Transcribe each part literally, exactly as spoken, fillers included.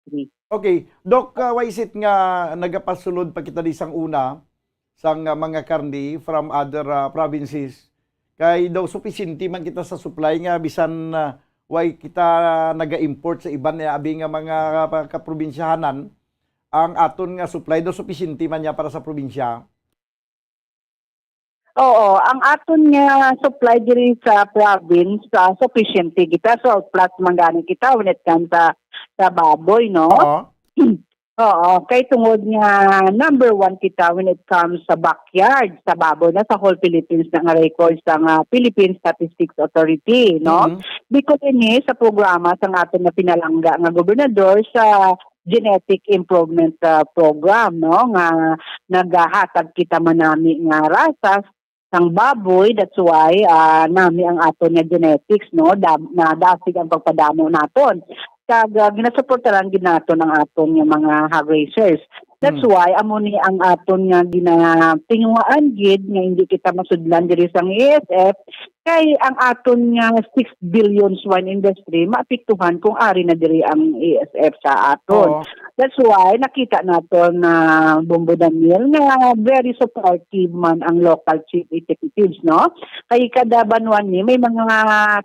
industry. Okay. Doc, ah, why is it nga nagapasulod pa kita di sang una sang, ah, mga karne from other, ah, provinces? Kay daw sufisyente man kita sa supply nga bisan, ah, way kita naga-import sa iban nga abi nga mga pa-, kaprobinsyahanan, ang aton nga supply daw sufisyente man niya para sa probinsya. Oo, ang aton nga supply diri sa province, ah, sufisyente kita. So, plus man gani kita when it comes sa, sa baboy, no? Oo. Oo, kay tungod nga number one kita when it comes sa backyard, sa baboy na sa whole Philippines na nga record sa nga Philippine Statistics Authority, no? Mhm. Because ini sa programa sa aton nga pinalangga nga gobernador sa Genetic Improvement, ah, Program, no, nga nagahatag kita man nami nga rasas sang baboy. That's why, ah, nami ang aton nga genetics, no, dam-, nadasig ang pagpadamo naton. Kag, ah, ginasuportaran gid naton ang aton nga mga hog raisers. That's Hmm. why amo ni ang aton nga ginatinguhaan gid nga hindi kita masudlan diri sang A S F, kay ang aton nga six billion swine industry maapektuhan kung ari na diri ang A S F sa aton. Oo. That's why nakita naton na, Bombo Daniel, nga very supportive man ang local chief executives, no? Kay kada banwa ni may mga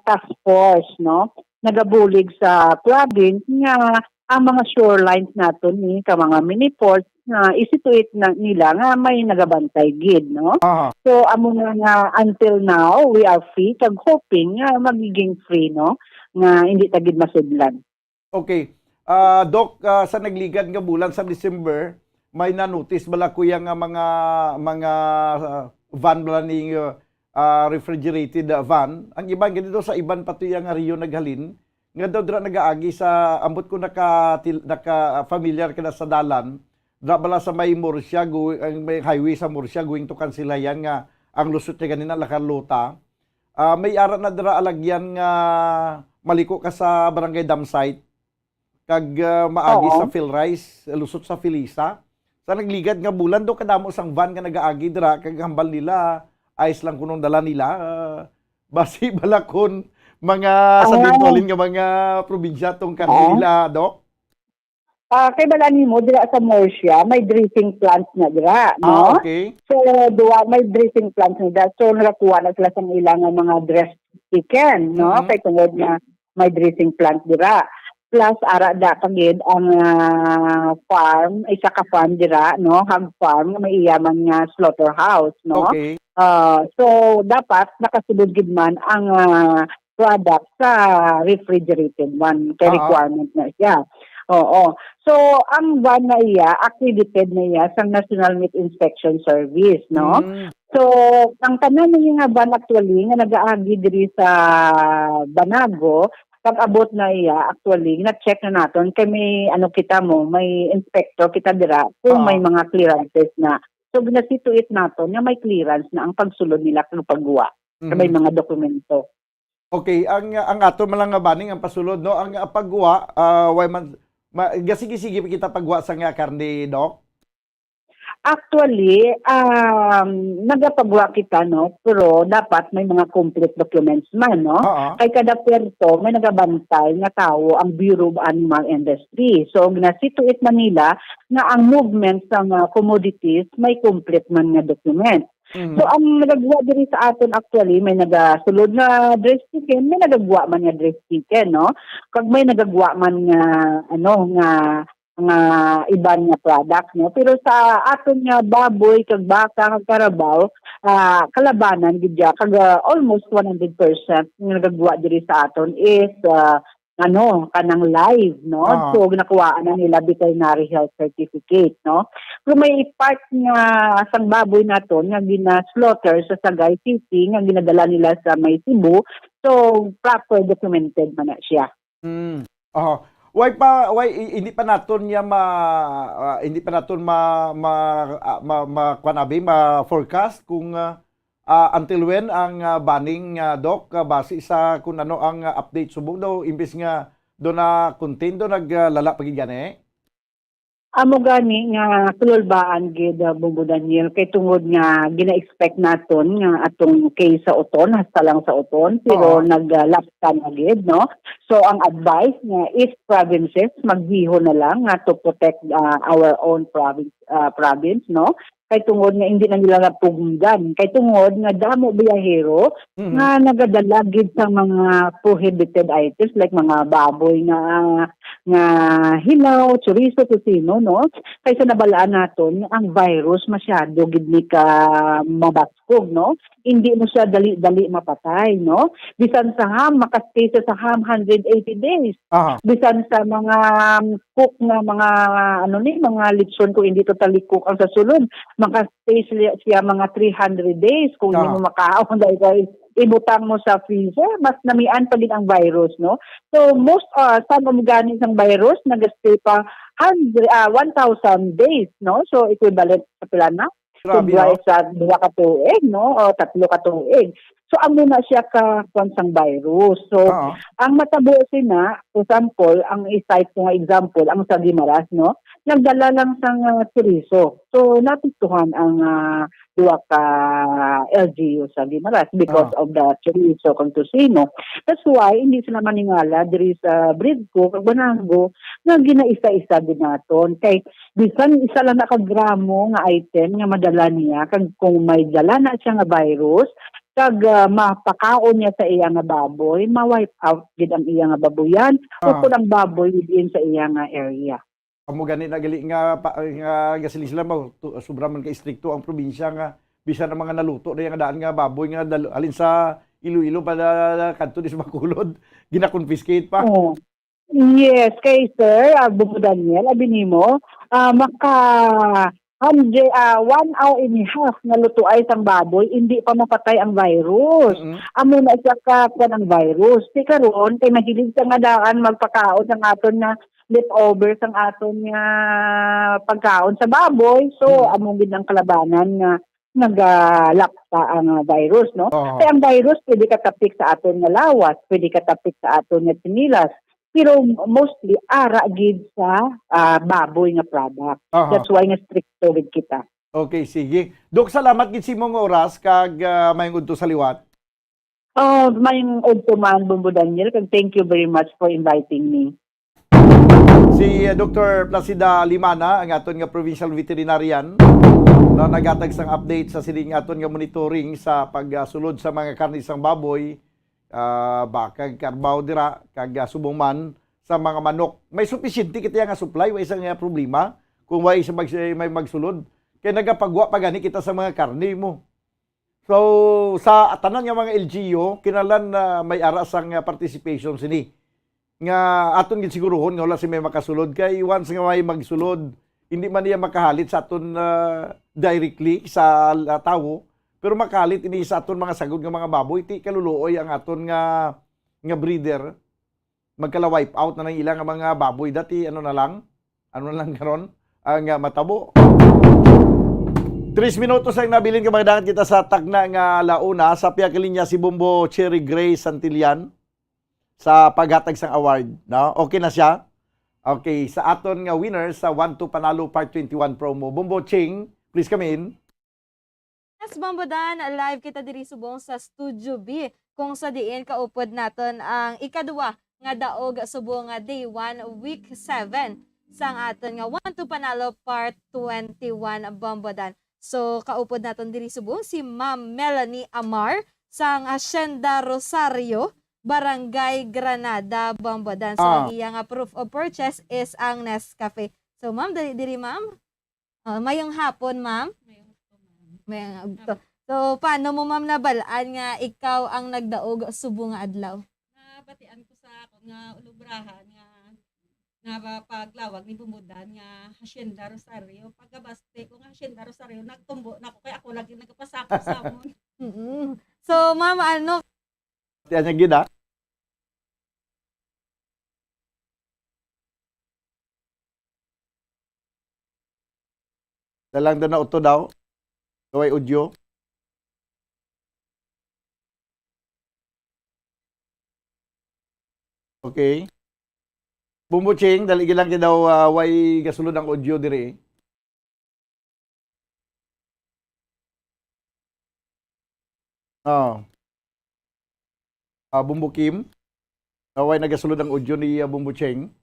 task force, no? Nagabulig sa province nga ang mga shorelines naton ni ka mga mini ports nga isituit na nila nga may nagabantay gid, no? Aha. So, amo na nga until now, we are free kag hoping nga magiging free, no? Nga hindi ta gid masudlan. Okay. Ah, Doc, ah, sa nagligad nga bulan sa December, may na-notice bala kuya nga mga, mga, ah, van bala ni, ah, refrigerated, ah, van? Ang iban ganito sa iban pa to iya nga Rio naghalin, nga daw dira nagaagi sa, ambot ko naka-, naka-familiar ka na sa dalan, dira bala sa may Murcia, go-, ang may highway sa Murcia going to Kanselayan nga ang lusot niya ganina La Carlota. Ah, may ara na dira alagyan nga maliko ka sa Barangay Dam Site, kag, ah, maagi Oo. sa Philrice, lusot sa Felisa. Sa nagligad nga bulan, do kadamo sang van nga nagaagi dira, kag hambal nila, ice lang kunong dala nila. Ah, basi bala kun mga sa Ah. dinto halin nga mga probinsya tong karne Oo. nila, Doc? Ah, kay bala nimo, dira sa Murcia, may dressing plant na dira, Ah, no? okay. So, duwa, may dressing plant na dira. So, nakakuha na sila sang ilang nga mga dressed chicken, no? Mhm. Kay tungod na may dressing plant dira. Plus, ara da pa gid ang, ah, farm, isa ka farm dira, no? Hog farm, may iya man nga slaughterhouse, no? Okay. Ah, so, dapat nakasulod gid man ang, ah, product sa refrigerated one, kay Oo. requirement na siya. Oo. So, ang van na iya, accredited na iya sa National Meat Inspection Service, no? Mm. So, ang tanan na nga van actually nga nagaagi diri sa Banago, pag-abot na iya, actually, na-check na naton kay may, ano, kita mo, may inspector kita dira kung Oo. may mga clearances na. So, ginasituit naton nga may clearance na ang pagsulod nila kag pagguwa sa may Mhm. mga dokumento. Okay, ang, ang ato man lang nga baning ang pasulod, no? Ang, ah, pagguwa, ah, way man, ma-, gasigi-sige pa kita pagguwa sa nga karne, Doc? Actually, um, nagapagwa kita, no? Pero dapat may mga complete documents man, no? Oo. Kay kada puerto, may nagabantay nga tawo ang Bureau of Animal Industry. So, ginasituit man nila nga ang movement sa mga commodities may complete man nga document. Mhm. So, ang nagagwa diri sa aton actually, may nagasulod nga dress chicken, may nagagwa man nga dress chicken, no? Kag may nagagwa man nga, ano, nga nga iban nga product, no? Pero sa aton nga baboy, kag baka, kag karabaw, ah, kalabanan gid ya, kag, ah, almost one hundred percent nga nagagwa diri sa aton is, ah, ano, kanang live, no? Ah. So, ginakuhaan na nila veterinary health certificate, no? Pero may part nga sang baboy naton nga gina-slaughter sa Sagay City, nga ginadala nila sa may Cebu, so, proper documented man na siya. Mm. Oho. Why pa, why i-, hindi pa naton niya ma-, ah, hindi pa naton ma-, ma-, ah, ma-, ma-, kuwan abi, ma-forecast kung, ah, ah, until when ang, ah, banning, ah, Doc, ah, base sa kung ano ang, ah, update subong daw, imbis nga do na contain do, nag, ah, lala pa gid gani? Amo gani nga sulolbaan gid, ah, Bombo Daniel, kay tungod nga gina-expect naton nga atong case sa Oton, hasta lang sa Oton, pero Oo. nag-, ah, lapsa na gid, no? So, ang advice nga East provinces, magbiho na lang nga to protect, ah, our own province, ah, province, no? Kay tungod nga hindi na nila napugdan. Kay tungod nga damo biyahero Mhm. nga nagadala gid sa mga prohibited items like mga baboy nga, nga hilaw, chorizo, tocino, no? Kay sa nabalaan naton, ang virus masyado gid ni ka mabaskog, no? Hindi mo siya dali-dali mapatay, no? Bisan sa ham, makastay siya sa ham hundred eighty days. Aha. Bisan sa mga, um, cook nga mga, ano ni, mga lechon, kung hindi totally cook ang sa sulod, makastay siya, siya mga three hundred days kung hindi Aha. mo makaon. Dahil, dahil ibutang mo sa freezer, mas namian pa gid ang virus, no? So, most, uh, some of gani sang virus, nagastay pa hundred, ah, one thousand days, no? So, equivalent sa pila na? Grabe, Sobra no? sa duha ka tuig, no? O tatlo ka tuig. So, amo na siya ka, kwan sang virus. So, Oo. ang matabo sina, for example, ang isa ko nga example, ang sa Guimaras, no? Nagdala lang sang, ah, chorizo. So, naapektuhan ang, ah, duha ka L G U sa Guimaras because Oo. of the chorizo kag tocino. That's why, hindi sila maningala diri sa Bridco kag Banango nga ginaisa-isa gid naton. Kay bisan isa lang na ka gramo nga item nga madala niya, kag kung may dala na siya nga virus, kag, ah, mapakaon niya sa iya nga baboy, ma-wipe out gid ang iya nga babuyan o Ah. kung ang baboy within sa iya nga area. Amo gani na gali nga pa, nga gasiling sila, mao, tu-, sobra man ka istrikto ang probinsya nga bisan ang mga naluto na yung daan nga baboy nga dal-, halin sa Iloilo pa na, na kadto di sa Bacolod, gina-confiscate pa. Oo. Yes, kay Sir, ah, Bubo Daniel, abi nimo, ah, maka hundred, ah, one hour and a half nga lutuay sang baboy, hindi pa mapatay ang virus. Mm-mm. Amo na siya ka, kwan ang virus. Ti karon, kay mahilig sa nga daan magpakaon sang aton nga leftover sang aton nga pagkaon sa baboy. So, Mm. amo gid ang kalabanan nga nagalapta ang, ah, virus, no? Oo. Kay ang virus pwede katapik sa aton nga lawas, pwede katapik sa aton nga tsinelas, pero mostly ara gid sa, ah, baboy nga product. Aha. That's why nga stricto gid kita. Okay, sige. Doc, salamat gid sa imong oras kag, ah, mayong udto sa liwat. Oh, mayong udto man, Bombo Daniel, kag thank you very much for inviting me. Si, uh, Doctor Placida Limana, ang aton nga provincial veterinarian, na naghatag sang update sa sining aton nga monitoring sa pagsulod sa mga karne sang baboy, ah, baka, kag karbaw dira, kag, ah, subong man sa mga manok. May supisyente kita nga supply, wa isa nga problema kung wa isa mag-, may magsulod. Kay nagapagwa pa gani kita sa mga karne mo. So, sa tanan nga mga L G U, kinahanglan na may ara sang, ah, participation sini. Nga aton gid siguruhon nga wala si may makasulod. Kay once nga may magsulod, hindi man niya makahalit sa aton, ah, directly sa, ah, tawo, pero makahalit ini sa aton mga sagod nga mga baboy. Ti kaluluoy ang aton nga, nga breeder. Magkala-wipe out na lang ila nga mga baboy dati, ano na lang? Ano na lang karon? Ang, ah, matabo. Tres minutos ang nabilin ka, mga dangat kita sa tagna nga launa. Sa pihak linya si Bombo Cherry Gray Santillan sa paghatag sang award, no? Okay na siya? Okay, sa aton nga winner sa One to Panalo Part twenty-one promo. Bombo Ching, please come in. Yes, Bombo Dan, live kita diri subong sa Studio B, kung sa diin kaupod naton ang ikaduwa nga daog subong nga day one, week seven sang aton nga One to Panalo Part twenty-one, Bombo Dan. So, kaupod naton diri subong si Ma'am Melanie Amar sang Hacienda Rosario, Barangay Granada, Bombo Dan. So, Ah. ang iya nga proof of purchase is ang Nescafe. So, ma'am, dali diri, ma'am. Ah, mayong hapon, ma'am. Mayong hapon, ma'am. Mayong hapon. Hapon. So, paano mo, ma'am, nabal-an nga ikaw ang nagdaog subong nga adlaw? Nabatian ko sa akon nga ulubrahan nga, nga ba-, paglawag ni Bombo Dan nga Hacienda Rosario. Pagkabaste ko nga Hacienda Rosario, nagtumbo na ko kay ako lagi nagapasakop sa amon. Mm-mm. So, ma'am, ano, Tiyan niya gid, ah. Dalang daw na uto daw. Kaway audio. Okay. Bumbo Ching, dali lang kay daw, ah, way gasulod ang audio diri. Oh. Ah, Bumbo Kim. Ah, way nagasulod ang audio ni, ah, Bumbo Ching.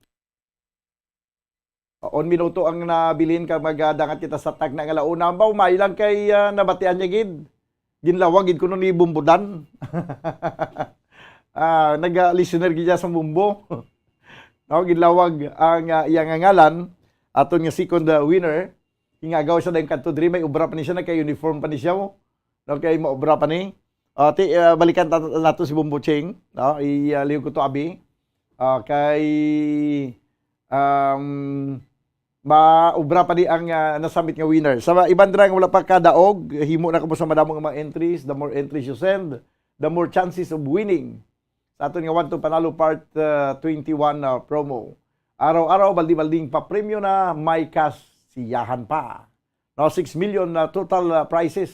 Ah, on minuto ang nabilin ka, magadangat kita sa tagna nga launa. Baw, may lang kay, ah, nabatian niya gid. Ginlawag gid kuno ni Bumbo Dan. Ah, naga-listener gid siya sa Bumbo. No, ginlawag ang, ah, iya nga ngalan. Aton nga second, ah, winner. Hingagaw siya dahil kadto diri, may obra pa ni siya, nagka-uniform pa ni siya, oh. No, kay maobra pa ni. Ah, ti, ah, balikan ta-, nato si Bumbo Ching, no? I, ah, lihog ko to, abi. Ah, kay, um, maobra pa ni ang, ah, nasambit nga winner. Sa iban dira nga wala pa kadaog, himo na kamo sa madamo nga mga entries. The more entries you send, the more chances of winning. Sa aton nga One to Panalo Part, ah, twenty-one, ah, promo. Araw-araw, baldi-balding papremyo na, may kasiyahan pa. No, six million na total, ah, prizes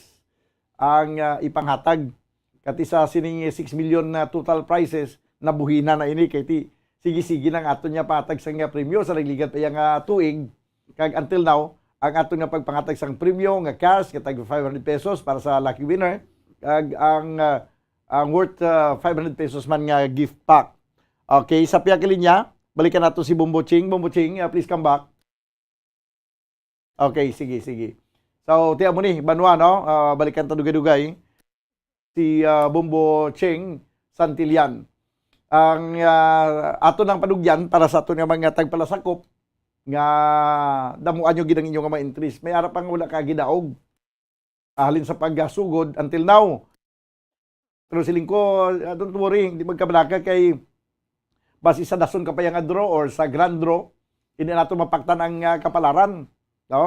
ang, ah, ipanghatag. Kati sa sining six million na total prizes, nabuhina na ini kay ti sige-sige nang aton nga panghatag sang, ah, premyo sa nagligad pa iya nga tuig. Kag until now, ang aton nga pagpanghatag sang premyo nga cash nga tag five hundred pesos para sa lucky winner, kag ang, ah, ang worth, ah, five hundred pesos man nga gift pack. Okay, sa pihak linya, balikan nato si Bombo Ching. Bombo Ching, ah, please come back. Okay, sige, sige. So, tiya mo ni, Banwa, no? Ah, balikan ta dugay-dugay. Si, ah, Bombo Cheng Santillan. Ang, ah, ato nang panugyan para sa ato nga mga tagpalasakop nga damuan nyo gid ang inyo nga mga entries. May ara pang wala ka gidaog. Ah, halin sa pagsugod until now. Pero siling ko, ah, don't worry, hindi magkabalaka kay basi sa dason ka pa yang draw or sa grand draw, hindi nato mapaktan ang, ah, kapalaran, no?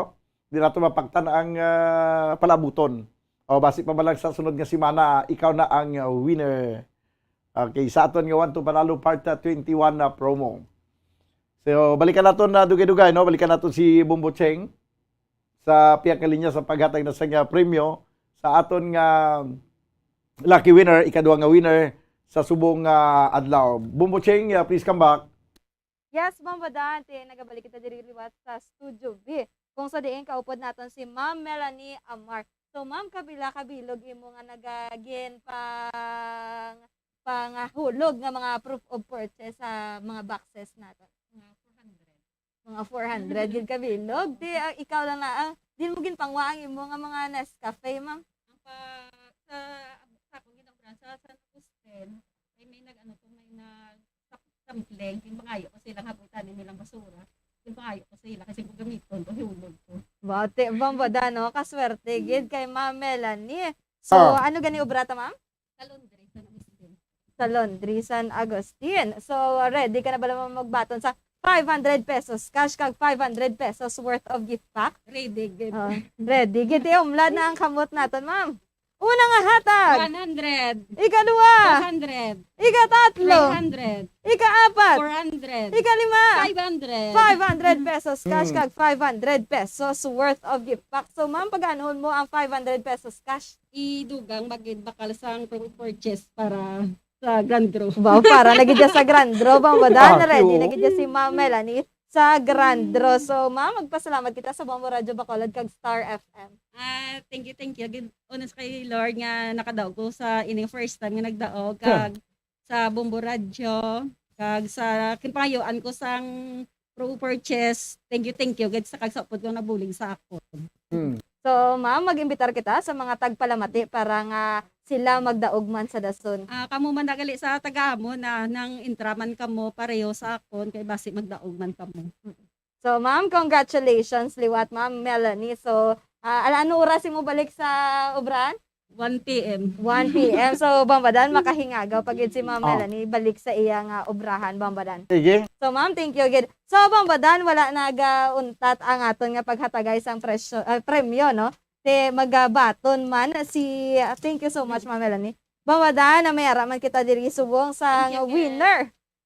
Hindi nato mapaktan ang, ah, palabuton. O basi pa ba lang sa sunod nga semana, ikaw na ang, ah, winner. Okay, sa aton nga One to Panalo Part, ah, twenty-one na promo. So, balikan nato na dugay-dugay, no? Balikan nato si Bombo Cheng sa pihak nga linya sa paghatag na sang, ah, premyo sa aton nga lucky winner, ikaduha nga winner sa subong nga adlaw. Bombo Cheng, ah, please come back. Yes, Bombo Dan, ti nagabalik kita diri liwat sa Studio B, kung sa diin kaupod naton si Ma'am Melanie Amar. So, Ma'am, kapila ka bilog imo nga nagagin pang pangahulog nga mga proof of purchase sa mga boxes naton? Mga four hundred. Mga four hundred gid ka bilog. Di, ah, ikaw lang na, ah, di mo ginpangwa ang imo nga mga Nescafe, ma'am? Ang pa, sa, sa akong ginobra sa San Agustin, ay may nag-ano to, may nag-, sa-, sampling, yung pangayo ko sila nga butan nilang basura. Yung pangayo ko sila kasi kung gamiton ko, hiulog ko. Bati, Bombo Dan, no? Kaswerte gid kay Ma'am Melanie. So, Ah. ano gani obra ta, ma'am? Sa laundry, San Agustin. Sa laundry, San Agustin. So, ready ka na ba naman magbaton sa five hundred pesos cash kag five hundred pesos worth of gift pack? Ready, good. Oh, ready. Gid, umlad na ang kamot naton, ma'am. Una nga hatag. One hundred. Ikaduha. Two hundred. Ikatatlo. Three hundred. Ikaapat. Four hundred. Ikalima. Five hundred. Five hundred pesos cash Mm. kag five hundred pesos worth of gift pack. So, ma'am, pag-anuhon mo ang five hundred pesos cash? Idugang magid bakal sang purchase para sa grand draw. Wow, para na gid siya sa grand draw, Bombo Dan. Ah, Ready oo. na gid siya si Ma'am Melanie sa grand draw. So, ma'am, magpasalamat kita sa Bombo Radyo Bacolod kag Star F M. Ah, thank you, thank you. Gid, unos kay Lord nga nakadaog ko sa ining first time nga nagdaog, Huh. kag sa Bombo Radyo, kag sa kinpangayuan ko sang Pro Purchase. Thank you, thank you. Gid sa kag sa upod ko nabulig sa akon. Hmm. So, ma'am, mag-imbitar kita sa mga tagpalamati para nga sila magdaog man sa dason. Ah, kamo man na gali sa taga-amo na nang intra man kamo pareho sa akon kay basi magdaog man kamo. So, ma'am, congratulations liwat, Ma'am Melanie. So, ah, ala, ano oras imo balik sa obran? One P M. One P M. So, Bombo Dan, makahingagaw pa gid si Ma'am Oh. Melanie balik sa iya nga obrahan, Bombo Dan. Sige. So, ma'am, thank you gid. So, Bombo Dan, wala nagauntat ang aton nga paghatagay sang presyo, ah, premyo, no? Te, magabaton man si, ah, thank you so much, Ma'am Melanie. Bombo Dan, na may ara man kita diri subong sa Thank you, nga Ken. winner.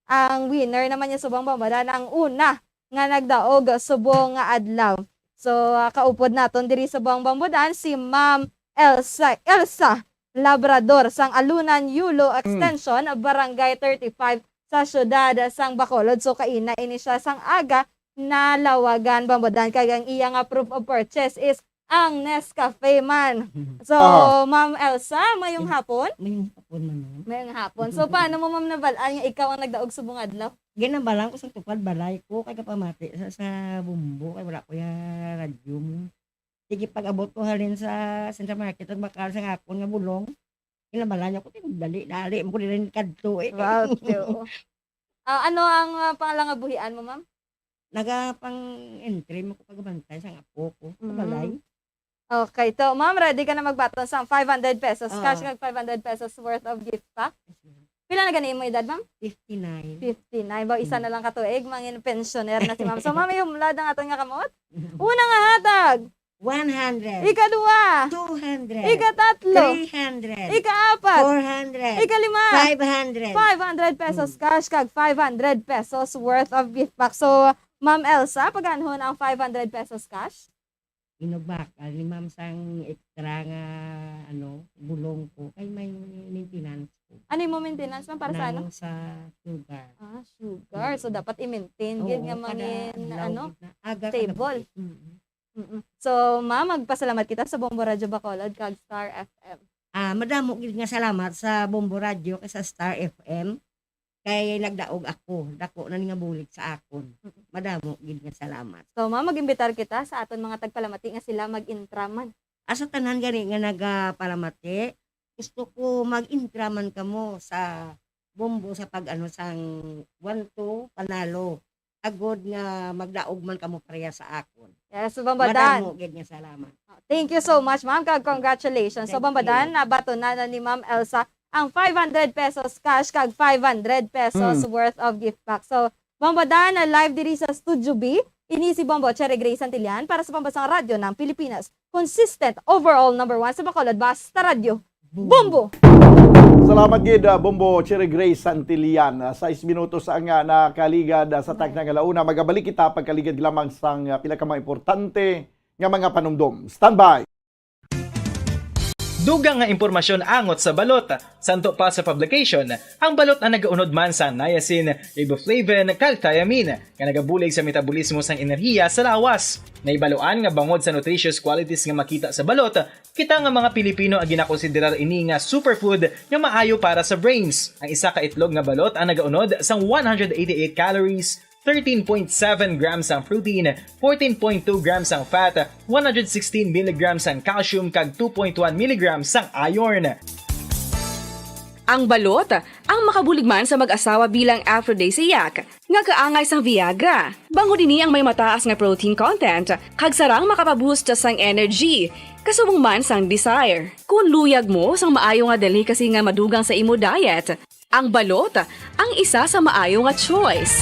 Ang winner naman niya subong, Bombo Dan, ang una nga nagdaog subong nga adlaw. So, ah, kaupod naton diri subong, Bombo Dan, si Ma'am Elsa, Elsa Labrador sang Alunan Yulo Mm. Extension, Barangay thirty-five, sa siyudad sang Bacolod. So, kaina ini siya sang aga nalawagan, Bombo Dan, kag ang iya nga proof of purchase is ang Nescafe man. So, Ma'am Elsa, mayong hapon. Mayong hapon, ma'am. Mayong hapon. So, paano mo, ma'am, nabal-an nga ikaw ang nagdaog subong adlaw? Ginabalan ko sa tukad balay ko, kay kapamati sa, sa Bombo, kay wala ko ya radyo mo. Sige, pag-abot ko halin sa Central Market, nagbakal sa akon nga bulong, ginabalan niya ko, "Dali, dali, mo ko rin kadto eh." Wow, tio. Ah, ano ang, ah, pangalan nga buhian mo, ma'am? Nagapang-entry mo ko pagabantay sa apo ko, sa Mm. balay. Okay, to, ma'am, ready ka na magbaton sang five hundred pesos cash Oo. kag five hundred pesos worth of gift pack? Yes, ma'am. Pila na gani imong edad, ma'am? Fifty-nine. Fifty-nine. Ba, isa Mm. na lang ka tuig, mangin pensioner na si ma'am. So, ma'am, ihumlad ang aton nga kamot. Una nga hatag. One hundred. Ikaduha. Two hundred. Ikatatlo. Three hundred. Ikaapat. Four hundred. Ikalima. Five hundred. Five hundred pesos Mm. cash kag five hundred pesos worth of gift pack. So, Ma'am Elsa, paghanhon ang five hundred pesos cash? Inugbakal ni ma'am sang extra nga, ano, bulong ko. Kay may maintenance ko. Ano yung maintenance, ma'am? Para sa ano? Nang sa sugar. Ah, sugar. So, Mm. dapat i-maintain gid Oo, nga kada mangin, adlaw ano, gid na. Aga ka stable. Gabi. Mm. Mm-mm. So, ma'am, magpasalamat kita sa Bombo Radyo Bacolod kag Star F M. Ah, madamo gid nga salamat sa Bombo Radyo kay sa Star F M. Kay nagdaog ako, dako na ni nga bulig sa akon. Mm. Madamo gid nga salamat. So, ma'am, mag-imbitar kita sa aton mga tagpalamati nga sila mag-intraman. Ah, sa tanan gani nga nagapalamati, gusto ko mag-intraman kamo sa Bombo sa pag-ano sang one two, panalo. Agod nga magdaog man kamo pareha sa akon. Yes, Bombo Dan. Madamo gid nga salamat. Thank you so much, ma'am, kag congratulations. So, Thank Bombo you. Dan, nabaton na, na ni Ma'am Elsa ang five hundred pesos cash kag five hundred pesos Mm. worth of gift pack. So, Bombo Dan, na live diri sa Studio B, ini si Bombo Cherry Grace Santillan para sa Pambansang Radyo ng Pilipinas. Consistent, overall number one sa Bacolod, basta radyo. Bombo. Bombo! Salamat gid, ah, Bombo Cherry Grace Santillan. Ah, sais minutos ang, ah, nakaligad, ah, sa takna nga launa. Magabalik kita pagkaligad lamang sang, ah, pila ka mga importante nga mga panumdom. Standby! Dugang nga impormasyon angot sa balot. Santo pa sa publication, ang balot ang nagaunod man sa niacin, riboflavin, kag thiamine, nga nagabulig sa metabolismo sang enerhiya sa lawas. Naibaluan nga bangod sa nutritious qualities nga makita sa balot, kita nga mga Pilipino ang ginakonsiderar ini nga superfood nga maayo para sa brains. Ang isa ka itlog nga balot ang nagaunod sang one hundred eighty-eight calories, thirteen point seven grams ang protein, fourteen point two grams ang fat, one hundred sixteen milligrams ang calcium, kag two point one milligrams ang iron. Ang balot ang makabulig man sa mag-asawa bilang aphrodisiac nga kaangay sang Viagra. Bangod ini ang may mataas nga protein content, kag sarang makapaboost sang energy, kasubong man sang desire. Kung luyag mo sang maayo nga delicacy nga madugang sa imo diet, ang balot ang isa sa maayo nga choice.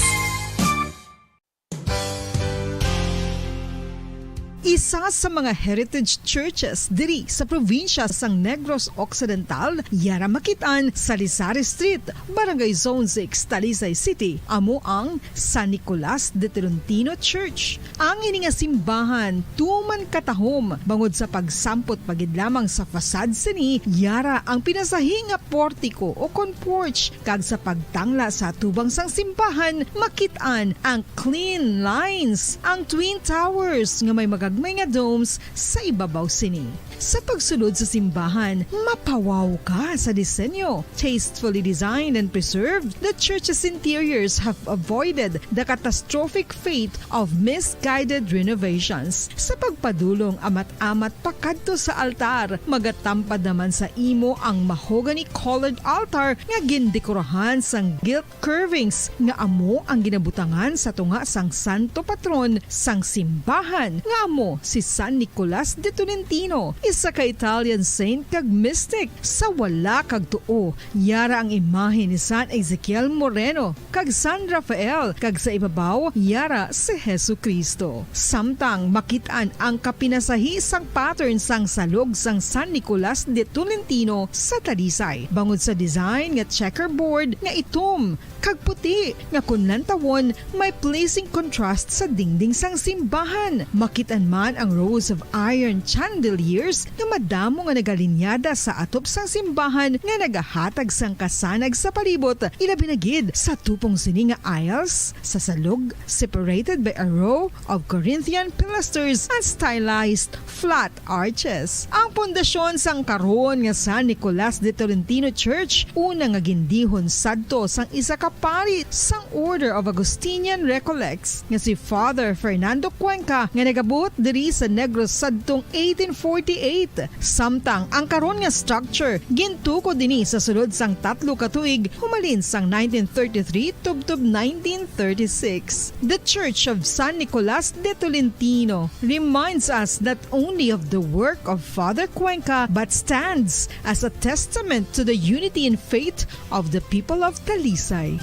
Isa sa mga heritage churches diri sa probinsya sang Negros Occidental, yara makit-an sa Lisari Street, Barangay Zone six, Talisay City, amo ang San Nicolas de Tolentino Church. Ang ini nga simbahan tuman katahom bangod sa pagsampot pa gid lamang sa facade sini, yara ang pinasahi nga portiko o kon porch, kag sa pagtangla sa atubang sang simbahan, makit-an ang clean lines, ang twin towers nga may magagmay nga domes sa ibabaw sini. Sa pagsulod sa simbahan, mapawaw ka sa disenyo. Tastefully designed and preserved, the church's interiors have avoided the catastrophic fate of misguided renovations. Sa pagpadulong amat-amat pakadto sa altar, magatampad naman sa imo ang mahogany-colored altar nga gindekorahan sang gilt curvings nga amo ang ginabutangan sa tunga sang santo patron sang simbahan, nga amo si San Nicolas de Tolentino, isa ka Italian saint kag mystic. Sa wala kag tuo, yara ang imahe ni San Ezekiel Moreno kag San Rafael, kag sa ibabaw, yara si Jesu-Cristo. Samtang makit-an ang kapinasahi sang pattern sang salog sang San Nicolas de Tolentino sa Talisay, bangod sa design nga checkerboard nga itom kag puti nga kon lantawon may pleasing contrast sa dingding sang simbahan. Makit-an man ang rows of iron chandeliers nga madamo nga nagalinyada sa atop sang simbahan nga nagahatag sang kasanag sa palibot, ilabi na gid sa tupong sini nga aisles sa salog, separated by a row of Corinthian pilasters and stylized flat arches. Ang pundasyon sang karon nga San Nicolas de Tolentino Church, una nga gindihon sadto sang isa ka pari sang Order of Augustinian Recollects nga si Father Fernando Cuenca, nga nagabuot diri sa Negros sadtong eighteen forty-eight. Samtang ang karon nga structure gintukod dinhi sa sulod sang tatlo ka tuig, humalin sang nineteen thirty-three tubtob nineteen thirty-six. The Church of San Nicolas de Tolentino reminds us not only of the work of Father Cuenca but stands as a testament to the unity in faith of the people of Talisay.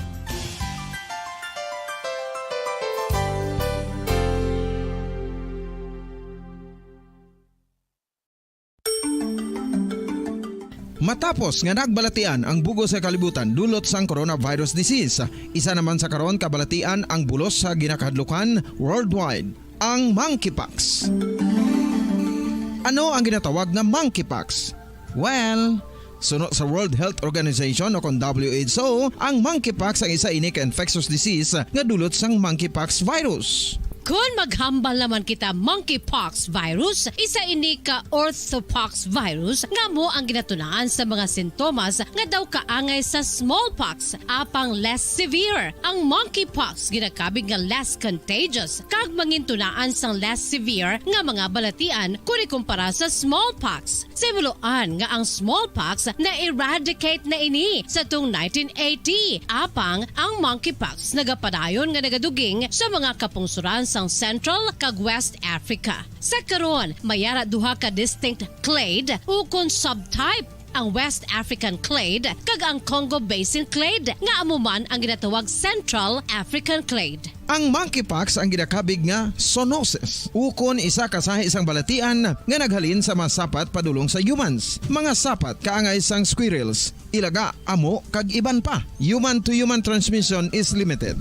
Matapos nga nagbalatian ang bug-os nga kalibutan dulot sang coronavirus disease, isa naman sa karon kabalatian ang bulos sa ginakahadlukan worldwide, ang monkeypox. Ano ang ginatawag nga monkeypox? Well, suno sa World Health Organization o kon W H O, ang monkeypox ang isa ini ka infectious disease nga dulot sang monkeypox virus. Kon maghambal naman kita monkeypox virus, isa ini ka orthopox virus nga amo ang ginatunaan sa mga sintomas nga daw kaangay sa smallpox, apang less severe. Ang monkeypox ginakabig nga less contagious kag mangintunaan sang less severe nga mga balatian kon ikumpara sa smallpox. Sa hibaluan nga ang smallpox na-eradicate na ini sa tung nineteen eighty, apang ang monkeypox nagapadayon nga nagaduging sa mga kapungsoran sang Central kag West Africa. Sa karon, may ara duha ka distinct clade ukon subtype, ang West African clade kag ang Congo Basin clade, nga amo man ang ginatawag Central African clade. Ang monkeypox ang ginakabig nga zoonosis, ukon isa ka sahi sang balatian nga naghalin sa mga sapat padulong sa humans. Mga sapat kaangay sang squirrels, ilaga, amo, kag iban pa. Human-to-human transmission is limited.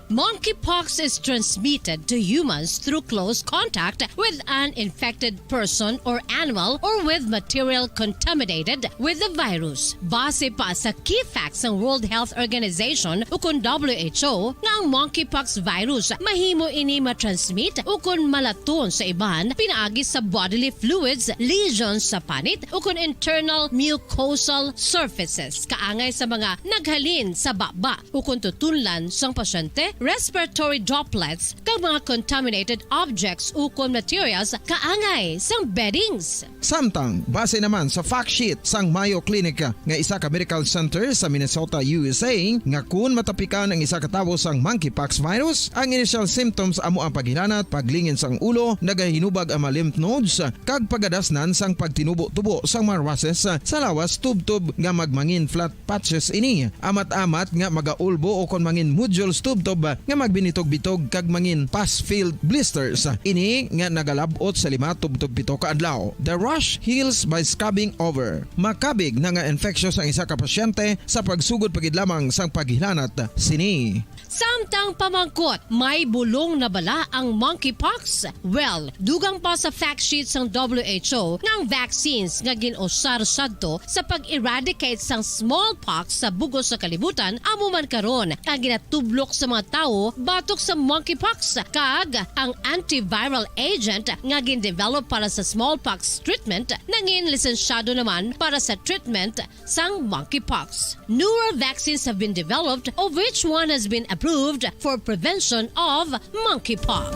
Monkeypox is transmitted to humans through close contact with an infected person or animal or with material contaminated with the virus. Base pa sa key facts sang World Health Organization ukon W H O nga ang monkeypox virus mahimo ini matransmit ukon malaton sa iban pinaagi sa bodily fluids, lesions sa panit ukon internal mucosal surfaces kaangay sa mga naghalin sa baba ukon tutunlan sang pasyente, respiratory droplets, kag mga contaminated objects ukon materials kaangay sang beddings. Samtang, base naman sa fact sheet sang Mayo Clinic nga isa ka medical center sa Minnesota, U S A, nga kun matapikan ang isa ka tawo sang monkeypox virus, ang initial symptoms amo ang paghilanat, paglingin sang ulo, nagahinubag ang mga lymph nodes, kag pagadasnan sang pagtinubo-tubo sang mga rushes sa lawas tubtob nga magmangin flat patches ini, amat-amat nga magaulbo ukon mangin nodules tubtob nga magbinitog-bitog kag mangin pus-filled blisters. Ini nga nagalab-ot sa lima tubtob pito ka adlaw. The rash heals by scabbing over. Makabig na nga infectious ang isa ka pasyente sa pagsugod pa gid lamang sang paghilanat sini. Samtang pamangkot, may bulong na bala ang monkeypox? Well, dugang pa sa fact sheet sang W H O nga ang vaccines nga gin-usar sadto sa pag-eradicate sang smallpox sa bug-os sa kalibutan amo man karon ang ginatublok sa mga tawo batok sa monkeypox, kag ang antiviral agent nga gin-develop para sa smallpox treatment nangin lisensyado naman para sa treatment sang monkeypox. Newer vaccines have been developed, of which one has been approved for prevention of monkeypox.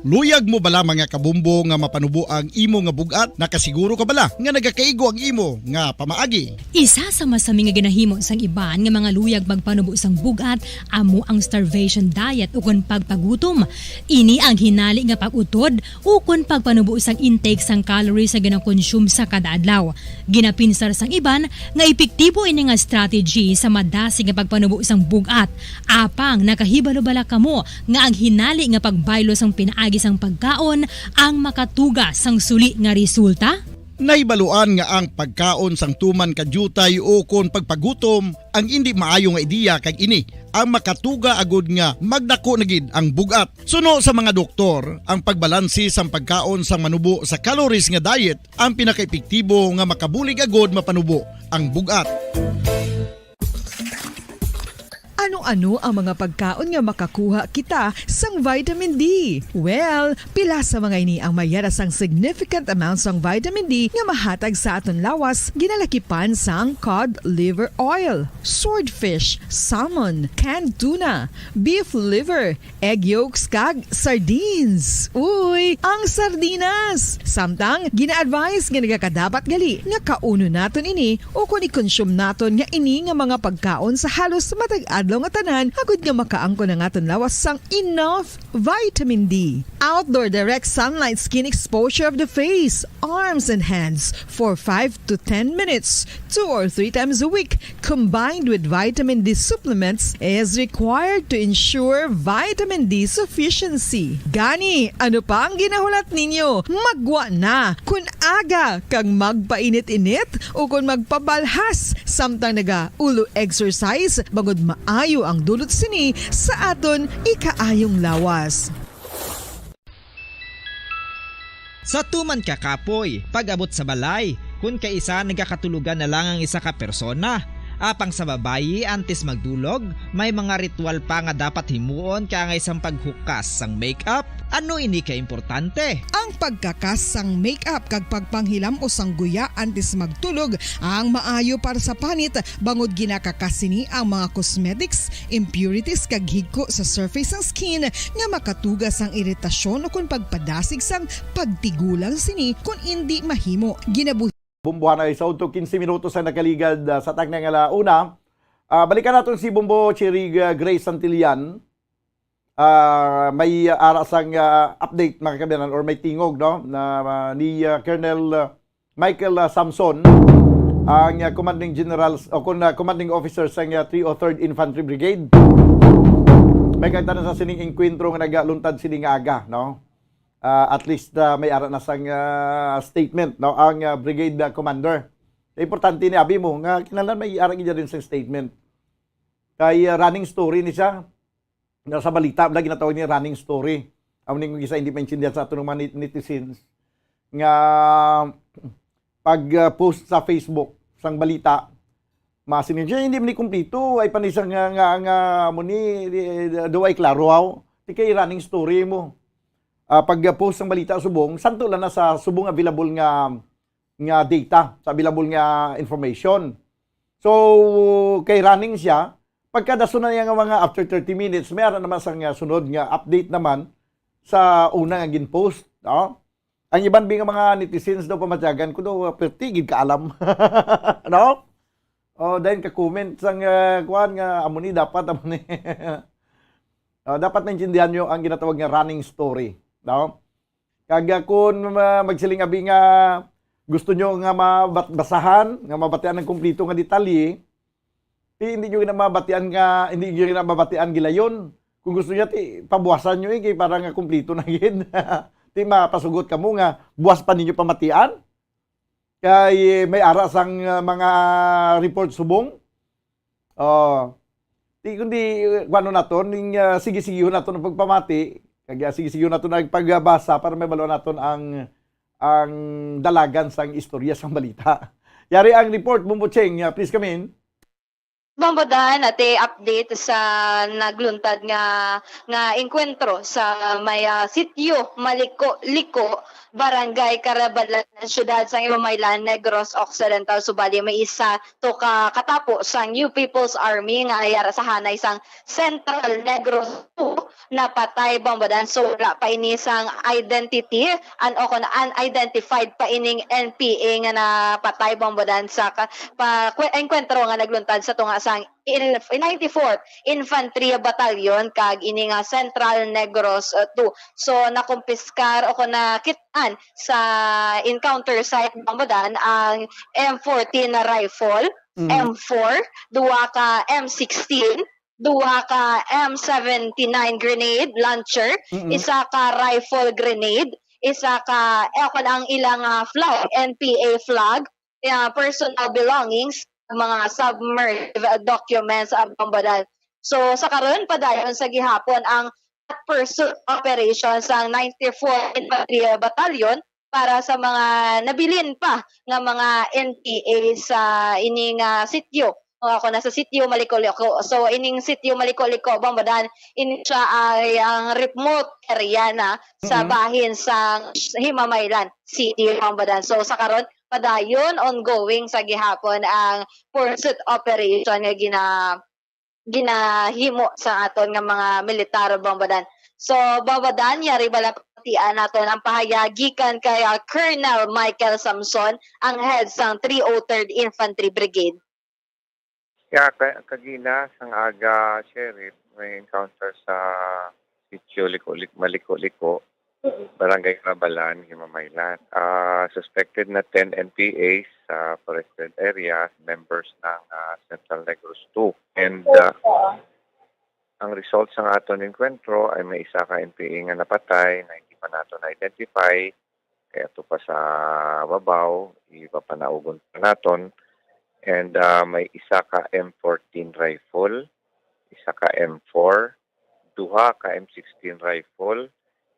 Luyag mo bala, mga kabombo, nga mapanubo ang imo nga bug-at? Nakasiguro ka bala nga nagakaigo ang imo nga pamaagi? Isa sa masami nga ginahimo sang iban nga mga luyag magpanubo sang bug-at amo ang starvation diet ukon pagpagutom. Ini ang hinali nga pag-utod ukon pagpanubo sang intake sang calories nga ginakonsume sa kada adlaw. Ginapinsar sang iban nga epektibo ini nga strategy sa madasig nga pagpanubo sang bug-at. Apang nakahibalo bala kamo nga ang hinali nga pagbaylo sang pinaagi sang pagkaon ang makatuga sang suli nga resulta? Nahibaluan nga ang pagkaon sang tuman ka diutay ukon pagpagutom ang indi maayo nga ideya, kag ini ang makatuga agud nga magdako na gid ang bug-at. Suno sa mga doktor, ang pagbalanse sang pagkaon sang manubo sa calories nga diet ang pinakaepektibo nga makabulig agud mapanubo ang bug-at. Ano-ano ang mga pagkaon nga makakuha kita sang vitamin D? Well, pila sa mga ini ang may yara sang significant amount sang vitamin D nga mahatag sa aton lawas, ginalakipan sang cod liver oil, swordfish, salmon, canned tuna, beef liver, egg yolks, kag sardines. Uy, ang sardinas! Samtang, gina-advise nga nagakadapat gali nga kaunon naton ini ukon i-consume naton nga ini nga mga pagkaon sa halos matag adlaw nga tanan, agud nga makaangkon ang aton lawas sang enough vitamin D. Outdoor direct sunlight skin exposure of the face, arms, and hands for five to ten minutes, two or three times a week, combined with vitamin D supplements, is required to ensure vitamin D sufficiency. Gani, ano pa ang ginahulat ninyo? Magwa na! Kun aga kag magpainit-init ukon magpabalhas samtang naga-ulo exercise, bangod maayo ang dulot sini sa aton ikaayong lawas. Sa tuman ka kapoy, pag-abot sa balay, kun kaisa nagakatulogan na lang ang isa ka persona. Apang sa babayi, antes magdulog, may mga ritual pa nga dapat himuon, kaangay sang paghukas sang makeup. Ano ini ka importante? Ang pagkakas sang makeup kag pagpanghilam-os sang guya antes magtulog ang maayo para sa panit, bangod ginakakas sini ang mga cosmetics, impurities, kag higko sa surface sang skin nga makatuga sang iritasyon ukon pagpadasig sang pagtigulang sini kon indi mahimo. Ginabuhi Bombohan ay sa udto quince minutos ang nakaligad, ah, sa takna nga ala una. Ah, balikan naton si Bombo Cherry, ah, Grace Santillan. Ah, may, ah, ara sang, ah, update, mga kaabyanan, or may tingog, no, na, ah, ni, ah, Colonel, ah, Michael, ah, Samson, ang, ah, commanding general o kun, ah, commanding officer sang, ah, three oh third Infantry Brigade. May kagtanan sa sining engkwentro nga nagaluntad sini nga aga, no? Ah, at least, ah, may ara na sang, ah, statement, no, ang, ah, brigade, ah, commander. Importante ni abi mo nga kinahanglan may ara gid din sang statement. Kay, ah, running story ni siya. Na sa balita, wala ginatawag niya running story. Amo ni kung isa hindi maintindihan sa aton mga net-, netizens nga pag, ah, post sa Facebook sang balita, masiling siya, "Hindi man ni kumpleto, ay pa ni siya nga, nga, nga, amo ni, di, di, di, ay klaro, haw. Di kay running story mo." Ah, pag, ah, post sang balita subong, santo lang na sa subong available nga, nga data, sa available nga information. So, kay running siya, pagkadason na niya nga mga after thirty minutes, may ara naman sang, ah, sunod nga update naman sa una nga gin-post, no? Ang iban bi nga mga netizens daw pamatyagan ko daw, ah, perti gid kaalam. No? Oh, dayon ka-comment sang, ah, kuwan nga, "Amo ni dapat, amo ni." Oh, dapat naintindihan nyo ang ginatawag nga running story, no? Kag, ah, kun, ah, magsiling abi nga gusto nyo nga mabat-, basahan, nga mabatian ang kumpleto nga detalye, Ti, hindi nyo na mabatian nga, hindi nyo na mabatian gilayon. Kung gusto niya, ti, pabuwasan nyo, eh, kay para nga kumplito na gid. Ti, mapasugot kamo nga buwas pa ninyo pamatian. Kay may ara sang, uh, mga report subong. Oh. Ti, kundi, uh, kuwano naton, ning, uh, sige-sigihon naton ang pagpamati. Kag, uh, sige-sigihon naton ang pagbasa para may baluan naton ang, ang dalagan sang istorya sang balita. Yari ang report, Bumbo Cheng. Uh, please come in. Bombo Dan, ati update sa nagluntad nga, nga engkwentro sa may, ah, sitio Maliko-, Liko, Barangay Carabalan, siyudad sang Ilomaylan, Negros Occidental. Subali may isa to ka katapo sang New People's Army nga yara sa hanay sang Central Negros two napatay, Bombo Dan. So, wala pa ini sang identity, an-, o kon unidentified pa ining N P A nga napatay, Bombo Dan, sa ka-, pa-, kwe-, engkwentro nga nagluntad sa tunga sang il-, ninety-fourth Infantry Battalion kag ini nga Central Negros, uh, two. So, nakumpiskar o kon nakit-an sa encounter site, Bombo Dan, ang M fourteen na rifle, Mm. M four, duha ka M sixteen, duha ka M seventy-nine grenade launcher, Mm-mm. isa ka rifle grenade, isa ka, eh, kon ang ilang, ah, flag, N P A flag, ah, personal belongings, mga submersive documents, ah, Bombo Dan. So, sa karon, padayon sa gihapon ang pursuit operation sang ninety-fourth Infantry Battalion para sa mga nabilin pa nga mga N P A sa ining, ah, sityo. O, ako na sa sityo, Maliko-liko. So, ining sityo, Maliko-liko, Bombodan, ini siya ay ang remote area na sa Mm. bahin sa Himamaylan City, Bombodan. So, sa karon, padayon, ongoing sa gihapon ang pursuit operation nga gina-, ginahimo sa aton nga mga militar, Bombodan. So, Bombodan, yari bala pagpatian naton ang pahayag gikan kay, ah, Colonel Michael Samson, ang head sang three oh third Infantry Brigade. Yeah, ka-, kagina sang aga, Sheriff, may encounter sa sitio Liko-, Lik-, Maliko-liko, Mm. Barangay Rabalan, Himamaylan. Ah, suspected na ten N P As sa forested area, members ng, ah, Central Negros two. And, ah, Oo. ang result sa aton enkwentro ay may isa ka N P A nga napatay na hindi pa nato na-identify, kay ato pa sa babaw, ipapanaugon pa naton. And, ah, may isa ka M fourteen rifle, isa ka M four, duha ka M sixteen rifle,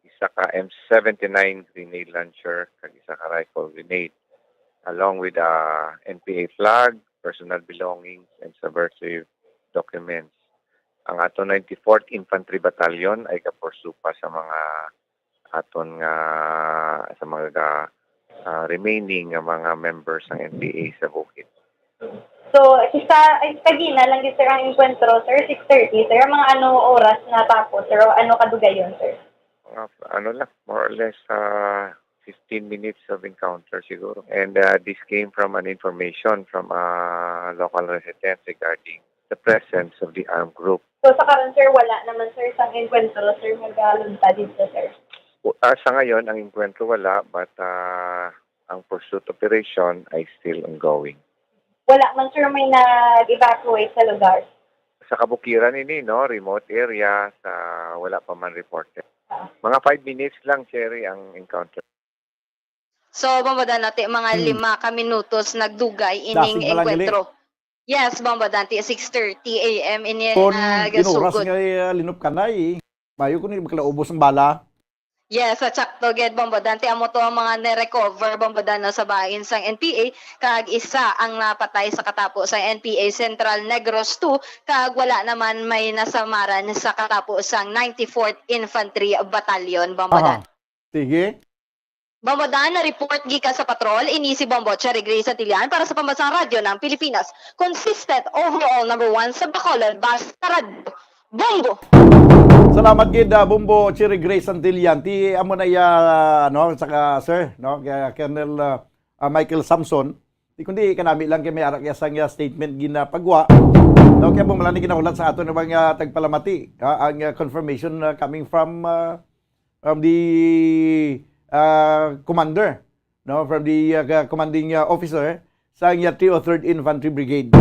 isa ka M seventy-nine grenade launcher, kag isa ka rifle grenade, along with, ah, N P A flag, personal belongings, and subversive documents. Ang ato ninety-fourth Infantry Battalion ay gapursu pa sa mga aton nga, sa mga ga-, ah, remaining nga mga members sang N P A sa bukid. So, isa, ay, kagina lang gyud, sir, ang enkwentro, sir, six thirty, sir. Mga ano oras natapos, sir, o ano kadugayon, sir? Mga, ano lang, more or less, ah, fifteen minutes of encounter siguro. And, ah, this came from an information from a local resident regarding the presence of the armed group. So, sa karon, sir, wala naman, sir, sang enkwentro, sir, magalunta dito, sir? O, ah, sa ngayon, ang enkwentro wala, but, ah, ang pursuit operation ay still ongoing. Wala man, sir, may nag-evacuate sa lugar? Sa kabukiran ini, no, remote area, sa, wala pa man reported. Ah. Mga five minutes lang, Cherry, ang encounter. So, Bombodan, nati mga Hmm. lima ka minutos nagdugay ining Dasig pa lang gali. enkwentro. Yes, Bombodan, ti six thirty A M ini Kung nga ginuras gasugod. nga, ah, linupkanay, mayo ko ni makalaubos ang bala. Yes, sa tsakto gid, Bombodan, ti amo to ang mga na-recover, Bombodan, no, sa bahin sang N P A, kag isa ang napatay sa katapo sang N P A Central Negros two, kag wala naman may nasamaran sa katapo sang ninety-fourth Infantry Battalion, Bombodan. Aha. Sige. Bombodan, report gikan sa patrol, ini si Bombo Cherry Grace Santillan para sa Pambansang Radyo ng Pilipinas. Consistent, overall number one sa Bacolod, basta radyo. Bombo! Salamat gid, ah, Bombo Cherry Grace Santillan. Ti amo na iya, no, saka, sir, no, kay Colonel, ah, ah, Michael Samson. Ti kundi kanami lang kay may ara kay sang, ah, statement ginapagwa. No, kay amo man lang ni ginahulat sa aton nga mga tagpalamati, ah, ang, ah, confirmation, ah, coming from, ah, from the, ah, commander, no, from the, ah, ka-, commanding, ah, officer sa, ah, three oh third Infantry Brigade.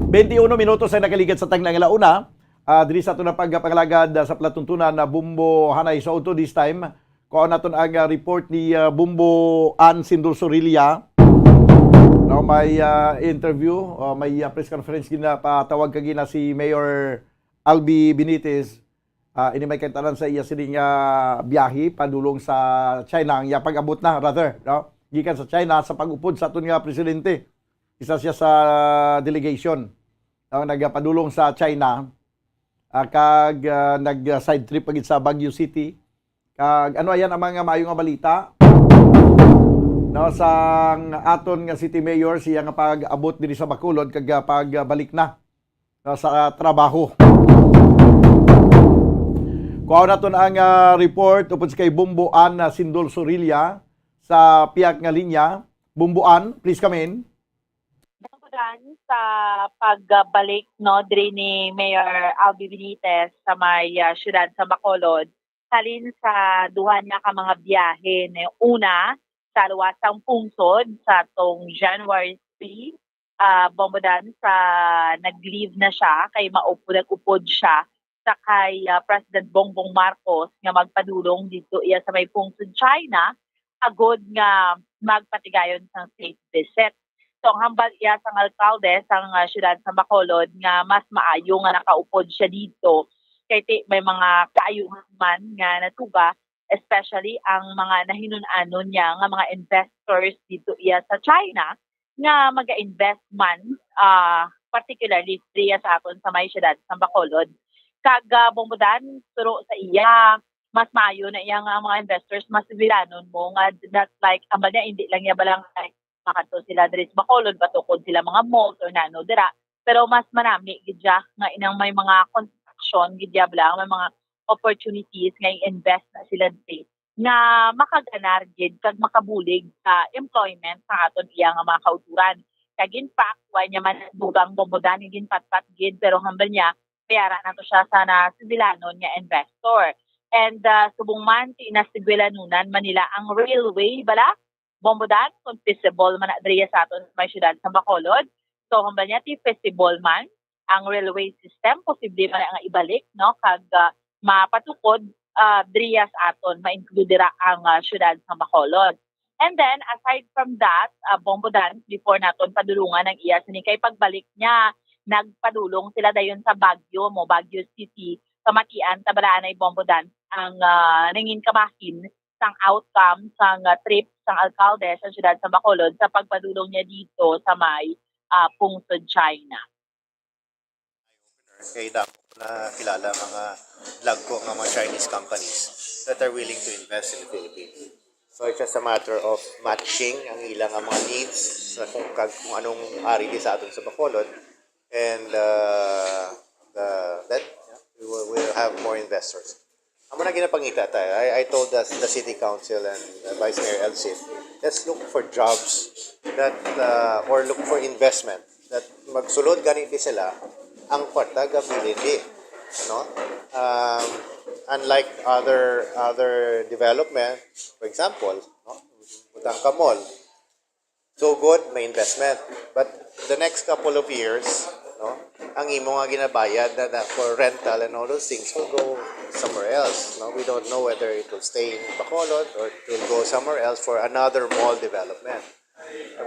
Twenty-one minutos ay nakaligad sa tanglang ala-una. Ah, diri sa aton na pagpangalagad, ah, sa palatuntunan na Bombo Hanay Soto this time. Kuha naton ang, ah, report ni, ah, Bombo Ann Sindol Sorilla. No, may, ah, interview, ah, may, ah, press conference ginapatawag kagina si Mayor Albi Benitez. Ah, ini may kaitanan sa iya sining, ah, biyahe padulong sa China, ang iya pag-abot na, rather, no? Gikan sa China sa pag-upod sa aton nga presidente. Isa siya sa delegation, no? Nagapadulong sa China, ah, kag, ah, nag, ah, side trip pa gid sa Baguio City. Kag ano ayan ang mga maayo nga balita, no, sang aton nga city mayor, siya nga pag-abot diri sa Bacolod kag, ah, pagbalik na, no, sa trabaho. Kuhaon naton ang, ah, report upod sa kay Bombo Ann, ah, Sindol Sorilla sa piyak nga linya. Bombo Ann, please come in. Dangkuran sa pagbalik, no, diri ni Mayor Albi Benitez sa may, ah, siyudad sa Bacolod, halin sa duha niya ka mga biyahe, ni una sa luwas sang pungsod sa tong January three, ah, Bombodan, sa nag-leave na siya kay maupod, nag-upod siya sa kay, ah, President Bongbong Marcos nga magpadulong didto iya sa may pungsod China, agod nga magpatigayon sang state visit. So, ang hambal iya sang alkalde sang, ah, siyudad sa Bacolod nga mas maayo nga nakaupod siya didto kay ti-, may mga kaayuhan man nga natuga, especially ang mga nahinun-anon niya nga mga investors didto iya sa China nga maga-invest man, ah, particularly diya sa aton sa may siyudad sa Bacolod. Kag, ah, Bombodan, turo sa iya, mas maayo na iya nga ang mga investors mas sibilanon mo nga not like, ang bala niya, hindi lang niya bala nga makadto sila diri sa Bacolod, matukod sila mga malls or nano dira. Pero mas manami gid siya nga inang may mga construction gid siya bala, may mga opportunities nga i-invest na sila diri nga makaganar gid kag makabulig sa employment sa aton iya nga mga kauturan. Kag in fact, wa niya man dugang Bombodan nga ginpatpat gid, pero hambal niya, mayara na to siya sa nasibilanon nga investor. And, ah, subong man, ti-, nasiguelanunan man nila ang railway bala, Bombodan, kung feasible man na diri sa aton may siyudad sa Bacolod. So, hambal niya, ti feasible man ang railway system, posible man nga ibalik, no? Kag, ah, mapatukod, ah, diri sa aton, ma-include dira ang, ah, siyudad sa Bacolod. And then, aside from that, ah, Bombodan, before naton padulungan ang iya sini kay pagbalik niya, nagpadulong sila dayon sa Baguio mo, Baguio City, kamatian, tabalaan ay Bombodan, ang, ah, nangin kabahin sang outcome sang, ah, trip sang alkalde sa siyudad sa Bacolod sa pagpadulong niya dito sa may, ah, Pungsod, China. Kay dako na kilala mga dagko nga mga Chinese companies that are willing to invest in the Philippines. So it's just a matter of matching ang ilang nga mga needs sa kung, kag kung anong ari di sa aton sa Bacolod, and uh, the, that we will, we'll have more investors. Amo na ginapangita tayo. I, I told the, the city council and uh, Vice Mayor El Cid, let's look for jobs that uh, or look for investment that magsulod gani di sila ang kwarta gabilin di, no? Um, unlike other other development, for example, no? Butang ka mall. So good, may investment. But the next couple of years, no, ang imo nga ginabayad na, na for rental and all those things will go somewhere else. No, we don't know whether it will stay in Bacolod or it will go somewhere else for another mall development.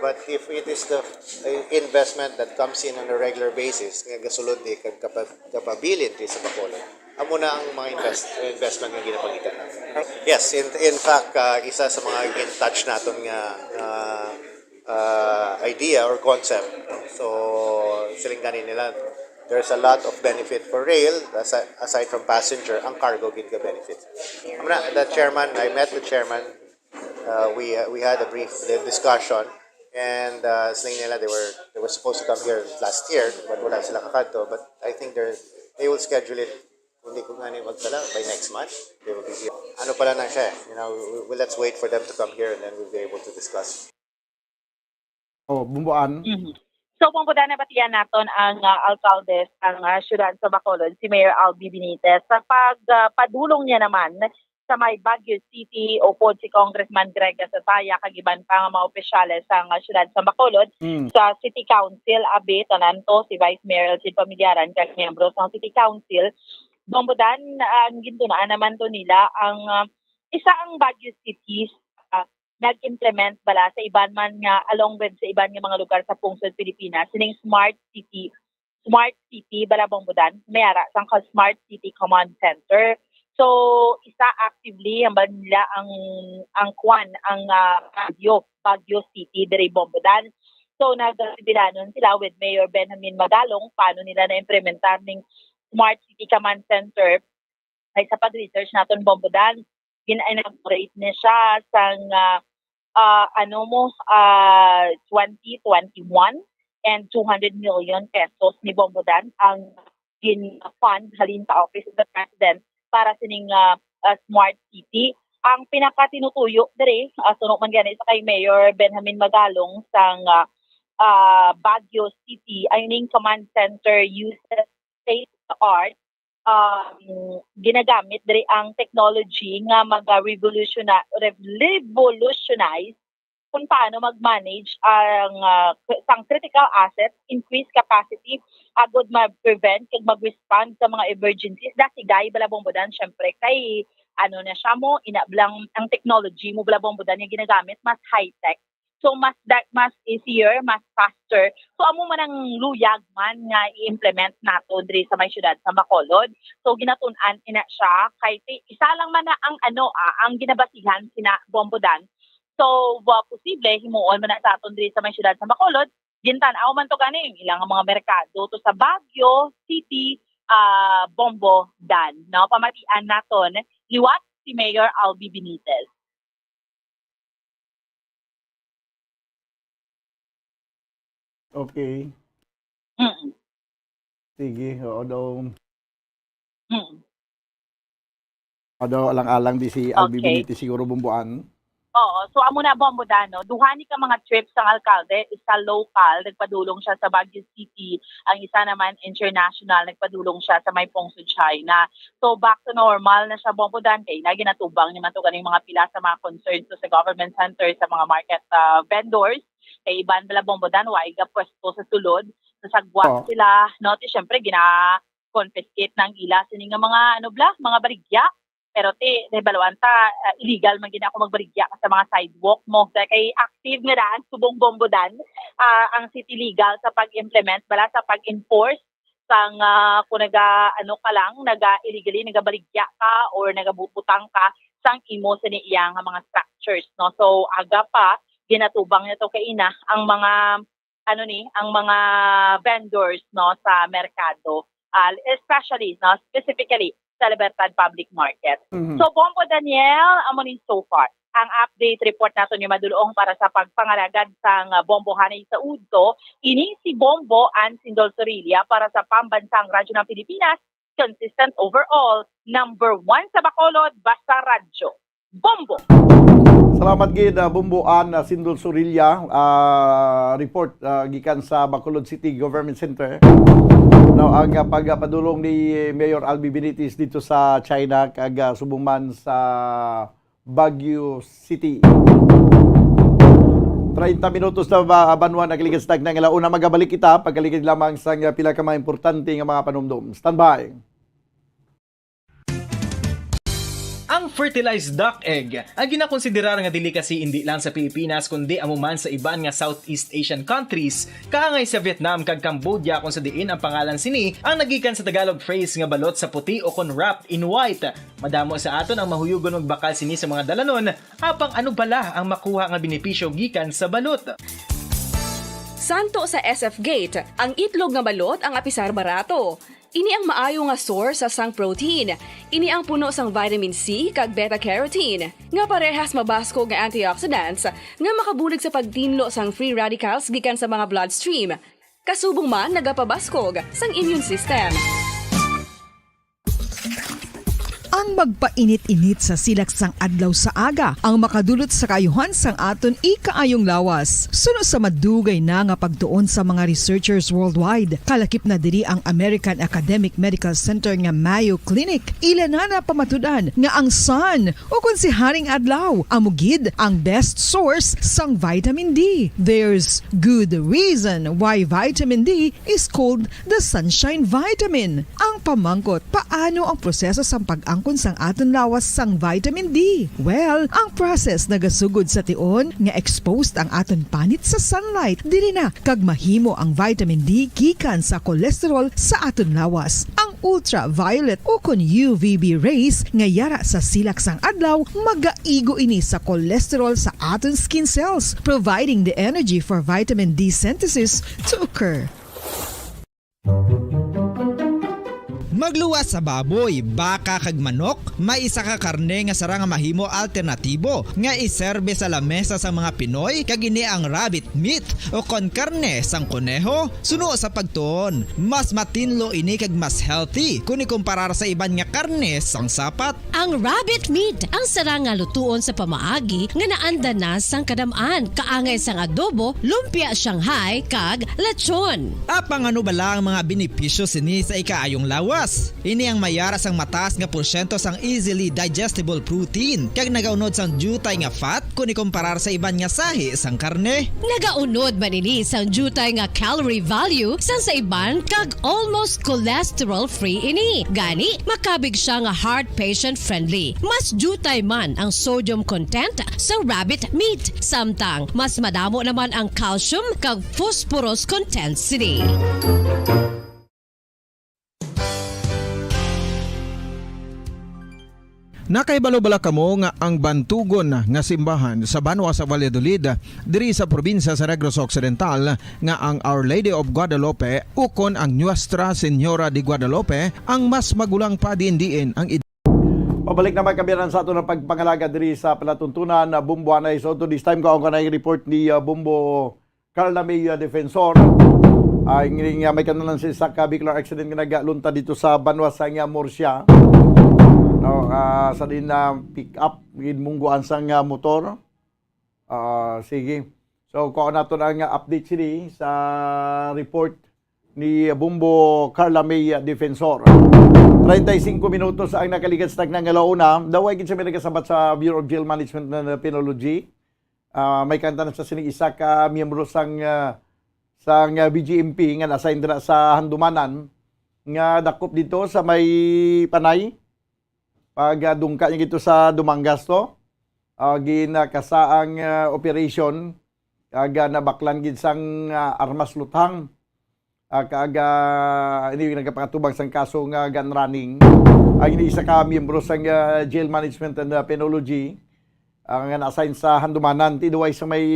But if it is the uh, investment that comes in on a regular basis, nga gasulod di kag kapag kapabilin di sa Bacolod. Amo na ang mga invest, investment nga ginapangita natin. Yes, in, in fact, uh, isa sa mga gin-touch naton nga uh, uh, idea or concept. So, siling gani nila, there's a lot of benefit for rail aside, aside from passenger, ang cargo gid ka benefit. Amo na, the chairman, I met the chairman. Uh, we uh, we had a brief discussion and uh, siling nila they were they were supposed to come here last year but wala sila kakadto, but I think they they will schedule it, kung di ko nga ni magsala, by next month they will be here. Ano pala na siya, you know, we, we, let's wait for them to come here and then we'll be able to discuss. Oh, Bombodan. So, Bombodan, nabatian naton ang uh, alkalde sang uh, siyudad sa Bacolod, si Mayor Albi Benitez, sa pagpadulong uh, niya naman sa may Baguio City, upod si Congressman Greg Gasataya kag iban pa nga mga opisyales sang uh, siyudad sa Bacolod, mm. Sa City Council, abi, tanan to, si Vice Mayor Elcid Pamillaran kag miyembro sang City Council. Bombodan, ang gintun-an naman to nila ang uh, isa ang Baguio City uh, nag-implement bala sa iban man nga along with sa iban nga mga lugar sa pungsod Pilipinas sining smart city, smart city bala, Bombodan, may ara sang smart city command center. So isa actively ang nila ang ang kwan ang uh, Baguio, Baguio City diri, Bombodan. So nagasibilanon sila with Mayor Benjamin Magalong paano nila na-implementar ning smart city command center. Ay sa pag-research naton, Bombodan, gin-inaugurate na siya sang uh, uh, ano mo uh, twenty twenty-one and two hundred million pesos ni Bombodan ang gin-fund halin sa Office of the President para sining uh, uh, smart city. Ang pinakatinutuyo diri uh, suno man gani sa kay Mayor Benjamin Magalong sang uh, uh, Baguio City ay ning command center uses state of the art um, ginagamit diri ang technology nga maga-revolutiona-, rev- revolutionize kung paano mag-manage ang uh, sang critical assets, increase capacity, agod ma-prevent kag mag-respond sa mga emergencies. Dasigay bala, Bombodan, syempre, kay ano na siya mo, ina lang ang technology mo bala, Bombodan, nga ginagamit, mas high-tech. So, mas da-, mas easier, mas faster. So, amo man ang luyag man nga i-implement nato diri sa may siyudad sa Bacolod. So, ginatun-an ina siya kay ti-, isa lang man na ang ano, ah, ang ginabasihan sina Bombo Dan. So, wa-, posible himuon man na sa aton diri sa may siyudad sa Bacolod. Gintan-aw man to gani ilang mga merkado to sa Baguio City, ah, Bombo Dan, no? Pamatian naton liwat si Mayor Albi Benitez. Okay. Mm. Sige, oo daw. Mm. Although alang-alang di si Albi Okay. Benitez siguro bumbuan. Oo. So, amo na, Bombo Dan, no? Duha ni ka mga trips sang alkalde, isa local, nagpadulong siya sa Baguio City, ang isa naman international, nagpadulong siya sa may Pungso, China. So, back to normal na siya, Bombo Dan, kay na ginatubang ni man to ganing mga pila sa mga concerns to sa government center, sa mga market, ah, vendors. Kay iban bala, Bombo Dan, wa iga pwesto sa sulod, sa sagwa Oh. sila, no? Ti, syempre, gina-confiscate na ang ila sini nga mga, ano bala, mga baligya. Pero ti, nahibaluan ta, ah, illegal man gid ako magbaligya ka sa mga sidewalk mo. Sa kay active nga daan subong, Bombo Dan, ah, ang City Legal sa pag-implement bala, sa pag-enforce sang, ah, kung naga, ano ka lang, naga illegally nagabaligya ka or nagabutang ka sang imo sini iya nga mga structures, no? So, aga pa, ginatubang na to kaina ang mga ano ni, ang mga vendors, no, sa merkado, ah, especially, no, specifically sa Libertad Public Market. Mhm. So, Bombo Daniel, amo ni so far ang update report naton ni madulong para sa pagpangalagad sang, ah, Bombo hanay sa udto. Ini si Bombo Ann Sindol Sorilla para sa Pambansang Radyo ng Pilipinas, consistent overall, number one sa Bacolod, basta radyo. Bombo! Salamat gid, ah, Bombo Ann, ah, Sindol Sorilla, ah, report, ah, gikan sa Bacolod City Government Center. Now, ang, ah, pagpadulong ni Mayor Albi Benitez dito sa China, kag, ah, subong man sa Baguio City. Treinta minutos na ba, banwa, nagligid sa tagna nga launa. Magabalik kita pagkaligid lamang sa nga pila ka mga importante nga mga panumdom. Standby. Ang fertilized duck egg, ang ginakonsiderar nga delicacy indi lang sa Pilipinas, kundi amo man sa iban nga Southeast Asian countries, kaangay sa Vietnam kag Cambodia, kung sa diin ang pangalan sini ang nagikan sa Tagalog phrase nga balot sa puti o kon wrapped in white. Madamo sa aton ang mahuyugon magbakal sini sa mga dalanon, apang ano bala ang makuha nga benepisyo gikan sa balot? Santo sa S F Gate, ang itlog nga balot ang apisar barato. Ini ang maayo nga source sa sang protein. Ini ang puno sang vitamin C kag beta carotene, nga parehas mabaskog nga antioxidants nga makabulig sa pagtinlo sang free radicals gikan sa mga bloodstream. Kasubong man nagapabaskog sang immune system. Ang magpainit-init sa silak sang adlaw sa aga ang makadulot sa kaayuhan sang aton ikaayong lawas. Suno sa madugay na nga pagtuon sa mga researchers worldwide, kalakip na diri ang American Academic Medical Center nga Mayo Clinic. Ila na napamatud-an nga ang sun, o kon si Haring Adlaw, amo gid ang best source sang vitamin D. There's good reason why vitamin D is called the sunshine vitamin. Ang pamangkot, paano ang proseso sang pag-angkon sang aton lawas sang vitamin D? Well, ang process nagasugod sa tion nga exposed ang aton panit sa sunlight. Diri na kag mahimo ang vitamin D gikan sa cholesterol sa aton lawas. Ang ultraviolet o kon U V B rays nga yara sa silak sang adlaw magaigo ini sa cholesterol sa aton skin cells, providing the energy for vitamin D synthesis to occur. Magluwas sa baboy, baka, kag manok, may isa ka karne nga sarang nga mahimo alternatibo nga iserbe sa lamesa sang mga Pinoy, kag ini ang rabbit meat o kon karne sang koneho. Suno sa pagtuon, mas matinlo ini kag mas healthy kon ikumparar sa iban nga karne sang sapat. Ang rabbit meat ang sarang nga lutuon sa pamaagi nga naanda na sang kadam-an, kaangay sang adobo, lumpia Shanghai, kag lechon. Apang ano bala ang mga benepisyo sini sa ikaayong lawas? Ini ang may ara sang mataas nga porsyento sang easily digestible protein, kag nagaunod sang diutay nga fat kon ikumparar sa iban nga sahi sang karne. Nagaunod man ini sang diutay nga calorie value sang sa iban, kag almost cholesterol-free ini. Gani, makabig siya nga heart patient-friendly. Mas diutay man ang sodium content sa rabbit meat, samtang mas madamo naman ang calcium kag phosphorus content sini. Nakahibalo bala kamo nga ang bantugon nga simbahan sa banwa sa Valladolid, diri sa probinsya sa Negros Occidental, nga ang Our Lady of Guadalupe ukon ang Nuestra Señora de Guadalupe ang mas magulang pa diin-diin ang id- Pabalik na, mga kaabyanan, sa aton nga pagpangalaga diri sa palatuntunan, uh, Bombo Anay. So, to this time, ko ang kanay report ni, uh, Bombo Carla May, uh, Defensor. Ah, nga may kanunay sa isa ka vehicular accident nga nagaluntad dito sa banwa sa nga Murcia. No, ah, sa din na pick up, ginmungguan sa nga motor. Ah, sige. So, kuha nato na nga update sini sa report ni Bombo Carla May Defensor. Treinta y cinco minutos ang nakalikat sa tagna nga launa. Daw ay gid siya may nagasabat sa Bureau of Jail Management and Penology. Ah, may kanunay sa sining isa ka miyembro sang, ah, sang, ah, B J M P nga na-assign dira sa Handumanan nga dakop dito sa may Panay. Pag, ah, dungka niya dito sa Dumangas to, ah, ginakasa ang, ah, operation, kag, ah, nabaklan gid sang, ah, armas luthang. Ah, kag, ah, ini nagapakatubang sang kaso nga gun running. Ang ini isa ka miyembro sang, ah, Jail Management and, ah, Penology, ah, nga na-assign sa Handumanan, tinuway sa may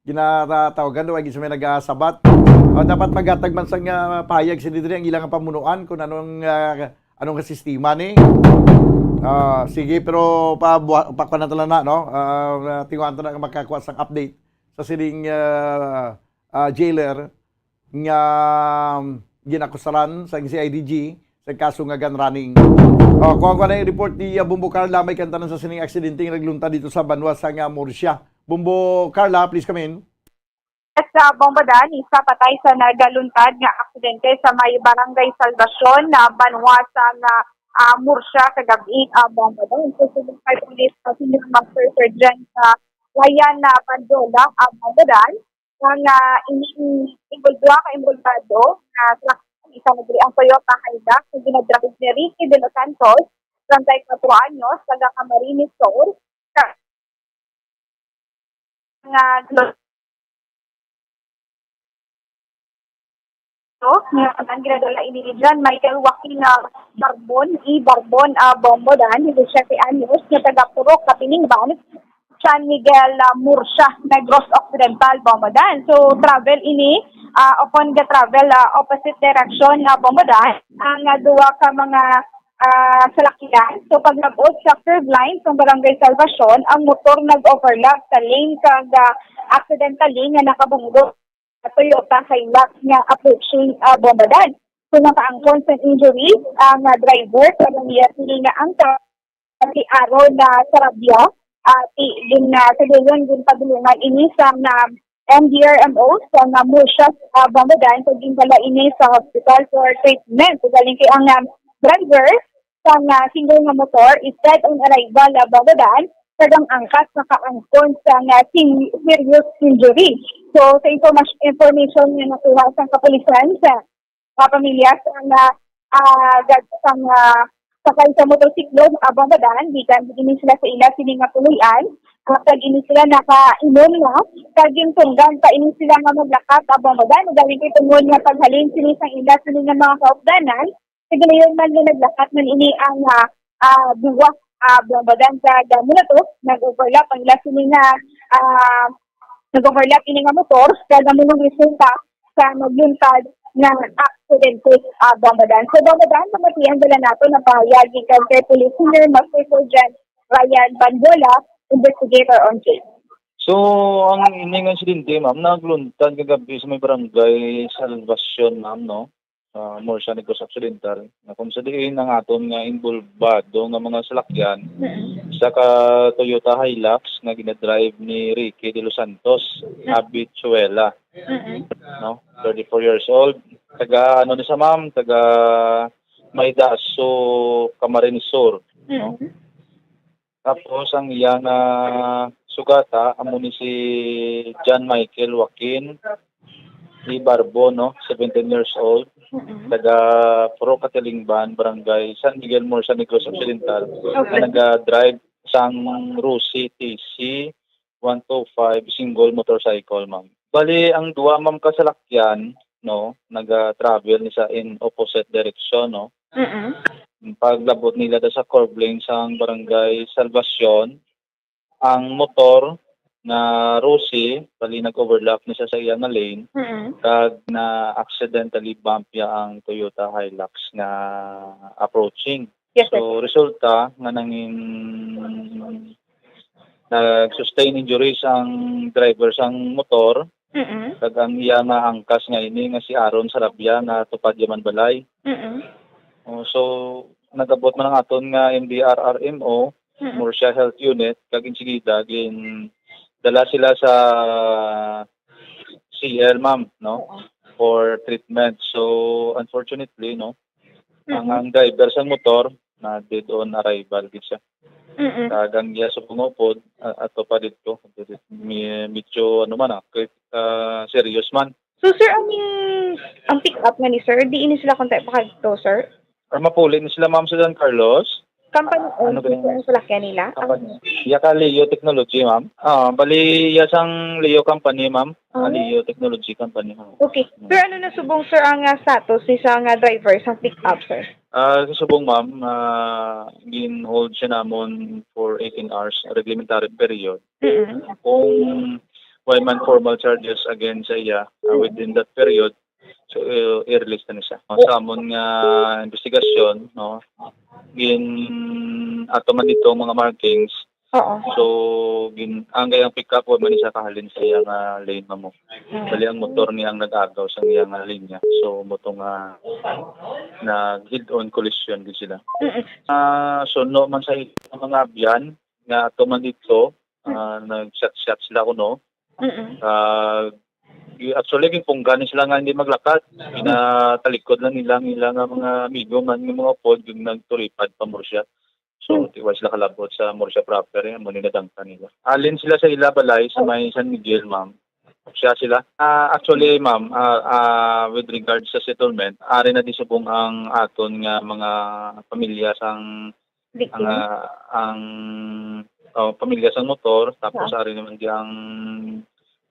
ginatatawagan, tinuway sa may nagasabat. Ah, dapat maghatag man sang, ah, pahayag sini diri ang ilang pamunuan kung anong, ah, anong sistema ni. Ah, sige, pero pa, pa, pa, na tala na, no? Ah, tinguhaan ta na nga makakuha sang update sa sining, ah, ah, jailer nga ginakusaran sa C I D G sa kaso nga gun running. Oh, kuha ko na yung report ni, uh, Bombo Carla, may kanunay sa sining aksidente nga nagluntad dito sa banwa sa nga Murcia. Bombo Carla, please come in. Sa Bombo Dan, isa patay sa nagaluntad nga aksidente sa may Barangay Salvacion na banwa sa nga, ah, Murcia kagabi, ah, Bombo Dan. So, susunod kay Police, ah, Senior Master Sergeant, ah, Ryan, ah, Bandola, ah, Bombo Dan. Ang, ah, ini, involved, duha ka involvado nga truck, isa na diri ang Toyota Hilux nga ginadrive ni Ricky de los Santos, treinta y cuatro anyos, taga Camarines Sur, ka-, nga glo-, nga ang ginadala ini ni John Michael Joaquin, ah, Barbon, E. Barbon, ah, Bombo Dan, disisiete anyos, nga taga Purok, Kapiningban, San Miguel, ah, Murcia, Negros Occidental, Bombo Dan. So, travel ini, ah, upon ga-travel, ah, opposite direction, ah, Bombo Dan, ang, ah, duha ka mga, ah, salakyan. So, paglabot sa curve line sa Barangay Salvacion, ang motor nag-overlap sa lane kag, ah, accidentally nga nakabunggo sa Toyota Hilux nga approaching, ah, Bombo Dan. So, nakaangkon sa injury ang, ah, driver sa pamilya sini nga angka si Aaron, ah, Sarabia. Ah, ti-, gin-, ah, sa gayon, ginpadulungan ini sa, ah, M D R M O sa, ah, Murcia, ah, Bombo Dan, kag gindala ini sa hospital for treatment. Galing kay ang, ah, driver sa, ah, single nga motor is dead on arrival, ah, Bombo Dan, kag ang angkas nakaangkon sa, ah, sing-, serious injury. So, sa informas-, information nga nakuha sa kapulisan sa mga pamilya sa nga, ah, gag-, sa nga sakay sa motorsiklo, ah, Bombo Dan, gikan ini sila sa ila sini nga puloy-an, ah, kag ini sila nakainom na, kag gintunggan pa ini sila nga maglakat, ah, Bombo Dan, galing kay tungod nga paghalin sini sa ila sini nga mga kaupdanan, sa ginayon man nga naglakat man ini ang, ah, ah, duwa, ah, Bombo Dan, kag, ah, muna to, nag-overlap ang ila sini nga, ah, nag-overlap ini nga motor, kag amo nang resulta sa nagluntad nga aksidente, ah, Bombo Dan. So, Bombo Dan, pamati ang dala nato na pahayag gikan kay Police Senior Master Sergeant Ryan Bandola, investigator on case. So, ang ining insidente, ma'am, nagluntad kagabi sa may barangay Salvacion, ma'am, no? Ah, Murcia, Negros Occidental, na kung sa diin ang aton nga involvado nga mga salakyan, Mm-mm. sa ka Toyota Hilux nga ginadrive ni Ricky de los Santos, Mm. Abituela, Mm-mm. no? Thirty-four years old. Taga, ano ni sa ma'am? Taga May Daso, Camarines Sur, no? Mm. Tapos ang iya nga sugata amo ni si John Michael Joaquin Ibarbo, no, seventeen years old, Mm. taga Puro Katilingban, Barangay San Miguel Murcia, Negros Occidental, Okay. nga naga-drive sang Rusi T C one two five single motorcycle, ma'am. Bali, ang duha, ma'am, ka salakyan, no, naga-travel ni sa in opposite direction, no. Mm. Paglabot nila da sa curve lane sang Barangay Salvacion, ang motor nga Rusi, bali nag-overlap ni siya sa iya nga lane, Mm. kag na accidentally bump ya ang Toyota Hilux nga approaching. Yes, sir. So, resulta nga nangin nag-sustain injuries ang driver sang motor, Mm. kag ang iya nga angkas nga ini nga si Aaron Sarabia nga tupad ya man balay. Mm. Oh, so, nag-abot man ang aton nga M D R R M O, Mm. Murcia Health Unit, kag insigida gin dala sila sa C L, ma'am, no, Oo. for treatment. So, unfortunately, no, ang, Mm. ang driver sang motor na dead on arrival gid siya. Mm. Kag ang iya subong nga upod, ah, ato pa didto. Mi-, medyo, ano man, ah, kay, ah, serious man. So, sir, ang, ang pick-up nga ni sir, di ini sila kontak pa kadto, sir? Or mapuli ni sila, ma'am, sa San Carlos. Company Ano owned ba yung ang salakyan nila? Company. Iya ka Leo Technology, ma'am. Ah, bali, iya sang Leo Company, ma'am. Ah, Ah. Leo Technology Company, ma'am. Okay. Sir, ano na subong, sir, ang, ah, status ni sa nga driver sa pick-up, sir? Ah, sa subong, ma'am, ah, gin-hold siya namon for eighteen hours, reglementary period. Mm-mm. Kung way man formal charges against sa iya, ah, within that period, so, i-, i-release na ni siya. Sa amon nga investigasyon, no, gin-, ato man dito ang mga markings. Oo. So, gin-, ang gayang pick-up, wa man ni siya kahalin sa iya nga lane, ma'am. Mm. Bali, ang motor niya ang nag-agaw sa iya nga linya. So, moto nga nag-head-on collision gid sila. Mm-mm. Ah, suno man sa ilang mga abyan nga ato man dito, ah, nag-shot-shot sila kuno. Mm-mm. Ah, y-, actually, ginpunggan ni sila nga hindi maglakad. Ginatalikod lang nila ang ilang mga amigo man, nga mga upod, yung nagturipad pa Murcia. So, Hmm. tiway sila kalabot sa Murcia proper, eh, amo ni nadangka nila. Alin sila sa ila balay sa may San Miguel, ma'am. Siya sila. Ah, actually, ma'am, ah, ah, with regards sa settlement, ari na di subong ang aton nga mga pamilya sang, ang, Victim. ah, ang, oh, pamilya sang motor, tapos Ah. ari naman di ang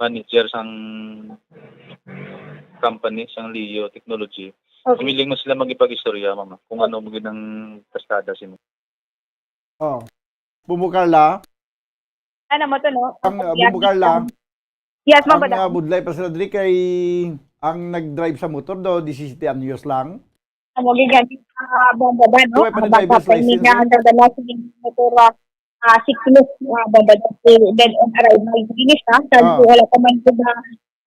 manager sang company, sang Leo Technology. Okay. Willing man sila magipag-istorya, ma'am, kung ano mo gid ang kastada sila. Oh. Bumbo Carla, Ano mo to, no? ang, uh, Bumbo Carla, Yes, ma'am, ang, bala. Uh, budlay pa sila diri kay ang nag-drive sa motor daw, disisiyete anyos lang. Ang magiging, ah, bomba ba, no? Wala pa Ang na driver's bata pa, license, nga eh. ang nagdala sa motor, ah, ah, siklo, ah, bomba ba, eh, dead on arrival. Hindi siya, sa Ah. wala pa man po na,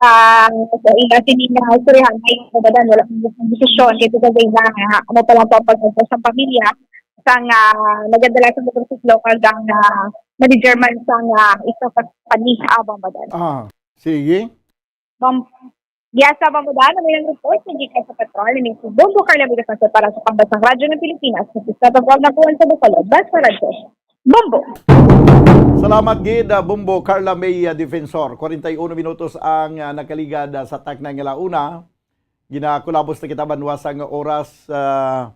ah, sa ila, sini na, istoryahan, ay, bomba ba, wala pa man desisyon, kaya ito gagawin na, ah, ano pa lang po, pag sa pamilya, sa nga, nagdala sa motorsiklo, kag ang, ah, manager man sa nga, isa ka company, ah, bomba ba. Ah, sige. Bam-, Yes, sa Bambudan, may nang report sa gikan sa patrol ni Mister Bombo Carla Villafaña para sa Pambansang Radyo ng Pilipinas. Sa pagkawag na po sa Bacolod, Basta Radyo. Bombo! Salamat gid, uh, Bombo Carla May, uh, Defensor. Kwarenta y uno minutos ang, uh, nakaligad, uh, sa takna nga launa. Ginakulabos na kita banwa sa nga oras, uh,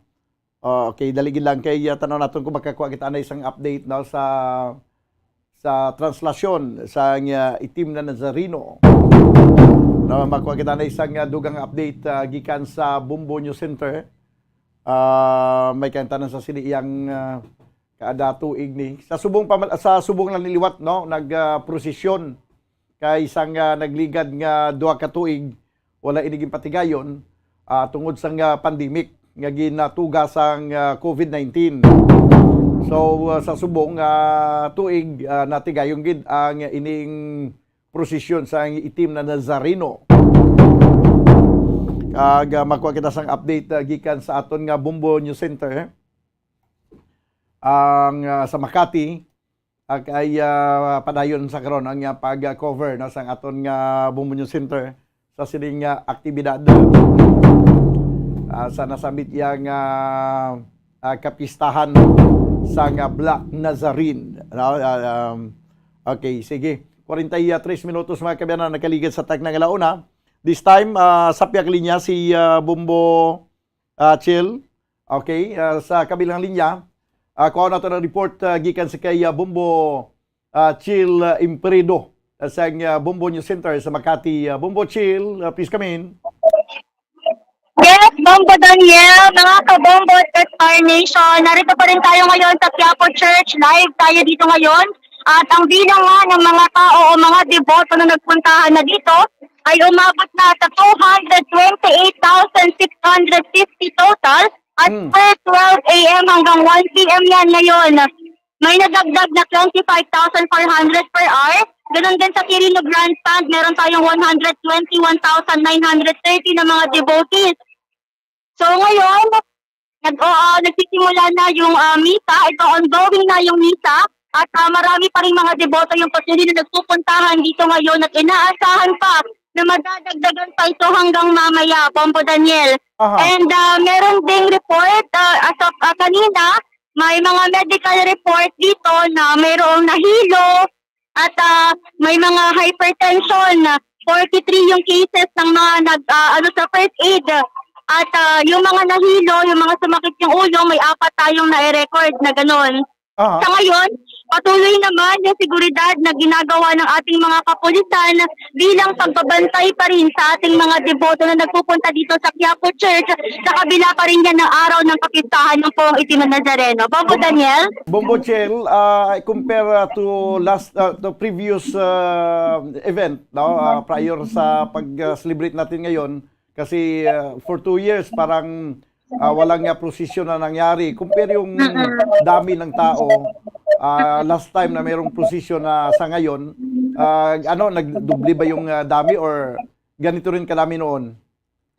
Oh, okay, dali gid lang kay, uh, tanaw naton kung makakuha kita na isang update, no, sa, sa translasyon sa, uh, Itim na Nazareno. No, makuha kita na isang, uh, dugang update, uh, gikan sa Bombo News Center. Uh, may kantanan sa sini iyang, uh, kada tuig ni. Sa subong pamal-, sa subong lang niliwat, no, nag, uh, prosesyon kay sang, ah, nagligad nga duha ka tuig, wala ini ginpatigayon, ah, tungod sang, ah, pandemic nga ginatuga sang, ah, COVID nineteen. So, ah, sa subong, ah, tuig, ah, natigayon gid ang ining prosesyon sang Itim na Nazareno. Kag, ah, makuha kita sang update, ah, gikan sa aton nga Bombo News Center. Ang, ah, sa Makati, Ag ay, ah, padayon sa karon ang, ah, pag-cover, no, sang aton nga Bombo News Center sa sining, ah, aktibidad. ah, sa nasambit yang, ah, ah, kapistahan sang, ah, Black Nazarene. No? Ah, um, okay, sige. Kwarenta y tres minutos, mga kaabyanan, nakaligid sa takna nga launa. This time, ah, sa pihak linya si, ah, Bombo, ah, Chill. Okay, ah, sa kabilang linya, ah, kuha nato ng report, ah, gikan sa kay, ah, Bombo, ah, Chill, ah, Impredo, ah, sa, ah, Bombo News Center sa Makati. Ah, Bombo Chill, ah, please come in. Yes, Bombo Daniel, mga kabombo at Star Nation, narito pa rin tayo ngayon sa Quiapo Church. Live tayo dito ngayon. At ang bilang nga ng mga tao o mga deboto na nagpuntahan na dito ay umabot na sa two hundred twenty-eight thousand six hundred fifty total. At Hmm. per twelve a m hanggang one p m yan ngayon, may nadagdag na twenty-five thousand four hundred per hour. Ganun din sa Quirino Grandstand, meron tayong one hundred twenty-one thousand nine hundred thirty na mga devotees. So ngayon, nag, oo, nagsisimula na yung, ah, misa. Ito, ongoing na yung misa. At, ah, marami pa rin mga deboto yung patuloy na nagpupuntahan dito ngayon at inaasahan pa na madadagdagan pa ito hanggang mamaya, Bombo Daniel. Aha. And, ah, meron ding report, ah, as of, ah, kanina, may mga medical report dito na mayroong nahilo at, ah, may mga hypertension. Forty-three yung cases ng mga nag, ah, ano, sa first aid. At, ah, yung mga nahilo, yung mga sumakit yung ulo, may apat tayong na-record na ganun. Aha. Sa ngayon, patuloy naman yung seguridad na ginagawa ng ating mga kapulisan bilang pagbabantay pa rin sa ating mga deboto na nagpupunta dito sa Quiapo Church sa kabila pa rin yan ng araw ng kapistahan ng Poong Itim na Nazareno. Bombo Daniel? Bombo Chill, ah, I compare, ah, to last, ah, to previous, ah, event, no? Ah, prior sa pag-celebrate natin ngayon, kasi, ah, for two years, parang, ah, walang, ah, prosesyon na nangyari. Compare yung Mm-mm. dami ng tao, ah, last time na mayroong prosesyon na sa ngayon, ah, ano, nagdoble ba yung, ah, dami or ganito rin kadami noon?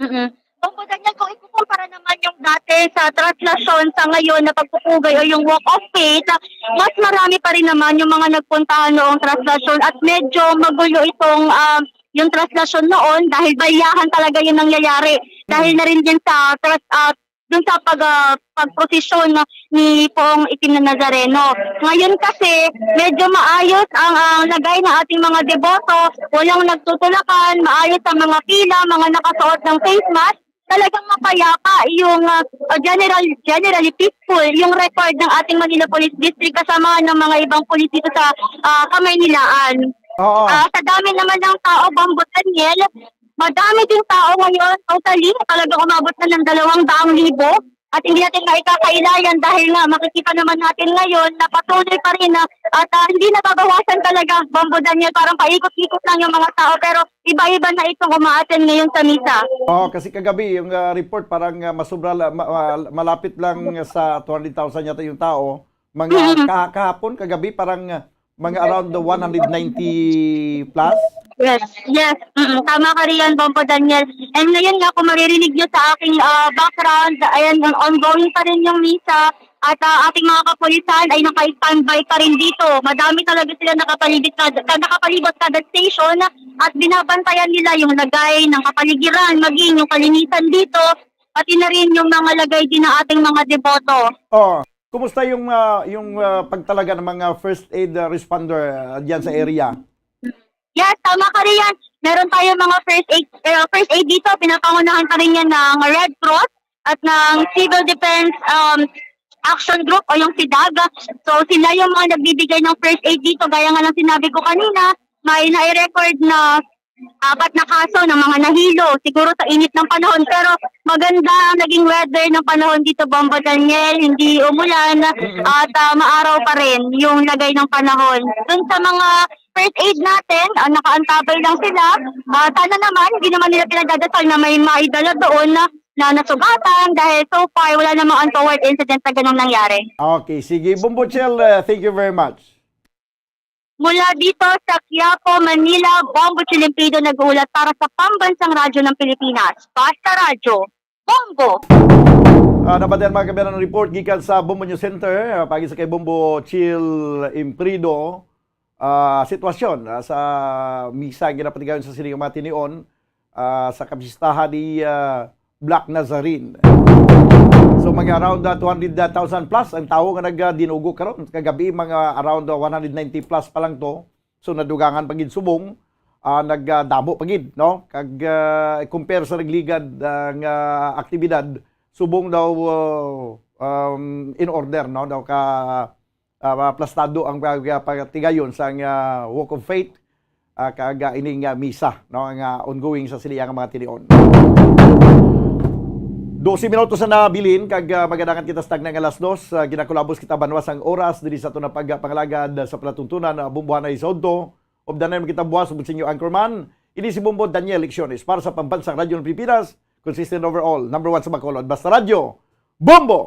Mm-mm. Bombo Daniel, kung ikukumpara naman yung dati sa traslasyon sa ngayon na pagpupugay o yung walk of faith, mas marami pa rin naman yung mga nagpuntahan noong traslasyon at medyo magulo itong, ah, yung traslasyon noon dahil balyahan talaga yung nangyayari. Dahil Mm. na rin din sa tras-, ah, dun sa pag, ah, pagprosesyon ni Poong Itim na Nazareno. Ngayon kasi, medyo maayos ang, ang lagay ng ating mga deboto. Walang nagtutulakan, maayos ang mga pila, mga nakasuot ng face mask. Talagang mapayapa yung, ah, general, generally peaceful yung record ng ating Manila Police District kasama ng mga ibang pulis dito sa, ah, Kamaynilaan. Oo. Ah, sa dami naman ng tao, Bombo Daniel, madami din tao ngayon. Totally, talagang umabot na ng dalawang daang libo. At hindi natin maikakailayan dahil nga makikita naman natin ngayon na patuloy pa rin na, at, ah, hindi nababawasan talaga, Bombo Daniel, parang paikot-ikot lang yung mga tao, pero iba-iba na itong umaattend ngayon sa misa. Oo, kasi kagabi yung, ah, report parang, ah, masobra la-, ma-, ma-, malapit lang sa two hundred thousand yata yung tao. Mga Mm. kaha-, kahapon, kagabi, parang, ah, mga around the one hundred ninety plus? Yes, yes. Mm-mm. Tama ka riyan, Bombo Daniel. And ngayon nga, kung maririnig nyo sa aking, ah, background, ayan, on-, ongoing pa rin yung misa at, ah, ating mga kapulisan ay naka-standby pa rin dito. Madami talaga sila nakapaligid kada, ka-, nakapalibot kada station at binabantayan nila yung lagay ng kapaligiran, maging yung kalinisan dito, pati na rin yung mga lagay din ng ating mga deboto. Oh, kumusta yung, ah, yung, ah, pagtalaga ng mga first aid, ah, responder, ah, diyan sa area? Yes, tama ka riyan. Meron tayo mga first aid, eh, first aid dito, pinapangunahan pa rin yan ng Red Cross at ng Civil Defense, um, Action Group o yung sidag. So, sila yung mga nagbibigay ng first aid dito. Gaya nga ng sinabi ko kanina, may nai-record na apat na kaso ng mga nahilo, siguro sa init ng panahon. Pero maganda ang naging weather ng panahon dito, Bombo Daniel. Hindi umulan Mm. at, ah, maaraw pa rin yung lagay ng panahon. Dun sa mga first aid natin, ah, nakaantabay lang sila. Ah, sana naman, hindi naman nila pinagdadasal na may maidala doon na, na nasugatan dahil so far, wala namang untoward incident na ganun nangyari. Okay, sige. Bombo Chill, uh, thank you very much. Mula dito sa Quiapo, Manila, Bombo Chilimpido nag-uulat para sa Pambansang Radyo ng Pilipinas. Basta Radyo, Bombo! Ah, nabatian, mga kaabyanan, ang report gikan sa Bombo News Center, ah, pagi sa kay Bombo Chill Imprido. Ah, sitwasyon, ah, sa misa nga ginapatigayon sa sining nga mga tinion, ah, sa kapistahan ni, ah, Black Nazarene. So, mga around, ah, two hundred thousand plus ang tawo nga nagadinugo karon. Kagabi, mga around, ah, one hundred ninety plus pa lang to. So, nadugangan pa gid subong, ah, nagdamo pa gid, no? Kag, ah, compare sa nagligad, ah, nga aktibidad, subong daw, ah, um, in order, no? Daw ka, ah, plastado ang pag-, pagtigayon sang, ah, Walk of Faith, ah, kag, ah, ining, ah, misa, no, nga ongoing sa sini nga mga tinion. Dose minutos na nabilin, kag, ah, magadangat kita sa tagna nga alas dos. Ah, ginakulabos kita banwa sang oras diri sa aton nga pagpangalagad sa palatuntunan, ah, Bombohanay sa Udto. Updan na kita buwas, subong sa inyo anchorman. Ini si Bombo Daniel Lecciones para sa Pambansang Radyo ng Pilipinas, consistent overall, number one sa Bacolod. Basta Radyo, Bombo!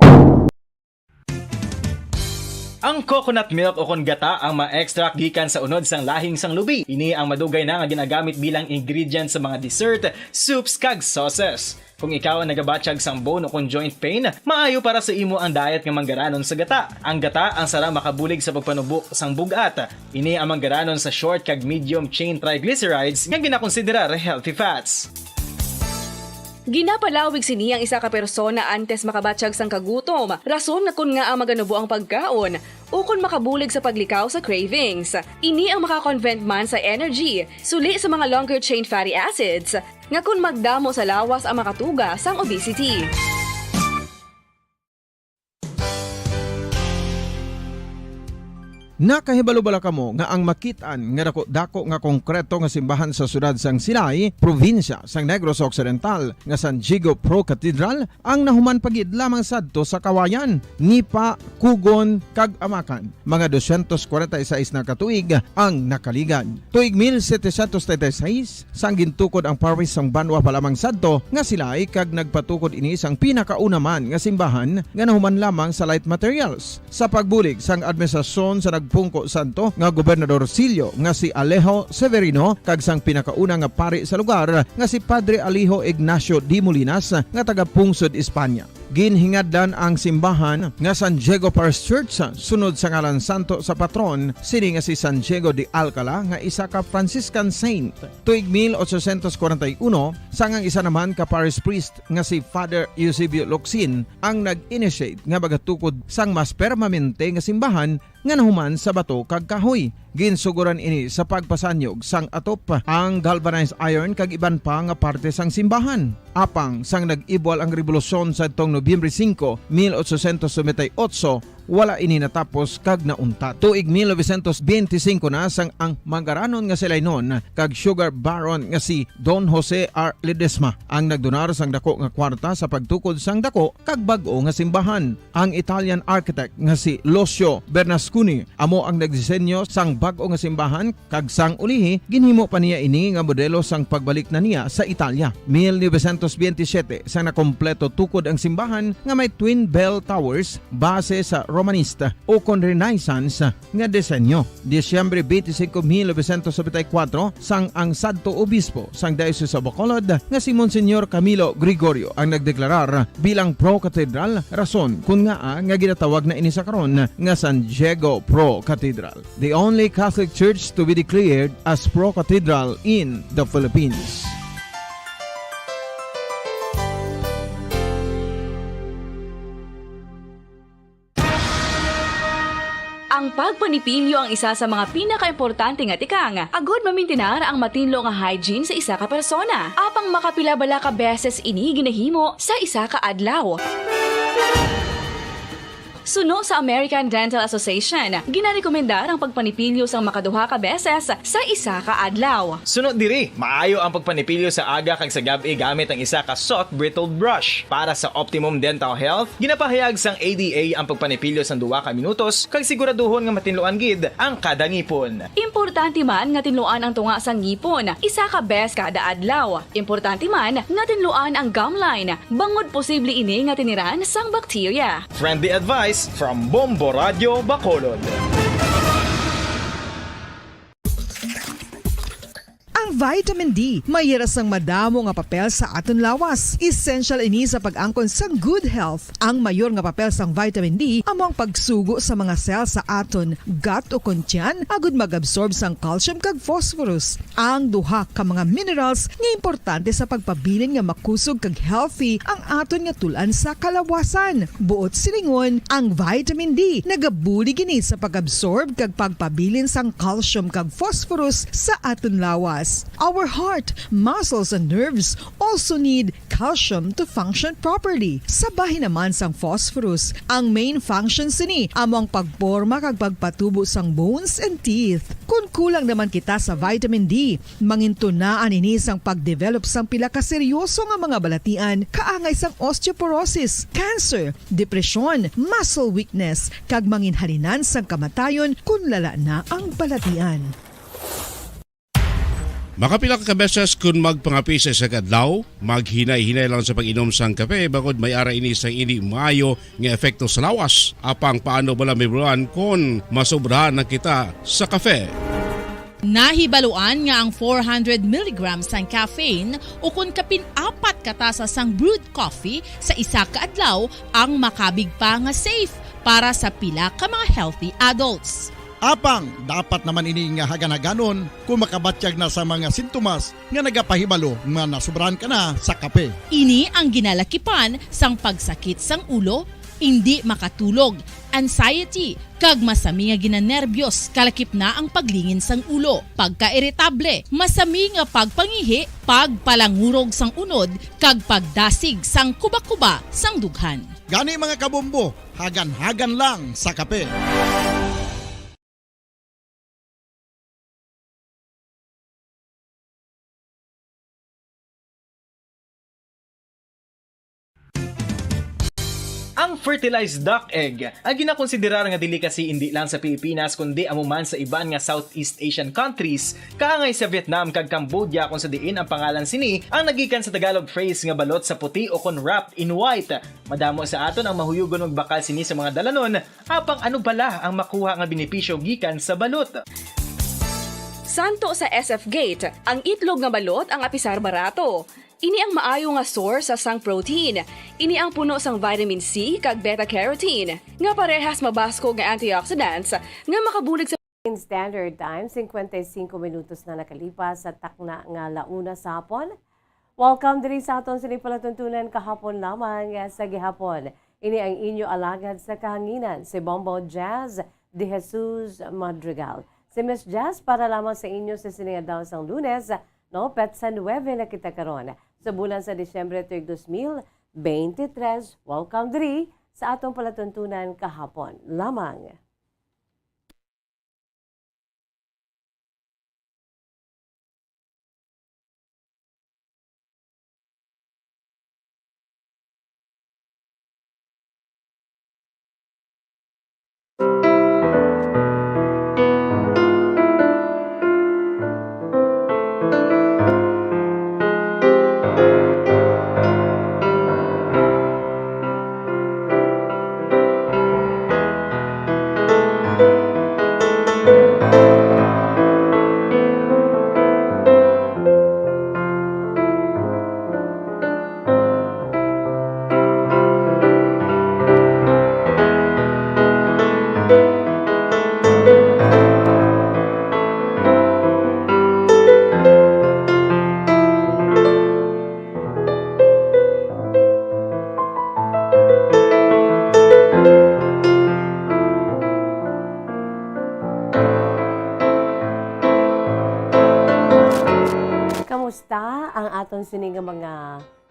Ang coconut milk o kon gata ang ma-extract gikan sa unod sang lahing sang lubi. Ini ang madugay na nga ginagamit bilang ingredient sa mga dessert, soups, kag sauces. Kung ikaw ang nagabatyag sang bone o kon joint pain, maayo para sa imo ang diet nga manggaranon sa gata. Ang gata ang sarang makabulig sa pagpanubo sang bug-at. Ini ang manggaranon sa short kag medium chain triglycerides nga ginakonsiderar healthy fats. Ginapalawig sini ang isa ka persona antes makabatyag sang kagutom, rason nga kon ngaa maganubo ang pagkaon, ukon makabulig sa paglikaw sa cravings. Ini ang makakonvert man sa energy, suli sa mga longer chain fatty acids, nga kon magdamo sa lawas ang makatuga sang obesity. Nakahibalo bala kamo nga ang makit-an nga dako-dako nga konkreto nga simbahan sa siyudad sang Silay, probinsya sang Negros Occidental, nga San Diego Pro Cathedral, ang nahuman pa gid lamang sadto sa Kawayan, Nipa, Kugon, kag Amakan? Mga dosyentos kwarenta y seis na ka tuig ang nakaligad. Tuig mil setecientos treinta y seis, sang gintukod ang parish sang banwa pa lamang sadto nga Silay, kag nagpatukod ini sang pinakauna man nga simbahan nga nahuman lamang sa light materials. Sa pagbulig sang administrasyon sa nagpungko sadto nga gobernador silyo nga si Alejo Severino kag sang pinakauna nga pari sa lugar nga si Padre Alejo Ignacio de Molinas nga taga-pungsod Espanya. Ginhingadlan ang simbahan nga San Diego Parish Church sunod sa ngalan santo sa patron sini nga si San Diego de Alcala nga isa ka Franciscan saint. Tuig mil ochocientos kwarenta y uno, sang ang isa naman ka parish priest nga si Father Eusebio Locsin ang nag-initiate nga magatukod sang mas permanente nga simbahan nga nahuman sa bato kag kahoy. Ginsugoran ini sa pagpasanyog sang atop, ang galvanized iron kag iban pa nga parte sang simbahan. Apang sang nag-ibwal ang rebolusyon sadtong Nobyembre singko, mil ochocientos noventa y ocho, wala ini natapos kag nauntat. Tuig mil novecientos benti singko na sang ang manggaranon nga Silaynon kag sugar baron nga si Don Jose R. Ledesma ang nagdonar sang dako nga kwarta sa pagtukod sang dako kag bag-o nga simbahan. Ang Italian architect nga si Lucio Bernasconi amo ang nagdisenyo sang bag-o nga simbahan, kag sang ulihi ginhimo pa niya ini nga modelo sang pagbalik na niya sa Italia. Mil novecientos benti siyete, sang nakompleto tukod ang simbahan nga may twin bell towers base sa Romanista o kon Renaissance nga disenyo. Disyembre twenty-five, mil novecientos noventa y cuatro, sang ang sadto obispo sang Diocese of Bacolod nga si Monsignor Camilo Gregorio ang nagdeklarar bilang pro-cathedral, rason kon ngaa nga ginatawag na ini sa karon nga San Diego Pro Cathedral, the only Catholic Church to be declared as pro-cathedral in the Philippines. Ang pagpanipilyo ang isa sa mga pinakaimportante nga tikang agod mamintinar ang matinlo nga hygiene sa isa ka persona. Apang makapila bala ka beses ini ginahimo sa isa ka adlaw? Suno sa American Dental Association, ginarekomendar ang pagpanipilyo sang makaduha ka beses sa isa ka adlaw. Suno diri, maayo ang pagpanipilyo sa aga kag sa gab-i gamit ang isa ka soft bristled brush. Para sa optimum dental health, ginapahayag sang A D A ang pagpanipilyo sang duha ka minutos kag siguraduhon nga matinluan gid ang kada ngipon. Importante man nga tinluan ang tunga sang ngipon isa ka bes kada adlaw. Importante man nga tinluan ang gum line, bangod posible ini nga tiniran sang bakterya. Friendly advice from Bombo Radyo Bacolod. Ang Vitamin D, may hira sang madamo nga papel sa aton lawas. Essential ini sa pag-angkon sang good health. Ang mayor nga papel sang vitamin D amo ang pagsugo sa mga cell sa aton gut o kon tiyan agud mag-absorb sang calcium kag phosphorus, ang duha ka mga minerals nga importante sa pagpabilin nga makusog kag healthy ang aton nga tul-an sa kalawasan. Buot silingon, ang vitamin D nagabulig ini sa pag-absorb kag pagpabilin sang calcium kag phosphorus sa aton lawas. Our heart, muscles, and nerves also need calcium to function properly. Sa bahin naman sang phosphorus, ang main function sini amo ang pagporma kag pagpatubo sang bones and teeth. Kon kulang naman kita sa vitamin D, mangintunaan ini sang pag-develop sang pila ka seryoso nga mga balatian kaangay sang osteoporosis, cancer, depresyon, muscle weakness, kag manginhalinan sang kamatayon kon lala na ang balatian. Makapila ka beses kon magpangape sa isa ka adlaw, maghinay-hinay lang sa pag-inom sang kape, bangod may ara ini sang indi maayo nga epekto sa lawas. Apang paano bala mahibaluan kon masobrahan na kita sa kape? Nahibaluan nga ang four hundred milligrams sang caffeine, o kon kapin apat ka tasa sang brewed coffee sa isa ka adlaw, ang makabig pa nga safe para sa pila ka mga healthy adults. Apang dapat naman ini nga hagan-haganon kung makabatyag na sa mga sintomas nga nagapahibalo nga nasobrahan ka na sa kape. Ini ang ginalakipan sang pagsakit sang ulo, indi makatulog, anxiety, kag masami nga ginanerbiyos, kalakip na ang paglingin sang ulo, pagkairitable, masami nga pagpangihi, pagpalangurog sang unod, kag pagdasig sang kuba-kuba sang dughan. Gani, mga kabombo, hagan-hagan lang sa kape. Ang fertilized duck egg, ang ginakonsiderar nga delicacy indi lang sa Pilipinas kundi amo man sa iban nga Southeast Asian countries, kaangay sa Vietnam kag Cambodia, kung sa diin ang pangalan sini ang nagikan sa Tagalog phrase nga balot sa puti o kon wrapped in white. Madamo sa aton ang mahuyugon magbakal sini sa mga dalanon, apang ano bala ang makuha nga benepisyo gikan sa balot? Santo sa S F Gate, ang itlog nga balot ang apisar barato. Ini ang maayo nga source sa sang protein. Ini ang puno sang vitamin C kag beta carotene, nga parehas mabaskog nga antioxidants nga makabulig sa In Standard Time, cincuenta y cinco minutos na nakalipas sa takna nga la una sa hapon. Welcome diri sa aton sini palatuntunan kahapon lamang sa gihapon. Ini ang inyo alagad sa kahanginan, si Bombo Jazz de Jesus Madrigal. Si Miss Jazz para lamang sa inyo sa sini nga adlaw sang Lunes, no, petsa nuebe na kita karon sa bulan sa Disyembre tuig dos mil beintitrés. Welcome diri sa atong palatuntunan kahapon lamang. Kamusta ang aton sini nga mga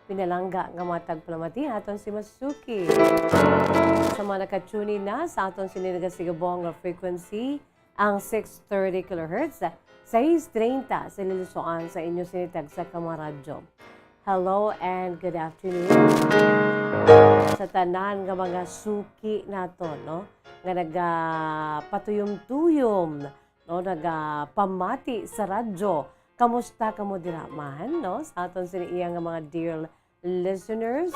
pinalangga nga mga tagpalamati, aton si Masuki. Sa mga naka-tune in na sa aton sini nagasigabong nga frequency, ang six thirty kilohertz, sais treinta sa Lilosoan sa inyo sini tagsa ka mga radyo. Hello and good afternoon sa tanan nga mga suki naton, no? Nga nagapatuyom-tuyom, no? Nagapamati sa radyo. Kamusta kamo dira man, no? Sa aton sini iya nga mga dear listeners.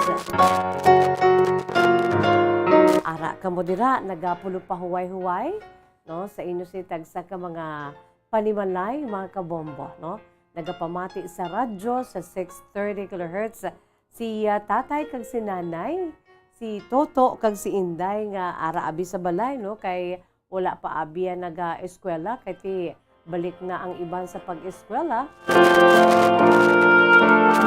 Ara kamo dira, nagapulo pa huway-huway, no? Sa inyo sini tagsa ka mga panimalay, mga kabombo, no? nagapamati sa radyo sa six thirty kilohertz si, ah, tatay kag si nanay, si Toto kag si Inday nga ara abi sa balay, no, kay wala pa abi ang naga-eskwela, kay ti balik na ang iban sa pag-eskwela.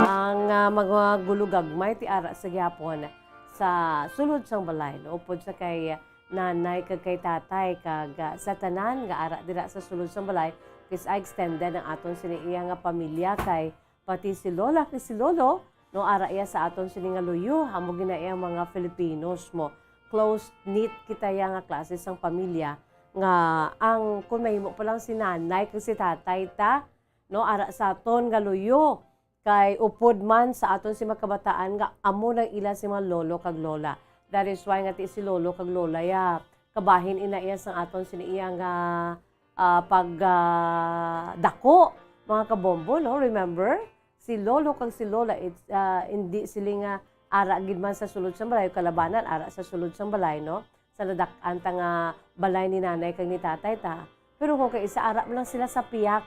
Ang, ah, mga gulugagmay ti ara sa gihapon sa sulod sang balay, no, upod sa kay nanay kag kay tatay, kag, ah, sa tanan nga ara dira sa sulod sang balay, kis-a extended ang aton sini iya nga pamilya, kay pati si Lola kag si Lolo, no, ara iya sa aton sini nga luyo, amo gina iya mga Filipinos mo. Close-knit kita ya nga klase sang pamilya nga ang, kung mahimo pa lang si nanay kag si tatay ta, no, ara sa aton nga luyo, kay upod man sa aton si mga kabataan nga amo nang ila si mga lolo kag lola. That is why nga ti si lolo kag lola ya, kabahin ina iya sang aton sini iya nga, ah, pag, ah, dako, mga kabombo, no? Remember? Si lolo kag si lola, it's, ah, hindi sila nga ara gid man sa sulod sang balay, kalabanan ara sa sulod sang balay, no? Sa nadak-an ta nga balay ni nanay kag ni tatay ta. Pero kung kay isa, ara man lang sila sa piyak,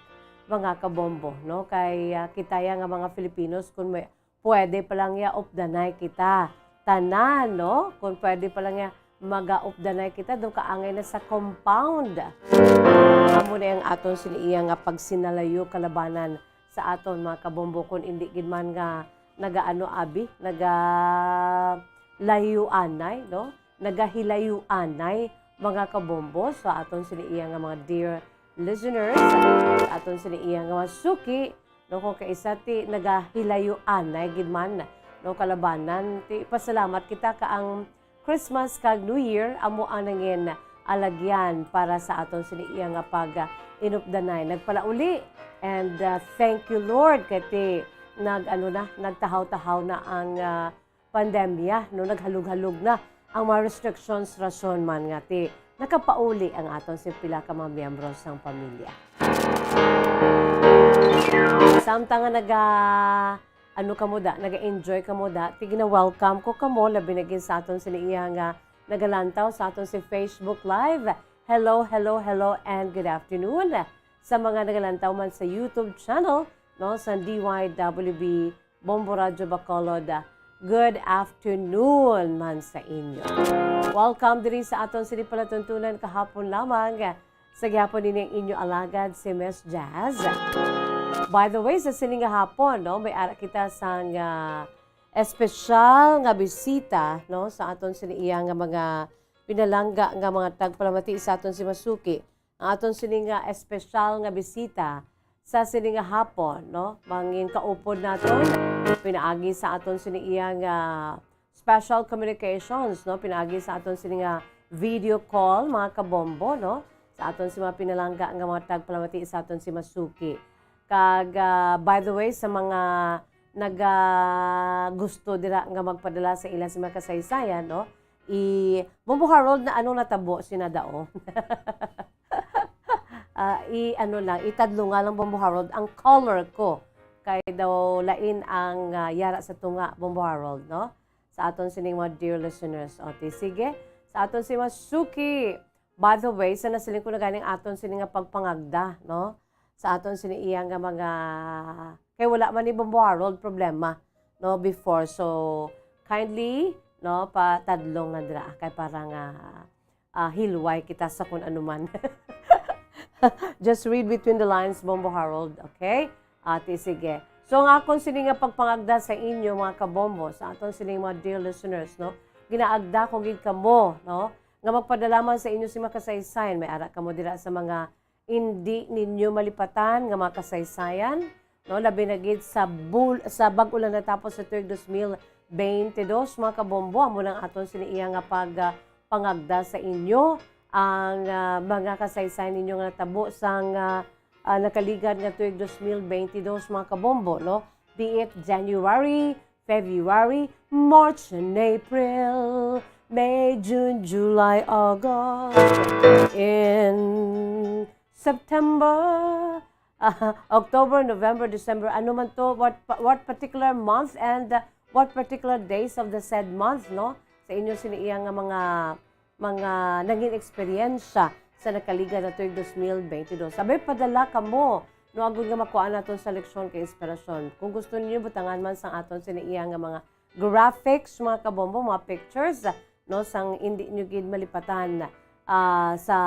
mga kabombo, no? Kay, ah, kita ya nga mga Filipinos, kung may, pwede pa lang ya updanay kita. Tanan, no? Kung pwede pa lang ya, magaupdanay kita, do kaangay na sa compound. Amo na ang aton sini iya nga pagsinalayo kalabanan sa aton mga kabombo, kung hindi gid man nga nagaano abi, naga layuanay, no? Nagahilayuanay, mga kabombo, sa aton sini iya nga mga dear listeners, aton sini iya nga mga suki, no, kung kaisa ti nagahilayuanay gid man, no, kalabanan, ti pasalamat kita ka ang Christmas kag New Year amo ang nangin alagyan para sa aton sini iya nga pag, ah, inupdanay. Nagpalauli, and, ah, thank you, Lord, kay ti nag, ano na, nagtahaw-tahaw na ang, ah, pandemya, no, naghalog-halog na ang mga restrictions, rason man nga ti nakapauli ang aton si pila ka mga miyembro sang pamilya. Samtang nga naga, ano kamo da, naga-enjoy kamo da, ti gina-welcome ko kamo, labi na gid sa aton sini iya nga nagalantaw sa aton si Facebook Live. Hello, hello, hello, and good afternoon. Sa mga nagalantaw man sa YouTube channel, no, sa D Y W B Bombo Radyo Bacolod, good afternoon man sa inyo. Welcome diri sa aton sini palatuntunan kahapon lamang. Sa gihapon ini ang inyo alagad, si Miss Jazz. By the way, sa sini nga hapon, no, may ara kita sang, ah, espesyal nga bisita, no, sa aton sini iya nga mga pinalangga nga mga tagpalamati sa aton si Masuki. Ang aton sini nga espesyal nga bisita sa sini nga hapon, no? Mangin kaupod naton pinaagi sa aton sini iya nga special communications, no? Pinaagi sa aton sini nga video call, mga kabombo, no? Sa aton si mga pinalangga nga mga tagpalamati sa aton si Masuki. Kag, ah, by the way, sa mga naga gusto dira nga magpadala sa ila sa mga kasaysayan, no? I Bombo Harold, na ano natabo si nadao? Ah, i ano lang, itadlunga lang, Bombo Harold, ang color ko. Kay daw lain ang, ah, yara sa tunga, Bombo Harold, no? Sa aton sining mga dear listeners. O, ti, sige. Sa aton si mga suki. By the way, sa nasiling ko na ganing aton sini nga pagpangagda, no? Sa aton sini iya nga mga, kay wala man ni Bombo Harold problema, no, before. So, kindly, no, patadlong na dira kay para nga, ah, hilway kita sa kun ano man. Just read between the lines, Bombo Harold, okay? Ati, sige. So, ang akon sini nga pagpangagda sa inyo, mga kabombo, sa aton sini mga dear listeners, no? Ginaagda ko gid kamo, no? Nga magpadala man sa inyo sing mga kasaysayan. May ara kamo dira sa mga indi ninyo malipatan nga mga kasaysayan, no? Labi na gid sa bul-, sa bag-o lang natapos sa tuig dos mil twenty-two, mga kabombo, amo nang aton sini iya nga pag, ah, pangagda sa inyo ang, ah, mga kasaysayan ninyo nga natabo sang, ah, ah, nakaligad nga tuig dos mil twenty-two, mga kabombo, no? Be it January, February, March, and April, May, June, July, August, in September, ah, October, November, December, ano man to, what pa-, what particular month and, uh, what particular days of the said month, no? Sa inyo sini iya nga mga, mga nangin eksperyensya sa nakaligad na tuig dos mil twenty-two. Sabay padala kamo No, agud nga makuha naton sa leksyon kay inspirasyon. Kung gusto niyo butangan man sang aton sini iya nga mga graphics, mga kabombo, mga pictures, no, sang indi niyo gid malipatan, ah, sa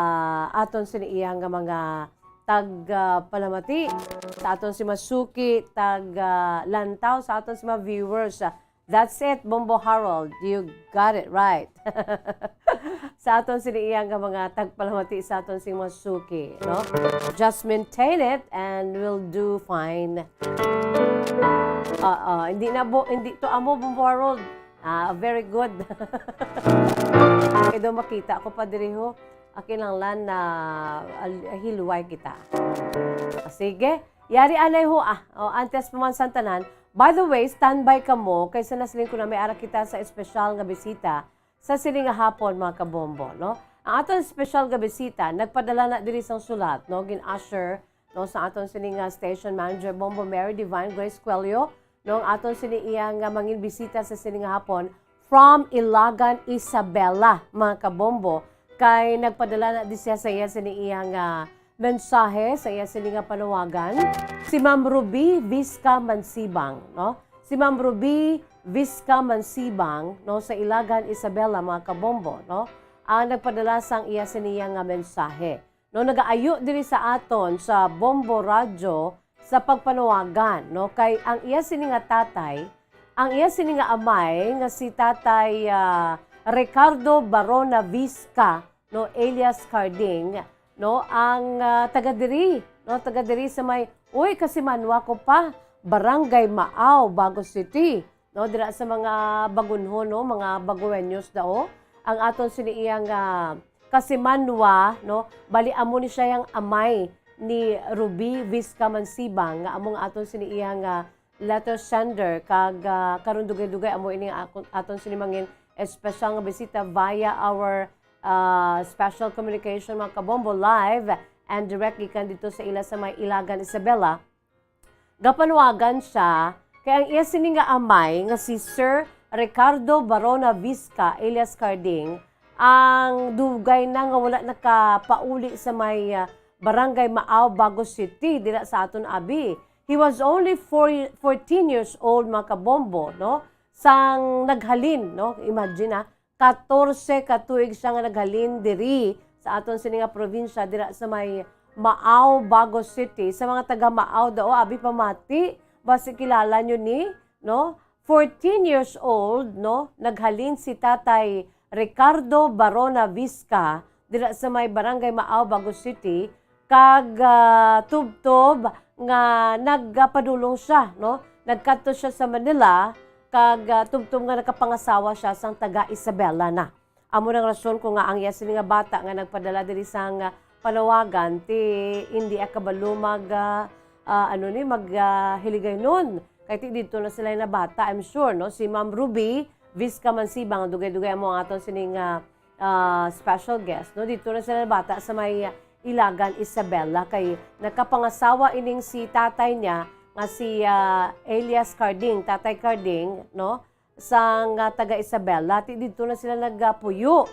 aton sini iya nga mga tag, ah, palamati, sa aton si masuki, tag, ah, lantaw, sa aton si mga viewers. That's it, Bombo Harold. You got it right. Sa aton sini iya nga mga tagpalamati sa aton sing mga suki, no? Just maintain it and we'll do fine. Oo, hindi na bo, hindi to amo, Bombo Harold. Ah, very good. Kay daw makita ko pa diri ho. Akin lang lan na al-, hilway kita. Ah, sige, yari anay ho ah. O, antes pa man sang tanan. By the way, standby kamo kay sa nasiling ko na may ara kita sa espesyal nga bisita sa sini nga hapon, mga kabombo, no? Ang aton espesyal nga bisita nagpadala na diri sang sulat, no? Gin-usher, no, sa aton sini nga station manager, Bombo Mary Divine Grace Cuello, no, ang aton sini iya nga mangin bisita sa sini nga hapon from Ilagan, Isabela, mga kabombo, kay nagpadala na di siya sa iya sini iya nga mensahe sa iya sini nga panawagan, si Ma'am Ruby Visca Mansibang, no? Si Ma'am Ruby Visca Mansibang, no, sa Ilagan, Isabela, mga kabombo, no, ang nagpadala sang iya sini iya nga mensahe. No, nagaayo diri sa aton sa Bombo Radyo sa pagpanawagan, no, kay ang iya sini nga tatay, ang iya sini nga amay nga si Tatay, ah, Ricardo Barona Visca, no, alias Carding, no, ang, ah, taga diri, no, taga diri sa may, uy, kasimanwa ko pa, Barangay Maaw, Bago City, no, dira sa mga Bagunhon, no, mga Bagueños dao, ang aton sini iya nga kasimanwa, no, bali amo ni siya yang amay ni Ruby Visca Mansibang, nga amo nga aton sini iya nga letter sender, kag, ah, karon dugay-dugay amo ini nga akon, aton sini mangin espesyal nga bisita via our, ah, special communication, mga kabombo, live and direct gikan dito sa ila sa may Ilagan, Isabela. Gapanwagan siya kay ang iya sini nga amay nga si Sir Ricardo Barona Visca alias Carding ang dugay na nga wala nakapauli sa may, ah, Barangay Maaw, Bago City, dira sa aton abi. He was only four, fourteen years old, mga kabombo, no? Sang naghalin, no? Imagine, ah, katorse ka tuig siya nga naghalin diri sa aton sini nga probinsya, dira sa may Maaw, Bago City. Sa mga taga Maaw dao, abi pamati, basi kilala nyo ni, no? Fourteen years old, no? Naghalin si Tatay Ricardo Barona Visca dira sa may Barangay Maaw, Bago City, kag, ah, tubtob nga nagpadulong siya, no? Nagkadto siya sa Manila, kag, ah, tubtob nga nakapangasawa siya sang taga Isabela na. Amo nang rason ko nga ang iya sini nga bata nga nagpadala diri sang, ah, panawagan, ti indi a kabalo mag, ah, ah, ano ni, mag, ah, hiligaynon. Kay ti didto na sila nabata, I'm sure, no? Si Ma'am Ruby Visca Mansibang, dugay-dugay amo ang aton sining, ah, ah, special guest, no? Didto na sila nabata sa may Ilagan, Isabela, kay nakapangasawa ining si tatay niya nga si, ah, alias Carding, Tatay Carding, no? Sang, ah, taga Isabela, ti didto na sila nagapuyo.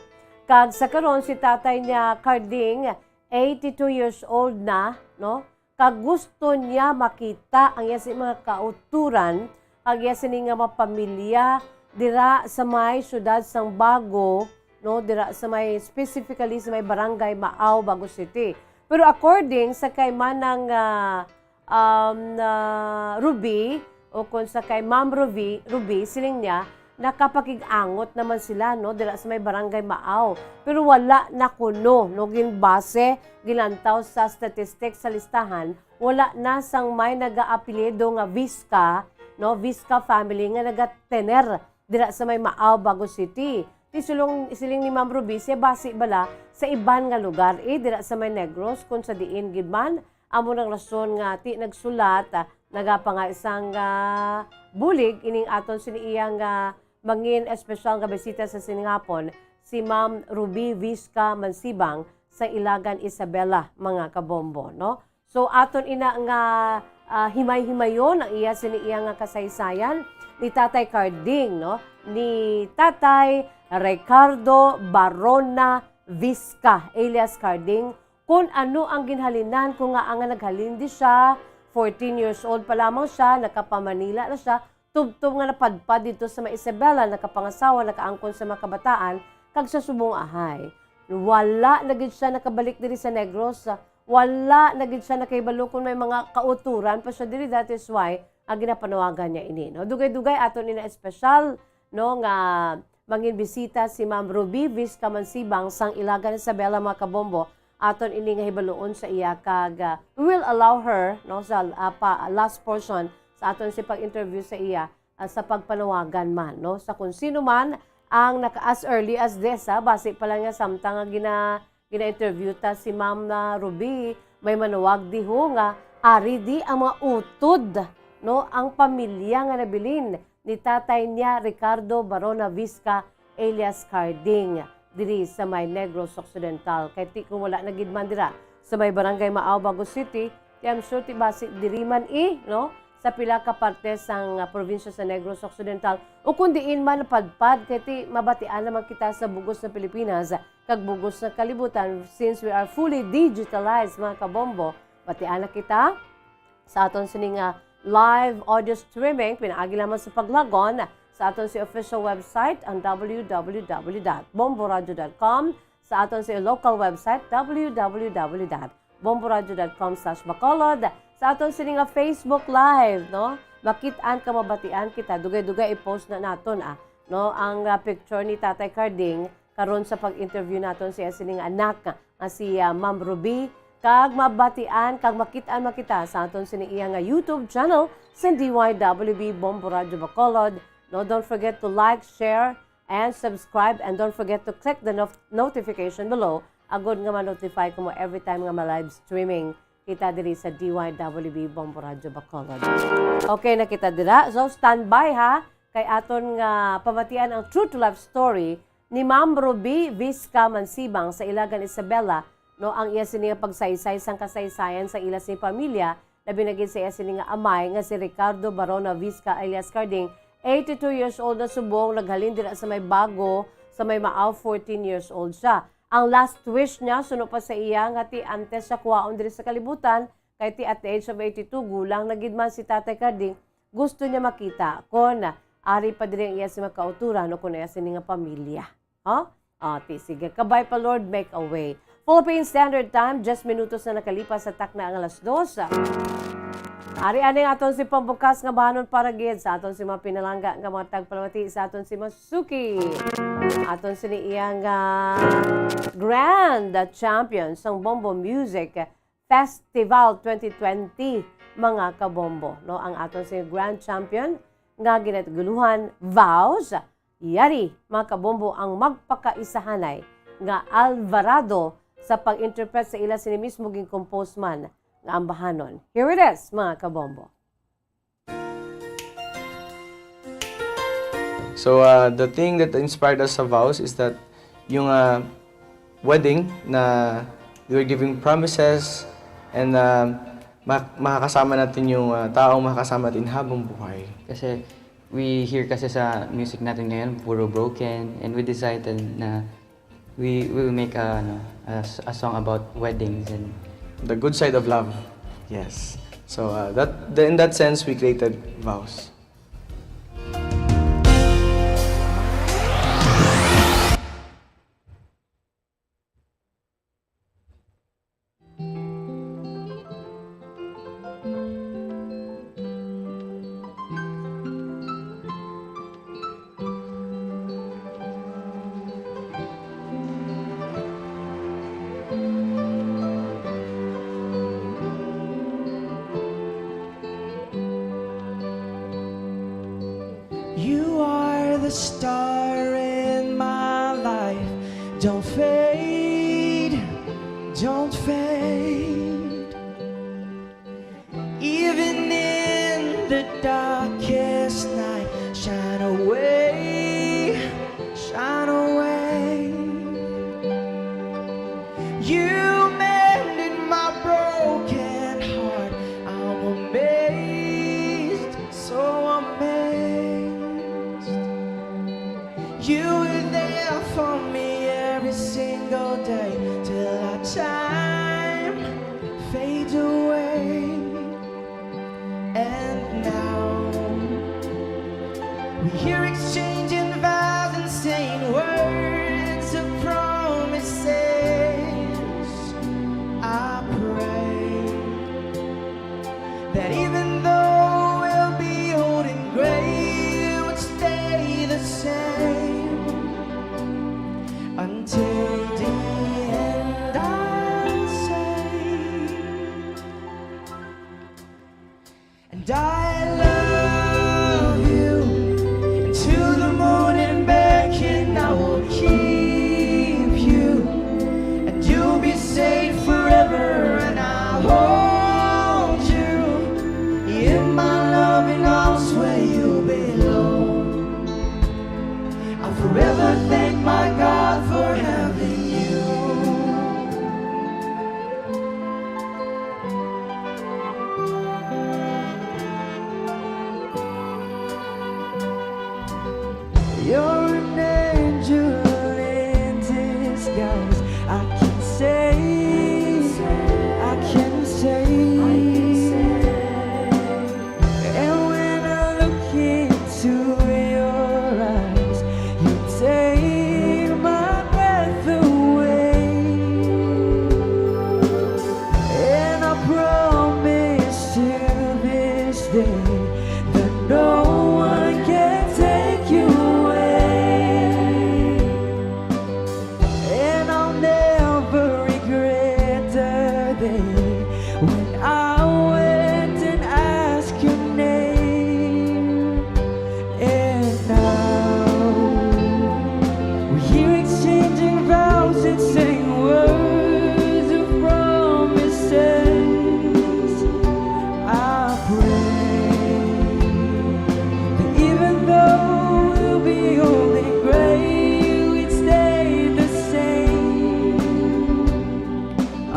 Kag sa karon si tatay niya, Carding, eighty-two years old na, no? Kag gusto niya makita ang iya sini mga kauturan, kag iya sini nga mga pamilya dira sa may siyudad sang Bago, no, dira sa may, specifically sa may Barangay Maaw, Bago City. Pero according sa kay Manang, ah, um, ah, Ruby, o kung sa kay Ma'am Ruby, Ruby, siling niya, nakapakig-angot naman sila, no, dira sa may Barangay Maaw. Pero wala na kuno, no, ginbase, gilantaw sa statistics sa listahan, wala na sang may nagaapelyido nga Visca, no, Visca family nga nagatener dira sa may Maaw, Bago City. Ti sulong, siling ni Ma'am Ruby, siya basi bala sa iban nga lugar, eh, dira sa may Negros, kung sa diin gid man, amo nang rason nga ti nagsulat, ah, nagapangay sang, ah, bulig ining aton sini iya nga mangin espesyal nga bisita sa siningapon, si Ma'am Ruby Visca Mansibang sa Ilagan, Isabela, mga kabombo, no? So, aton ina nga, ah, himay-himayon ang iya sini iya nga kasaysayan ni Tatay Carding, no? Ni Tatay Ricardo Barona Visca, alias Carding, Kung ano ang ginhalinan ko nga, nga naghalin di siya, fourteen years old pa lamang siya, nakapamanila na siya, tubtob nga napadpad dito sa may Isabela, nakapangasawa, nakaangkon sa mga kabataan, kag sa subong ahay. Wala na gid siya nakabalik diri sa Negros, wala na gid siya nakahibalo kung may mga kauturan pa siya diri. That is why ang ginapanawagan niya ini, no? Dugay-dugay aton ina espesyal, no, nga mangin bisita si Ma'am Ruby Visca Mansibang sang Ilagan Isabela, mga kabombo. Aton ini nga hibaluon sa iya kag, ah, we will allow her, no, sa, ah, pa, last portion sa aton si pag-interview sa iya, ah, sa pagpanawagan man, no, sa kung sino man ang naka as early as this, ha, basi pa lang nga samtang nga gina-, gina-interview ta si Ma'am na Ruby, may manawag diho nga ari di ang mga utod, no, ang pamilya nga nabilin ni tatay niya, Ricardo Barona Visca alias Carding, diri sa may Negros Occidental. Kay ti kung wala na gid man dira sa may Barangay Maaw, Bago City, ti I'm sure ti basi diri man i, no, sa pila ka parte sang, ah, probinsya sa Negros Occidental, o kung diin man napadpad, kay ti mabatian naman kita sa bug-os nga Pilipinas kag bug-os nga kalibutan, since we are fully digitalized, mga kabombo. Batian na kita sa aton sini nga live audio streaming, pinaagi lamang sa paglogon sa aton si official website, ang w w w dot bomboradio dot com, sa aton si local website, w w w dot bomboradio dot com slash bacolod, sa aton sini nga Facebook Live, no? Makit-an ka, mabatian kita. Dugay-dugay i-post na naton, ah, no, ang, ah, picture ni Tatay Carding karon sa pag-interview naton siya sining anak nga si, ah, Ma'am Ruby, kag mabatian kag makit-an man kita sa aton sini iya nga YouTube channel sa D Y W B Bombo Radyo Bacolod. No, don't forget to like, share, and subscribe, and don't forget to click the no-, notification below agod nga ma-notify kamo every time nga ma-live streaming kita diri sa D Y W B Bombo Radyo Bacolod. Okay na kita dira. So, standby ha, kay aton nga pamatian ang true to life story ni Ma'am Ruby Visca Mansibang sa Ilagan Isabela, no, ang iya sini nga pagsaysay sang kasaysayan sang ila sini pamilya, labi na gid sa iya sini nga amay nga si Ricardo Barona Visca alias Carding, eighty-two years old na subong, naghalin dira sa may Bago, sa may Maaw, fourteen years old siya. Ang last wish niya, suno pa sa iya, nga ti antes siya kuwaon diri sa kalibutan, kay ti at the age of eighty-two, gulang na gid man si Tatay Carding, gusto niya makita kon ari pa diri ang iya sini nga kauturan o kon iya sini nga pamilya. Ha? Ah, ti, sige. Kabay pa, Lord, make a way. Philippine Standard Time, diyes minutos na nakalipas sa takna ang alas dos. Ari ani ang aton si pambukas nga bahanon para gid sa aton si mga pinalangga nga mga tagpalamati sa aton si Masuki. Aton sini iya nga grand champion sang Bombo Music Festival twenty twenty, mga kabombo, no? Ang aton si grand champion nga ginatuguluhan, Vows. Yari, mga kabombo, ang magpakaisahanay nga Alvarado sa pag-interpret sa ila sini mismo gin-compose man nga ambahanon. Here it is, mga kabombo. So, uh, the thing that inspired us sa Vows is that yung, uh, wedding na we're giving promises and, uh, ma- makakasama natin yung, uh, taong makakasama natin habang buhay. Kasi we hear kasi sa music natin ngayon, puro broken, and we decided na we will make a, ano, a, s- a song about weddings and The good side of love. Yes. So, uh, that the, in that sense, we created Vows. You are the star in my life. Don't fade, don't fade. Even in the darkest night, shine away, shine away. You mended my broken heart. I'm amazed, so amazed. You were there for me every single day till I time.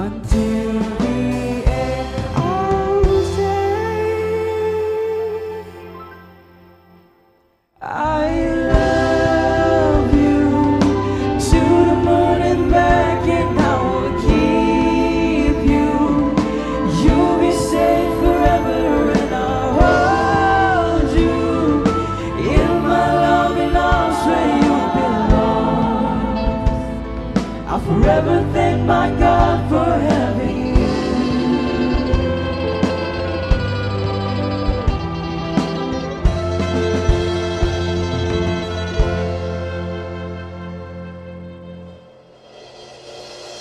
Until the end, I will say, I love you to the moon and back, and I will keep you. You'll be safe forever, and I'll hold you in my loving arms where you belong. I forever thank my God for having you.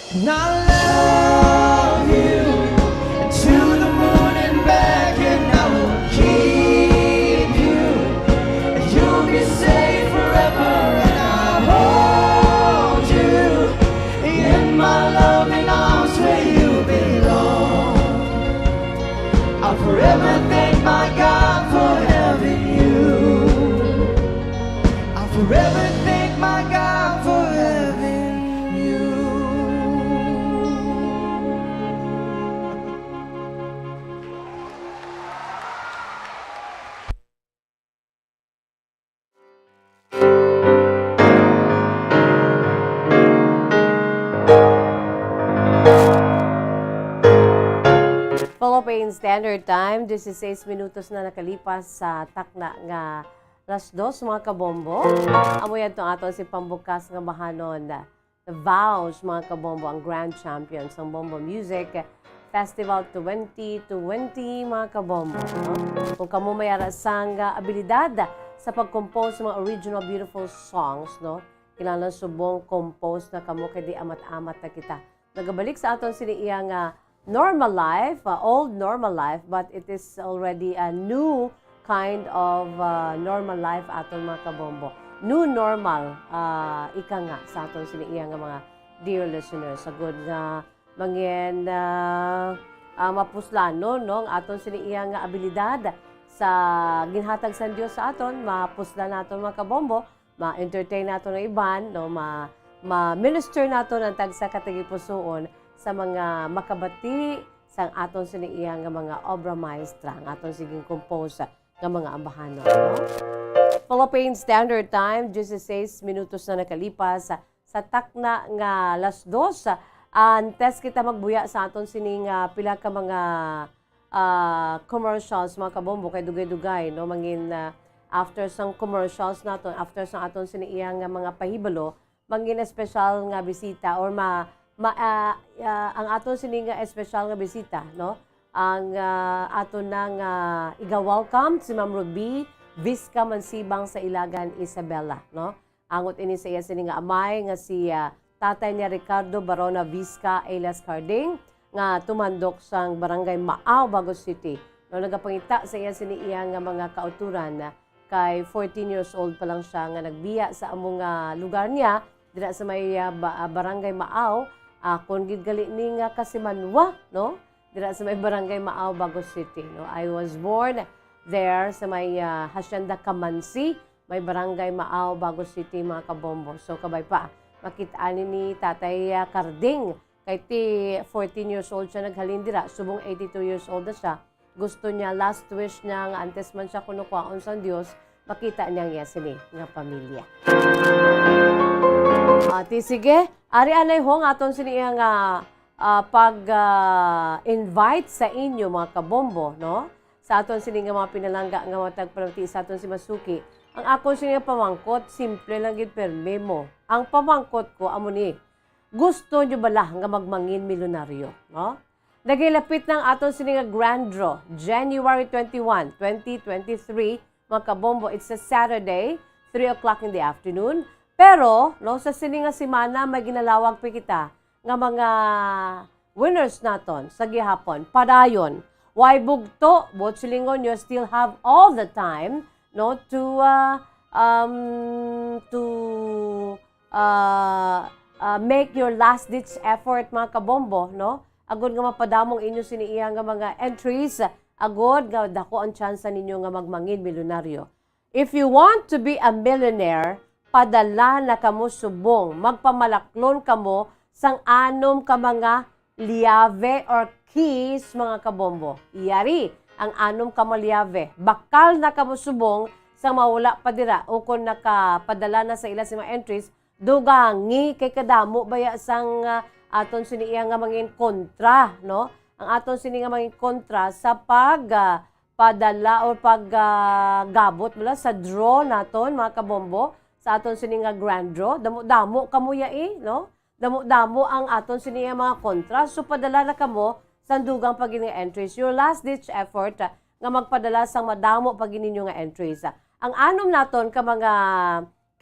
And I love you to the moon and back, and I will keep you. You'll be safe forever, and I'll hold you in my loving arms where you belong. I'll forever thank my God for having you. I'll forever thank my God for having you. Philippine Standard Time, dieciséis minutos na nakalipas sa takna nga las dos, mga kabombo. Amo yadto ang aton si pambukas nga bahanon. The Vows, mga kabombo, ang grand champion sang Bombo Music Festival twenty twenty, mga kabombo, no? Kung kamo may ara sang, ah, abilidad sa pag-compose sa mga original beautiful songs, no? Kinahanglan subong compose na kamo kay di amat-amat na kita. Nagabalik sa aton sini iya nga normal life, uh, old normal life, but it is already a new kind of, uh, normal life aton, mga kabombo. New normal, uh, ika nga sa aton sini iya nga mga dear listeners. Sagod nga mangin, uh, uh, mapuslanon, no, ang aton sini iya nga abilidad sa ginhatag sang Dios sa aton, mapuslan naton, mga kabombo, ma-entertain naton ang iban, no? Ma-, ma-minister naton ang tagsa ka tagipusoon sa mga makabati sang aton sini iya nga mga obra maestra, ang aton siging compose nga mga ambahanon, no? Philippine Standard Time, dieciséis minutos na nakalipas sa, sa takna nga las dos. Antes kita magbuya sa aton sining, ah, pila ka mga ah, commercials, mga kabombo, kay dugay-dugay, no? Mangin, ah, after sang commercials naton, after sang aton sini iya nga mga pahibalo, mangin espesyal nga bisita or ma-, ma-, ah, ah, ang aton sini nga espesyal nga bisita, no? Ang, ah, aton na nga iga-welcome si Ma'am Ruby Visca Mansibang sa Ilagan, Isabela, no? Angot ini sa iya sini nga amay nga si, ah, tatay ni Ricardo Barona Visca alias Carding, nga tumandok sang Barangay Maaw, Bago City. No, nagapangita sa iya sini iya nga mga kauturan, ah, kay fourteen years old pa lang siya nga nagbiya sa amo nga lugar niya, dira sa may, ah, ba-, ah, Barangay Maaw, akon gid gali ni nga kasimanwa, no? Dira sa may Barangay Maaw, Bago City, no? I was born there sa may, ah, Hacienda Camansi, may Barangay Maaw, Bago City, mga kabombo. So, kabay pa, makit-an ni Tatay, ah, Carding. Kay ti fourteen years old siya naghalin dira, subong eighty-two years old na siya. Gusto niya, last wish niya nga antes man siya kuno kuhaon sang Dios, makita niya ang iya sini nga pamilya. Ati, sige, ari anay ho ang aton sini iya nga, ah, pag, ah, invite sa inyo, mga kabombo, no? Sa aton sini nga mga pinalangga nga mga tagpalati sa aton si Masuki. Ang akon sini nga pamangkot, simple lang gid, permi mo. Ang pamangkot ko amo ni, gusto nyo bala nga magmangin milyonaryo, no? Nagilapit na ang aton sini nga grand draw, January twenty-one, twenty twenty-three, mga kabombo. It's a Saturday, three o'clock in the afternoon. Pero, no, sa sini nga semana, may ginalawag pa kita nga mga winners naton sa gihapon. Padayon, way bugto, buot silingon, you still have all the time, no, to, ah, um, to, ah, ah, make your last ditch effort, mga kabombo, no? Agod nga mapadamong inyo sini iya nga mga entries, agod nga dako ang tsansa ninyo nga magmangin milyonaryo. If you want to be a millionaire, padala na kamo subong, magpamalaklon kamo sang anom ka mga llave or keys, mga kabombo. Yari ang anom ka mga llave. Bakal na kamo subong sa mawala pa dira o kung nakapadala na sa ila sa mga entries, dugangi kay kadamo baya sang, ah, aton sini iya nga mangin kontra, no? Ang aton sini nga mangin kontra sa pag, ah, padala o pag, ah, gabot bala sa draw naton, mga kabombo, sa aton sini nga grand draw. Damo-damo kamo ya, eh, no? Damo-damo ang aton sini nga mga kontra. So, padala na kamo sa dugang pa gid nga entries. Your last ditch effort, ah, nga magpadala sang madamo pa gid ninyo nga entries. Ang anom naton ka mga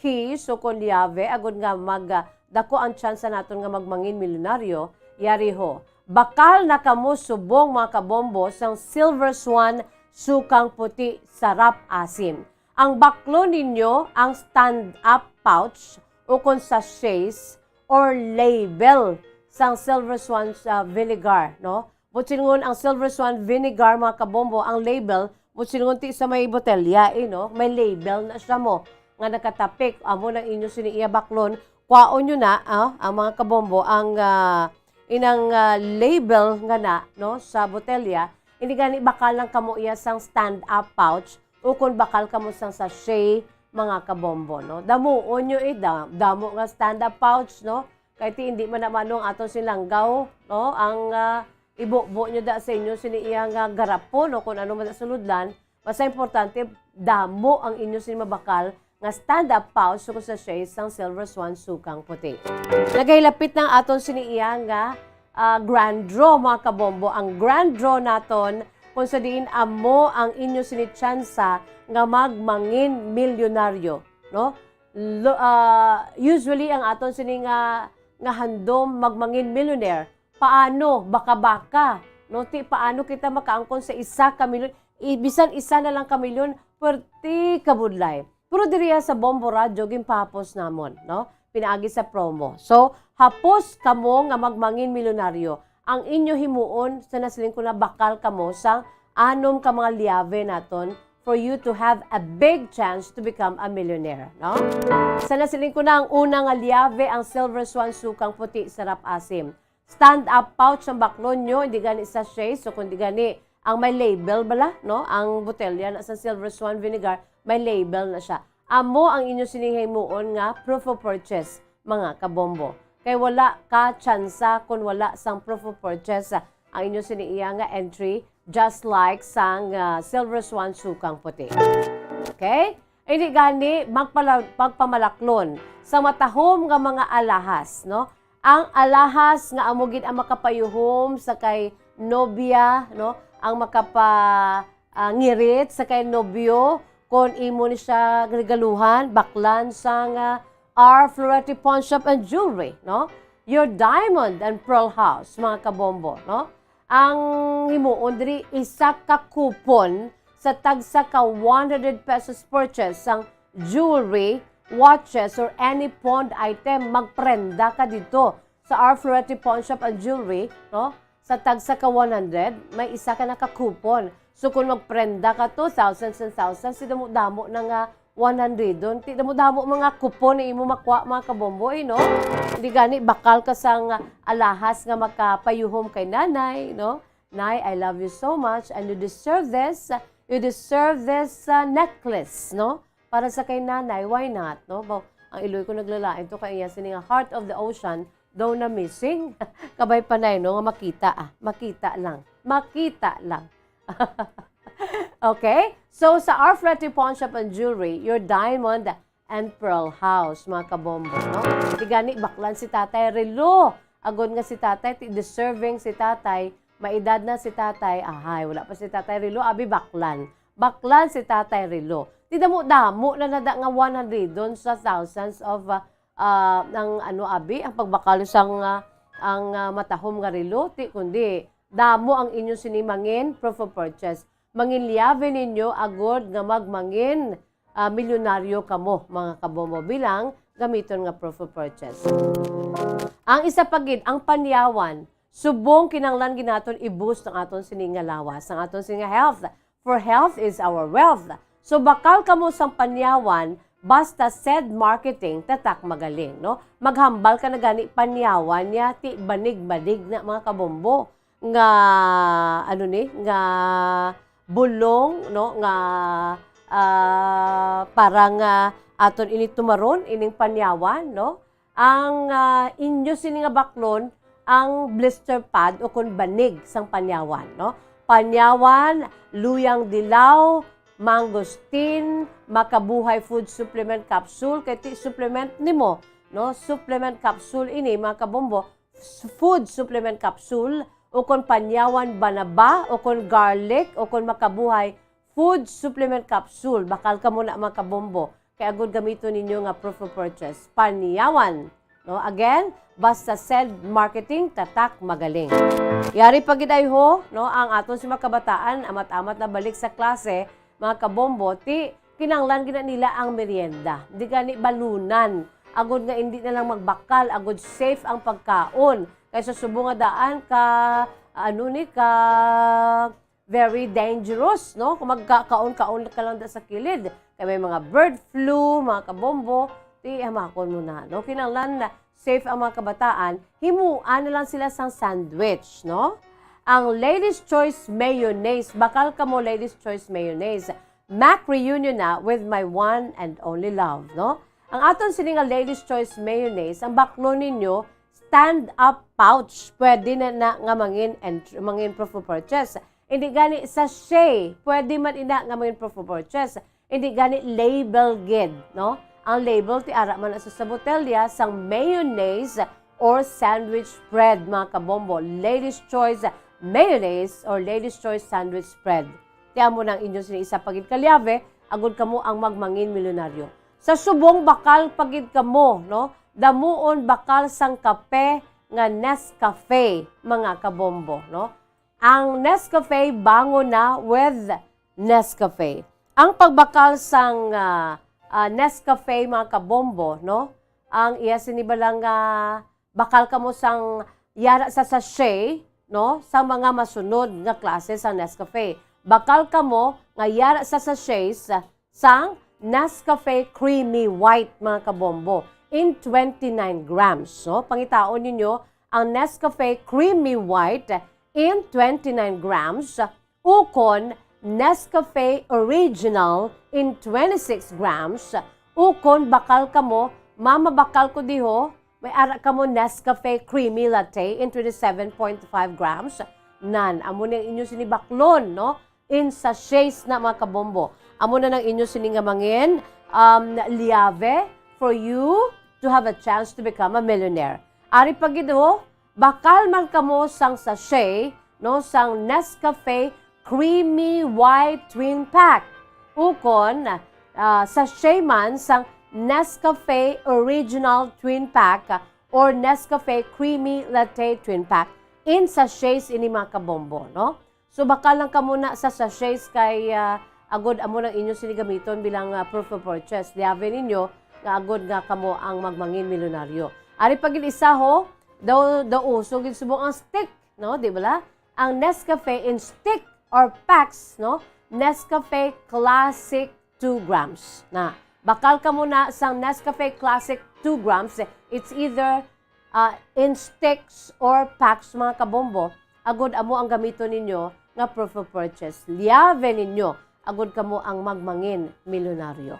keys o kon llave agud nga mag, ah, dako ang tsansa naton nga magmangin milyonaryo, yari ho. Bakal na kamo subong, mga kabombo, sang Silver Swan Sukang Puti Sarap Asim. Ang baklon ninyo ang stand-up pouch o kon sachets or label sang Silver Swan, ah, vinegar, no? Buot silingon ang Silver Swan vinegar, mga kabombo, ang label, buot silingon ti sa may botelya, eh, no? May label na siya mo, nga nakatapik, amo nang inyo sini iya baklon, kwaon nyo na, ah, ang mga kabombo, ang, ah, inang, ah, label nga na, no, sa botelya, hindi gani bakal lang kamo iya sang stand-up pouch, o kon bakal kamo sang sachet, mga kabombo, no? Damuon nyo, eh, da-, damo nga stand-up pouch, no? Kay ti hindi man naman ang aton sinanggaw, no? Ang, ah, ibubo nyo da sa inyo sini iya nga garapon o kung ano man sa sulodlan, basta importante, damo ang inyo sini mabakal nga stand-up pouch o sachet sang Silver Swan Sukang Puti. Nagahilapit na ang aton sini iya nga, ah, grand draw, mga kabombo. Ang grand draw naton kung sa diin amo ang inyo sini tsansa nga magmangin milyonaryo, no? Lo-, ah, usually ang aton sini nga, nga handom magmangin millionaire. Paano? Baka-baka, no? Ti, paano kita makaangkon sa isa ka milyon? I-, bisan isa na lang ka milyon, pwerte kabudlay. Pero diriya sa Bombo Radyo, ginpahapos namon, no? Pinaagi sa promo. So, hapos kamo nga magmangin milyonaryo, ang inyo himuon, sa nasiling ko na bakal kamo sa anom ka mga liave naton for you to have a big chance to become a millionaire, no? Sa nasiling ko na ang una nga liave, ang Silver Swan Sukang Puti Sarap Asim. Stand-up pouch ang baklon nyo, hindi gani sachet, so kung di gani ang may label bala, no? Ang botelya na sa Silver Swan Vinegar, may label na siya. Amo ang inyo sining himuon nga proof of purchase, mga kabombo. Kay wala ka tsansa kung wala sang proof of purchase, ah, ang inyo sini iya nga entry, just like sang, ah, Silver Swan Sukang Puti. Okay? Hindi gani magpala-, magpamalaklon sa matahom nga mga alahas, no? Ang alahas nga amo gid ang makapayuhom sa kay nobya, no? Ang makapa-, ah, ngirit sa kay nobyo, kon imo ni siya regaluhan, baklan sang, ah, R Florete Pawn Shop and Jewelry, no? Your diamond and pearl house, mga kabombo, no? Ang himuon diri, isa ka coupon sa tagsa ka one hundred pesos purchase sang jewelry, watches, or any pawned item, magprenda ka dito sa R Florete Pawn Shop and Jewelry, no? Sa tagsa ka one hundred, may isa ka naka-coupon. So, kung magprenda ka to, thousands and thousands, si damo-damo na nga one hundred. Don, ti damo-damo mga coupon na imo makuha, mga kabombo, eh, no? Hindi gani, bakal ka sang alahas nga makapayuhom kay nanay, no? "Nay, I love you so much and you deserve this. You deserve this, uh, necklace," no? Para sa kay nanay, why not, no? Ba, ang iloy ko naglalain to kay iya sini nga Heart of the Ocean, daw na missing. Kabay pa, nay, no? Nga makita, ah. Makita lang. Makita lang. Okay? So, sa R Florete Pawn Shop and Jewelry, your diamond and pearl house, mga kabombo, no? Di gani, baklan si Tatay Relo. Agod nga si Tatay, ti deserving si Tatay, may edad na si Tatay, ahay, wala pa si Tatay Relo, abi, baklan. Baklan si Tatay Relo. Ti damo-damo na nada nga one hundred don sa thousands of, ah, ah, ang ano, abi, ang pagbakal sang, ah, ang, ah, matahom nga relo, ti kundi damo ang inyo sini mangin proof of purchase. Mangin liave ninyo agod nga magmangin, ah, milyonaryo kamo, mga kabombo, bilang gamiton nga proof of purchase. Ang isa pa gid, ang panyawan, subong kinahanglan gid naton i-boost ang aton sini nga lawas, ang aton sini nga health. For health is our wealth. So, bakal kamo sang panyawan, Basta Said Marketing, tatak magaling, no? Maghambal ka na gani panyawan niya, ti banig-banig na, mga kabombo, nga, ano ni, nga bulong, no? Nga, ah, para nga aton ini tumaron, ining panyawan, no? Ang, ah, inyo sini nga baklon, ang blister pad o kon banig sang panyawan, no? Panyawan, luyang dilaw, mangosteen, Makabuhay food supplement capsule, kay ti supplement nimo, no? Supplement capsule ini, mga kabombo, s-, food supplement capsule, o kon panyawan banaba, o kon garlic, o kon Makabuhay food supplement capsule. Bakal kamo na, mga kabombo, kay agud gamiton ninyo nga proof of purchase. Panyawan, no? Again, basta Said Marketing, tatak magaling. Yari pa gid ay ho, no, ang aton si mga kabataan, amat-amat na balik sa klase, mga kabombo, ti kinanglan gid na nila ang merienda. Di gani balunan, agud nga indi na lang magbakal, agud safe ang pagkaon. Kay sa subong nga daan ka, ano ni, ka very dangerous, no? Kung magkakaon-kaon ka lang da sa kilid, kay may mga bird flu, mga kabombo, ti hamakon mo na, no? Kinahanglan na safe ang mga kabataan, himuan na lang sila sang sandwich, no? Ang Ladies Choice Mayonnaise, bakal kamo Ladies Choice Mayonnaise. Mac reunion na with my one and only love, no? Ang aton sini nga Ladies Choice Mayonnaise, ang baklon ninyo, stand-up pouch. Pwede na, na nga mangin, entr-, mangin proof of purchase. Hindi gani sachet, pwede man ina nga mangin proof of purchase. Hindi gani label gid, no? Ang label ti ara man sa, sa botelya sang mayonnaise or sandwich spread, mga kabombo. Ladies Choice Mayonnaise or Ladies Choice Sandwich Spread. Ti amo nang inyo sini isa pa gid ka liyabe, agud kamo ang magmangin milyonaryo. Sa subong bakal pa gid kamo, no? Damuon bakal sang kape nga Nescafe, mga kabombo, no? Ang Nescafe bangon na with Nescafe. Ang pagbakal sang, ah, ah, Nescafe, mga kabombo, no? Ang iya sini bala nga bakal kamo sang yara sa sachet, no? Sang mga masunod nga klase sa Nescafe. Bakal kamo nga yara sa sachet sa, sang Nescafe Creamy White, mga kabombo, in twenty-nine grams, no? Pangitaon ninyo ang Nescafe Creamy White in twenty-nine grams, ukon Nescafe Original in twenty-six grams, ukon bakal kamo, mamabakal ko diho, may ara kamo Nescafe Creamy Latte in twenty-seven point five grams. Nan, amo ni ang inyo sini baklon, no? In sachets na, mga kabombo. Amo na nang inyo sini nga mangin, um, liave for you to have a chance to become a millionaire. Ari pa gid, ho, bakal man kamo sang sachet, no, sang Nescafe Creamy White Twin Pack, ukon, ah, sachet man sang Nescafe Original Twin Pack or Nescafe Creamy Latte Twin Pack. In sachets ini, mga kabombo, no? So, bakal lang kamo na sa sachets kay, ah, agod amo nang inyo sini gamiton bilang, ah, proof of purchase. Liave ninyo nga agod nga kamo ang magmangin milyonaryo. Ari pa gid isa, ho, daw, daw uso gid subong ang stick, no? Di bala? Ang Nescafe in stick or packs, no? Nescafe Classic two grams. Na, bakal kamo na sang Nescafe Classic two grams. It's either, ah, in sticks or packs, mga kabombo, agod amo ang gamiton ninyo nga proof of purchase. Liave ninyo, agod kamo ang magmangin milyonaryo.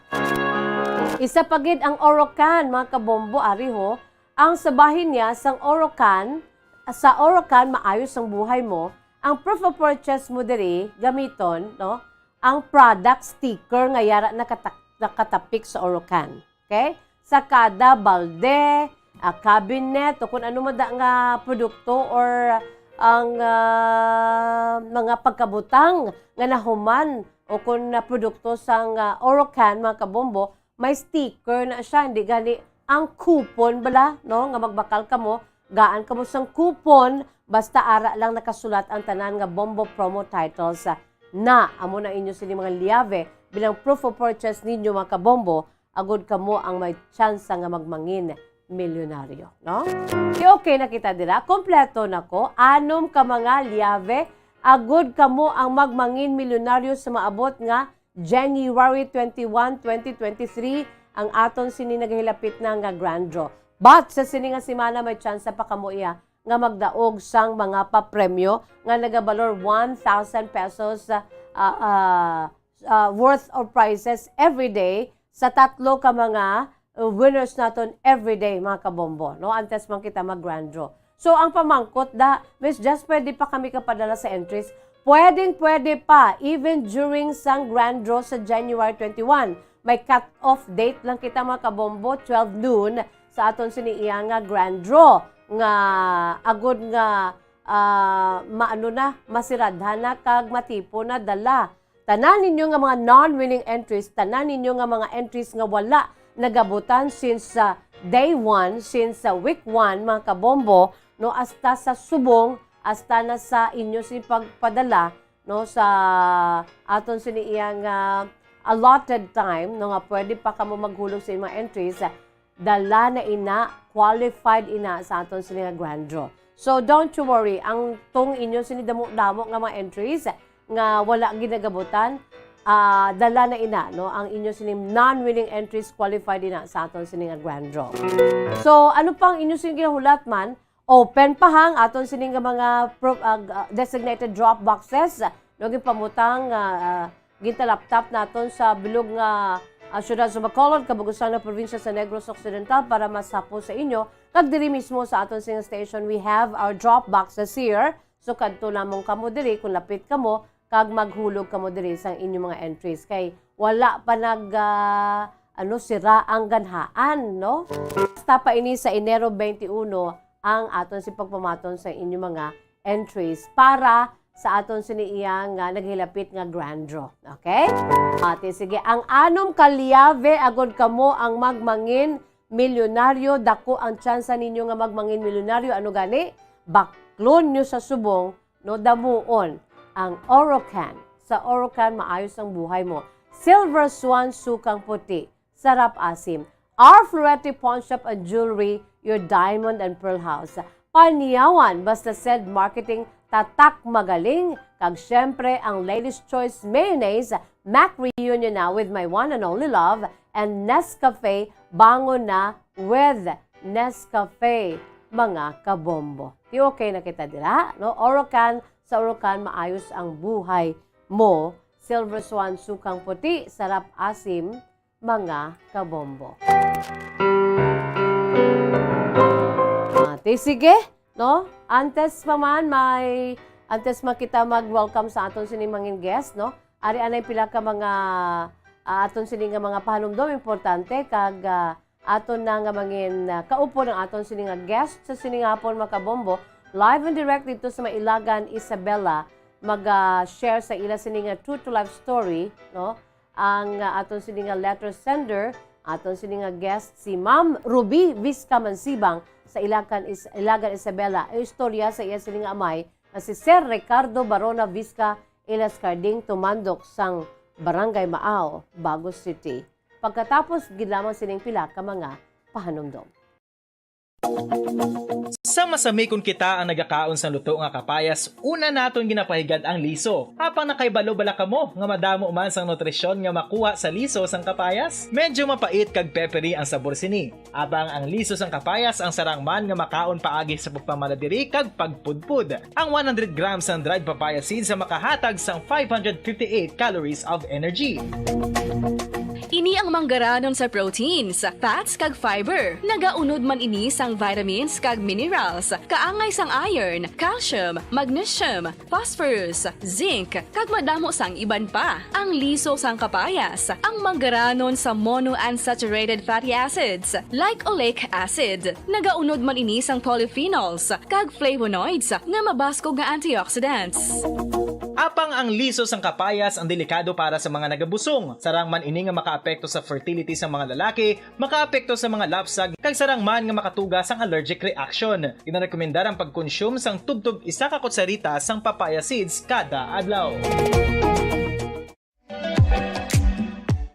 Isa pa gid ang Orocan, mga kabombo, ari ho, ang sa bahin niya sang Orocan, sa Orocan, maayos ang buhay mo, ang proof of purchase mo diri, gamiton, no? Ang product sticker nga yara nakatak-, nakatapik sa Orocan. Okay? Sa kada balde, ah, cabinet, o kung ano man da nga produkto or ang, ah, mga pagkabutang nga nahuman o kung na produkto sang, ah, Orocan, mga kabombo, may sticker na siya. Hindi gani ang coupon bala, no, nga magbakal kamo, gaan kamo sang coupon, basta ara lang nakasulat ang tanan nga Bombo Promo Titles, ah, na amo na inyo sini mga liave bilang proof of purchase ninyo, mga kabombo, agod kamo ang may tsansa nga magmangin milyonaryo, no? Di okay na kita dira, kompleto na ko, anom ka mga liave, agod kamo ang magmangin milyonaryo sa maabot nga January twenty-one, twenty twenty-three, ang aton sini nagahilapit na nga grand draw. But sa sini nga semana, may tsansa pa kamo iya nga magdaog sang mga papremyo nga nagabalor one thousand pesos, ah, ah, ah, worth of prizes every day sa tatlo ka mga, uh, winners naton every day, mga kabombo, no? Antes man kita mag grand draw. So, ang pamangkot da, Miss Jess, pwede pa kami kapadala sa entries? Pwedeng pwede pa, even during sang grand draw sa January twenty-one. May cut-off date lang kita, mga kabombo, twelve noon sa aton sini iya nga grand draw nga agod nga, ah, maano na, masiradhan na kag matipon na dala. Tanan ninyo nga mga non-winning entries, tanan ninyo nga mga entries nga wala nagabutan since, ah, day one, since, ah, week one, mga kabombo, no, hasta sa subong, hasta na sa inyo sini pagpadala, no, sa aton sini iya nga allotted time, no, nga pwede pa kamo maghulog sa inyong mga entries, dala na ina, qualified ina sa aton sini nga grand draw. So, don't you worry, ang tong inyo sini damo-damo nga mga entries nga wala ginagabutan, ah, dala na ina, no, ang inyo sini non-winning entries qualified ina sa aton sini nga grand draw. So, ano pang inyo sini ginahulat man? Open pa hang aton sini nga mga pro-, ah, g-, ah, designated drop boxes, no, ginpamutang, ah, ah, gintalaptap naton sa bilog nga, ah, siyudad sa Bacolod, kabug-usan nga probinsya sa Negros Occidental, para mas hapo sa inyo. Kag diri mismo sa aton sini nga station, we have our drop boxes here. So, kadto lamang kamo diri kung lapit kamo, kag maghulog kamo diri sang inyong mga entries. Kay wala pa nag, ah, ano, sira ang ganhaan, no? Hasta pa ini sa Enero twenty-one ang aton sini pagpamaton sa inyong mga entries para sa aton sini iya nga naghilapit nga grand draw. Okay? Ate, sige. Ang anom ka liyabe agod kamo ang magmangin milyonaryo, dako ang tsansa ninyo nga magmangin milyonaryo. Ano gani? Baklon nyo sa subong, no, damuon ang Orocan. Sa Orocan, maayos ang buhay mo. Silver Swan, sukang puti, sarap asim. Our Florete Pawn Shop and Jewelry, your diamond and pearl house. Panyawan, Basta Said Marketing, tatak magaling. Kag syempre, ang Ladies Choice Mayonnaise, Mac Reunion na with my one and only love, and Nescafe, bangon na with Nescafe, mga kabombo. Di okay na kita dira, no? Orocan, sa Orocan, maayos ang buhay mo. Silver Swan, sukang puti, sarap asim, mga kabombo. Ate, sige, no? Antes pa man, may, antes man kita mag-welcome sa aton sining mangin guest, no? Ari anay pila ka mga, ah, aton sini nga mga pahanumdom importante kag, ah, aton na nga mangin, ah, kaupod ang aton sini nga guest sa sini nga hapon, mga kabombo. Live and direct dito sa may Ilagan, Isabela, mag, ah, share sa ila sini nga true to life story, no? Ang, ah, aton sini nga letter sender, aton sini nga guest, si Ma'am Ruby Vizca Mansibang sa Ilagan, Is-, Ilagan, Isabela. Ang istorya sa iya sini nga amay nga si Sir Ricardo Barona Vizca Ilascarding, tumandok sang Barangay Maao, Bago City. Pagkatapos, gid lamang sining pila ka mga pahanumdom. Sa masamikon kita ang nagakaon sang luto nga kapayas, una naton ginapahigad ang liso. Apang nakahibalo bala kamo nga madamo man sang nutrisyon nga makuha sa liso sang kapayas? Medyo mapait kag peppery ang sabor sini. Apang ang liso sang kapayas ang sarang man nga makaon paagi sa pagpamalabiri kag pagpudpod. Ang one hundred grams sang dried papaya seeds ang makahatag sang five hundred fifty-eight calories of energy. Ini ang manggaranon sa proteins, fats kag fiber. Nagaunod man ini sang vitamins kag minerals, kaangay sang iron, calcium, magnesium, phosphorus, zinc, kag madamo sang iban pa. Ang liso sang kapayas, ang manggaranon sa monounsaturated fatty acids, like oleic acid. Nagaunod man ini sang polyphenols kag flavonoids nga mabaskog nga antioxidants. Apang ang liso sang kapayas ang delikado para sa mga nagabusong. Sarang man ini nga makaapekto sa fertility sang mga lalaki, makaapekto sa mga lapsag, kag sarang man nga makatuga sang allergic reaction. Ginarekomendar ang pagkonsume sang tubtob isa ka kutsarita sang papaya seeds kada adlaw.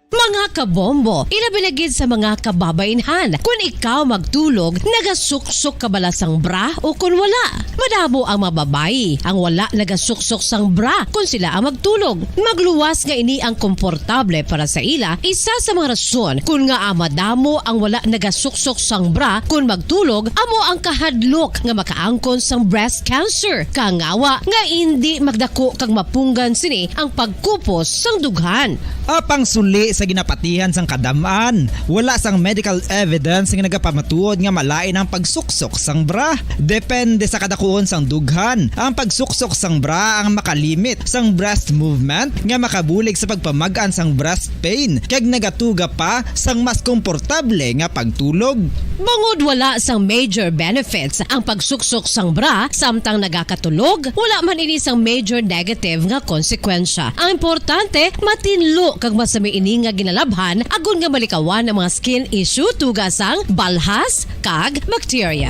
Mga Kabombo, ilabi na gid sa mga kababaynhan. Kun ikaw magtulog, nagasuksok ka bala sang bra o kun wala? Madamo ang mga babayi ang wala nagasuksok sang bra kun sila ang magtulog. Magluwas nga ini ang komportable para sa ila, isa sa mga rason kun ngaa madamo ang wala nagasuksok sang bra kun magtulog, amo ang kahadlok nga makaangkon sang breast cancer. Kangawa nga indi magdako kag mapunggan sini ang pagkupos sang dughan. Apang suli sa ginapatihan sang kadam-an, wala sang medical evidence nga nagapamatuod nga malain ang pagsuksok sang bra. Depende sa kadakuon sang dughan, ang pagsuksok sang bra ang makalimit sang breast movement nga makabulig sa pagpamag-an sang breast pain kag nagatuga pa sang mas komportable nga pagtulog. Bangod wala sang major benefits ang pagsuksok sang bra samtang nagakatulog, wala man ini sang major negative nga konsekwensya. Ang importante, matinlo kag masami ini nga ginalabhan agod nga malikawan ang mga skin issue tuga sang balhas kag bakterya.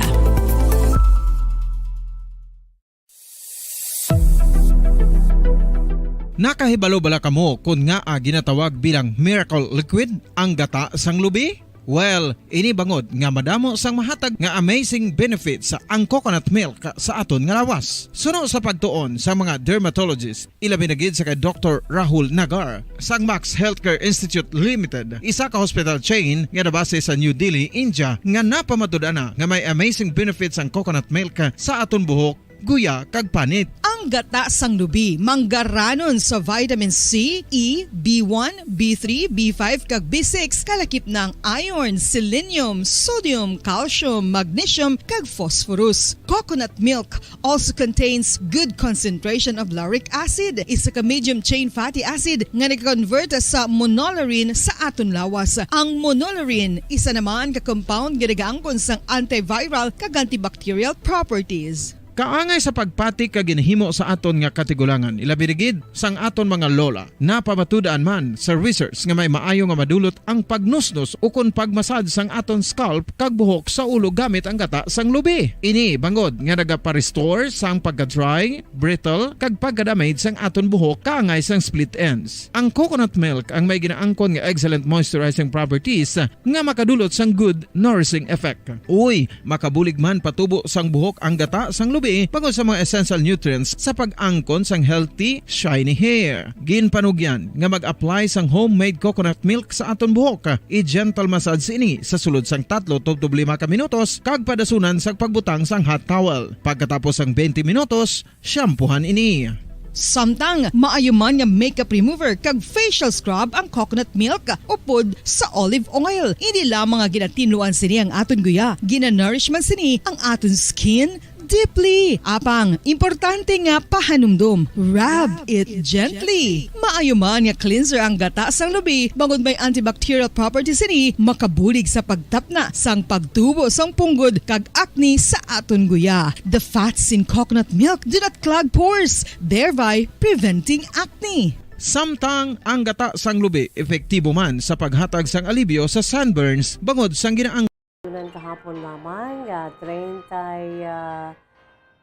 Nakahibalo bala kamo kon ngaa ginatawag bilang miracle liquid ang gata sang lubi? Well, ini bangod nga madamo sang mahatag nga amazing benefits ang coconut milk sa aton nga lawas. Suno sa pagtuon sa mga dermatologist, ilabi na gid sa kay Doktor Rahul Nagar sang Max Healthcare Institute Limited, isa ka hospital chain nga nabase sa New Delhi, India, nga napamatud-an na nga may amazing benefits ang coconut milk sa aton buhok, guya, kag panit. Ang gata sang lubi manggaranon sa vitamin C, E, B one, B three, B five, kag B six, kalakip na ang iron, selenium, sodium, calcium, magnesium, kag phosphorus. Coconut milk also contains good concentration of lauric acid, isa ka medium chain fatty acid nga nag-convert sa monolaurin sa aton lawas. Ang monolaurin, isa naman ka compound nga nagaangkon sang antiviral kag antibacterial properties. Kaangay sa pagpati kag ginhimo sa aton nga katigulangan, ilabi na gid sang aton mga lola. Napamatud-an man sa research nga may maayo nga madulot ang pagnusnos ukon pagmasad sang aton scalp kag buhok sa ulo gamit ang gata sang lubi. Ini bangod nga nagapa-restore sang pagka-dry, brittle, kag pagka-damage sang aton buhok kaangay sang split ends. Ang coconut milk ang may ginaangkon nga excellent moisturizing properties nga makadulot sang good nourishing effect. Uy, makabulig man patubo sang buhok ang gata sang lubi bangod sa mga essential nutrients sa pag-angkon sang healthy, shiny hair. Ginpanugyan nga mag-apply sang homemade coconut milk sa aton buhok. I-gentle massage ini sa sulod sang tatlo tubtob lima ka minutos kag padasunan sa pagbutang sang hot towel. Pagkatapos sang twenty minutos, shampoohan ini. Samtang maayo man nga makeup remover kag facial scrub ang coconut milk upod sa olive oil. Hindi lamang nga ginatinluan sini ang aton guya, ginanourish man sini ang aton skin deeply. Apang, importante nga pahanumdom, rub it gently. Maayo man nga cleanser ang gata sang lubi, bangod may antibacterial properties sini, makabulig sa pagtapna sang pagtubo sang punggod kag acne sa aton guya. The fats in coconut milk do not clog pores, thereby preventing acne. Samtang ang gata sang lubi epektibo man sa paghatag sang alibyo sa sunburns bangod sang ginaang Tunan kahapon lamang, ah, treinta y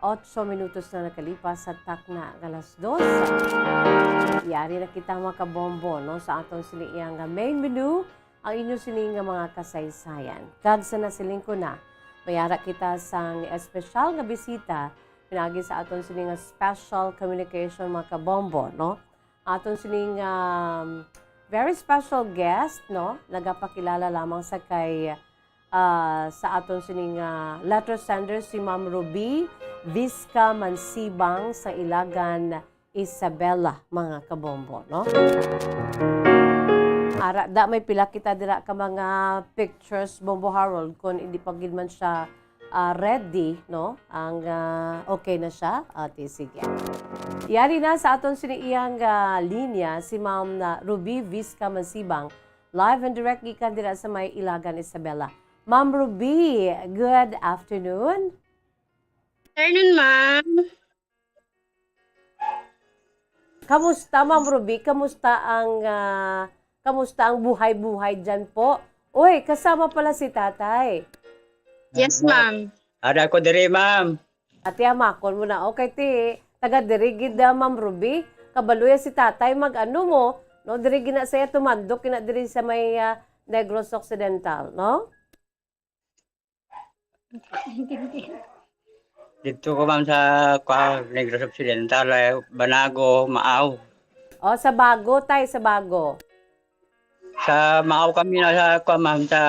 otso minutos na nakalipas sa takna nga alas dos. Yari na kita, mga kabombo, no, sa aton sini iyang nga main menu, ang inyo sini nga mga kasaysayan. Kag sa nasiling ko na, mayara kita sang espesyal nga bisita pinaagi sa aton sini nga special communication, mga kabombo, no? Aton sining, um, very special guest, no? Nagapakilala lamang sa kay, ah, sa aton sining, ah, letter sender, si Ma'am Ruby Vizca Mansibang sa Ilagan, Isabela, mga kabombo, no? Ara, da, may pila kita dira ka mga pictures, Bombo Harold, kung hindi pa gid man siya ah, ready, no? Ang, ah, okay na siya? Okay, sige. Yari na sa aton sini iyang, ah, linya si Ma'am na Ruby Vizca Mansibang. Live and direct gikan dira sa may Ilagan, Isabela. Ma'am Ruby, good afternoon. Afternoon, ma'am. Kamusta, Ma'am Ruby? Kamusta ang, ah, kamusta ang buhay-buhay diyan po? Uy, kasama pala si Tatay. Yes, ma'am. Ada ko diri, ma'am. Ate, amakon mo na. Okay, ti. Taga diri gid, ah, Ma'am Ruby. Kabaluya si Tatay mag-ano mo, No, diri gina saya tumandok gina diri sa may, ah, Negros Occidental, no? Dito ko, ma'am, sa kwa, Negros Occidental, eh, Banago, Maaw. Oh, sa Bago, tay, sa Bago. Sa Maaw kami na sa kwa, ma'am, sa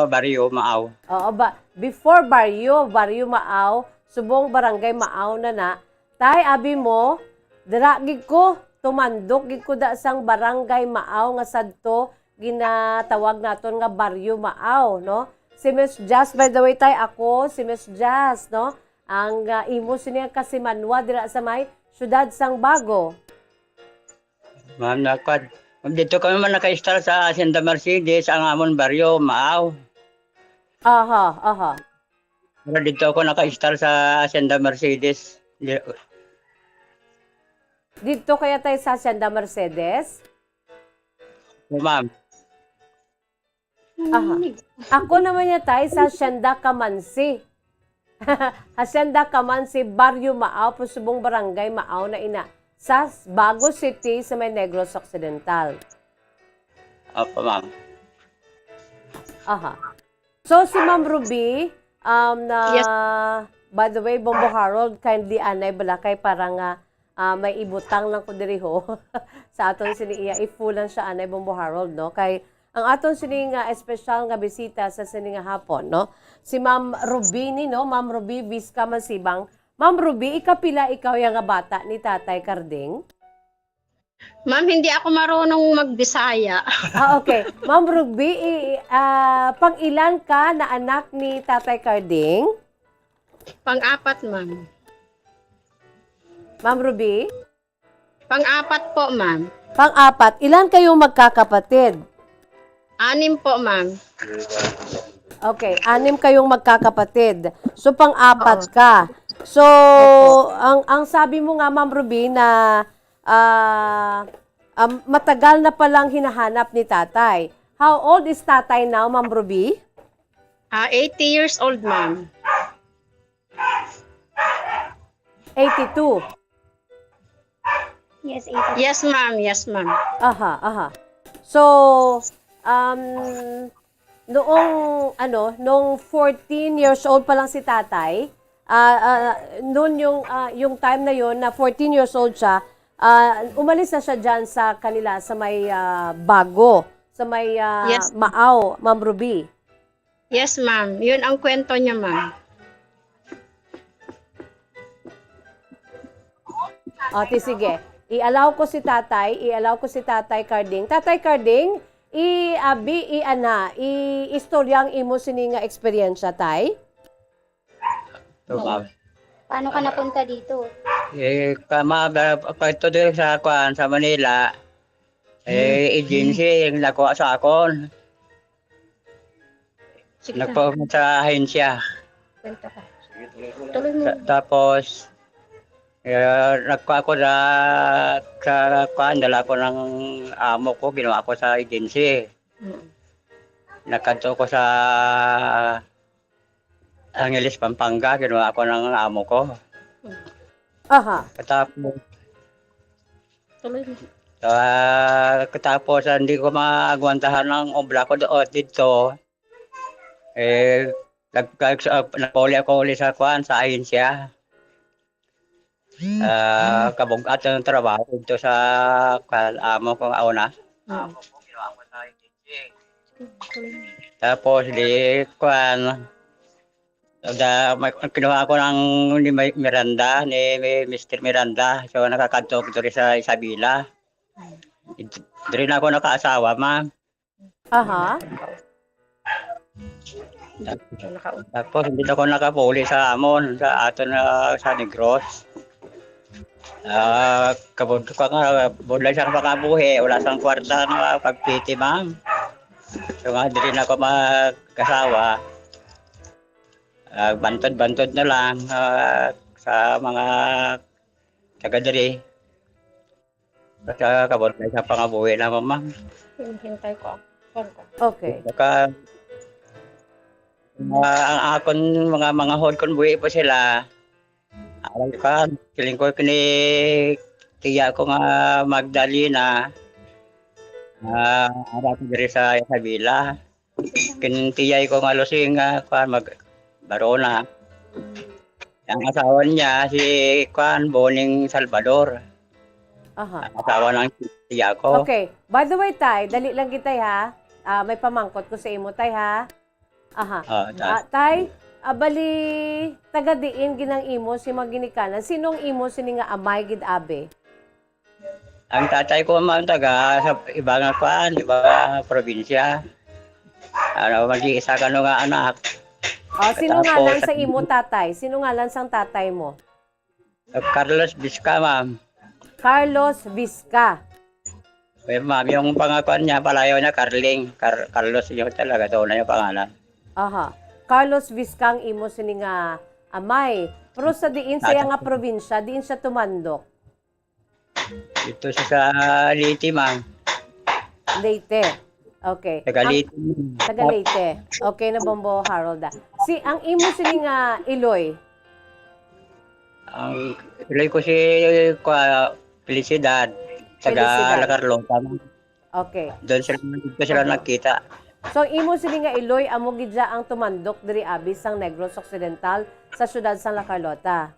baryo, Maaw. Oo, ba, before baryo, baryo Maaw, subong barangay Maaw na na. Tay, abi mo, dira gid ko, tumandok gid ko da sang barangay Maaw nga sadto ginatawag naton nga Baryo Maaw, no? Si Miss Jazz, by the way, tay, ako, si Miss Jazz, no? Ang, ah, imo sini nga kasimanwa dira sa may siyudad sang Bago. Ma'am, nakwad. Dito kami man naka-stall sa Hacienda Mercedes, ang amon baryo, Maaw. Aha, aha. Pero dito ako naka-stall sa Hacienda Mercedes. Di- Dito kaya tayo sa Hacienda Mercedes? Ma'am. Aha. Ako naman niya tayo sa Hacienda Camansi. Hacienda Camansi, Baryo Maaw, Pusubong Barangay Maaw na ina. Sa Bago City, sa may Negros Occidental. Opo, ma'am. Aha. So, si Ma'am Ruby, um, na, Yes. By the way, Bombo Harold, kindly anay bala kay para nga, ah, may ibutang lang ko diri ho sa aton sini iya, i-full lang siya anay, Bombo Harold, no? Kay ang aton sini nga espesyal nga bisita sa sini nga hapon, no? Si Ma'am Ruby ni, no? Ma'am Ruby Visca Mansibang. Ma'am Ruby, ikapila ikaw ya nga bata ni Tatay Carding? Ma'am, hindi ako marunong magbisaya. Ah, okay. Ma'am Ruby, i-, ah, pang-ilan ka na anak ni Tatay Carding? Pang-apat, ma'am. Ma'am Ruby? Pang-apat po, ma'am. Pang-apat. Ilan kayong magkakapatid? Anim po, ma'am. Okay, anim kayong magkakapatid. So, pang-apat Oo. ka. So, Opo. ang, ang sabi mo nga, Ma'am Ruby, na, ah, um, matagal na palang hinahanap ni Tatay. How old is Tatay now, Ma'am Ruby? Ah, eighty years old, ma'am. Eighty-two. Yes, eighty. Yes, ma'am. Yes, ma'am. Aha, aha. So, um, noong, ano, nung fourteen years old pa lang si Tatay, ah, ah, noon yung, ah, yung time na yon na fourteen years old siya, ah, umalis na siya diyan sa kanila, sa may, ah, Bago, sa may, ah, Yes. Maaw, Ma'am Ruby. Yes, ma'am. Yun ang kwento niya, ma'am. O, ti, sige. I-allow ko si Tatay, i-allow ko si Tatay Carding. Tatay Carding, i-, abi, i-, ana, i-istorya ang imo sini nga eksperyensya, Tay? Ito, ma'am. Paano ka napunta dito? Eh, kama, ba, pa ito diri sa, kuan, sa Manila. Eh, agency, ang nakuha sa akon. Sige na. Nagpa-, sa ahensya. Kwento ka. Tuloy mo. Ta-, tapos, eh, nagkuha ako sa, sa kuan, dala ko ng amo ko, ginawa ko sa agency. Mm. Nagkadto ko sa Angeles, Pampanga, ginawa ko ng amo ko. Mm. Aha. Katapos, Tuloy mo. Ah, katapos, ah, hindi ko maagwantahan ang obra ko do-, dito. Eh, nag-, nag-, ah, nagpauli ako uli sa kuan, sa ahensya. Ah, kabug-at ang trabaho dito sa kuan, amo ko nga una. Mm. Tapos, di, kuan, da, may, kinuha ko ng ni Mi-, Miranda, ni Mi-, Mister Miranda. So, nakakadto ko diri sa Isabela. Diri na ako nakaasawa, ma'am. Aha. Tapos, hindi na ako nakapauli sa amon, sa aton na sa Negros. Ah, kabud-, ka nga, budlay sang pangabuhi, wala sang kwarta nga pagpiti, ma'am. So nga, diri na ako mag-asawa. Ah, bantod-bantod na lang, ah, sa mga taga diri. Basta kabudlay sa pangabuhi na, ma'am. Hinihintay ko ang phone ko. Okay. Baka, ah, ang akon mga manghod kon buhi pa sila, alam ka, siling ko kini tiya ko nga Magdalena, Ah, ara ko diri sa Isabela. Kinintiyay ko nga Lusing, ah, kuan, mag-, Barona. Ang asawa niya, si kuan, Boning Salvador. Aha. Ang asawa ng tiya ko. Okay. By the way, Tay, dali lang gid, Tay, ha? Ah, may pamangkot ko sa imo, Tay, ha? Aha. Ah, ta- Ah, Tay, ah, bali, taga diin gid ang imo si mga ginikanan? Sino ang imo sini nga amay gid, abi? Ang tatay ko man taga sa iba nga kuan, iba nga probinsya. Ano, mag-iisa kano nga anak. Oh, sino Tapos, ngalan sa imo tatay? Sino ngalan sang tatay mo? Carlos Vizca, ma'am. Carlos Vizca. Eh, ma'am, yung pangakuan niya, palayaw niya, Carling. Car-, Carlos yung talaga, doon na yung pangalan. Aha. Carlos Vizca ang imo sini nga amay. Pero sa diin sa iya nga probinsya, diin siya tumandok? Dito siya sa Leyte, ma'am. Leyte. Okay. Taga Ang Leyte, ma'am. Taga Leyte. Okay na, Bombo Harold, ah. Si, ang imo sini nga iloy? Ang iloy ko si, kwa, Felicidad, taga Felicidad. La Carlota, ma'am. Okay. Doon sila, dito sila Okay. nagkita. So, imo sini nga iloy, amo gid siya ang tumandok diri abi sang Negros Occidental sa siyudad sang La Carlota?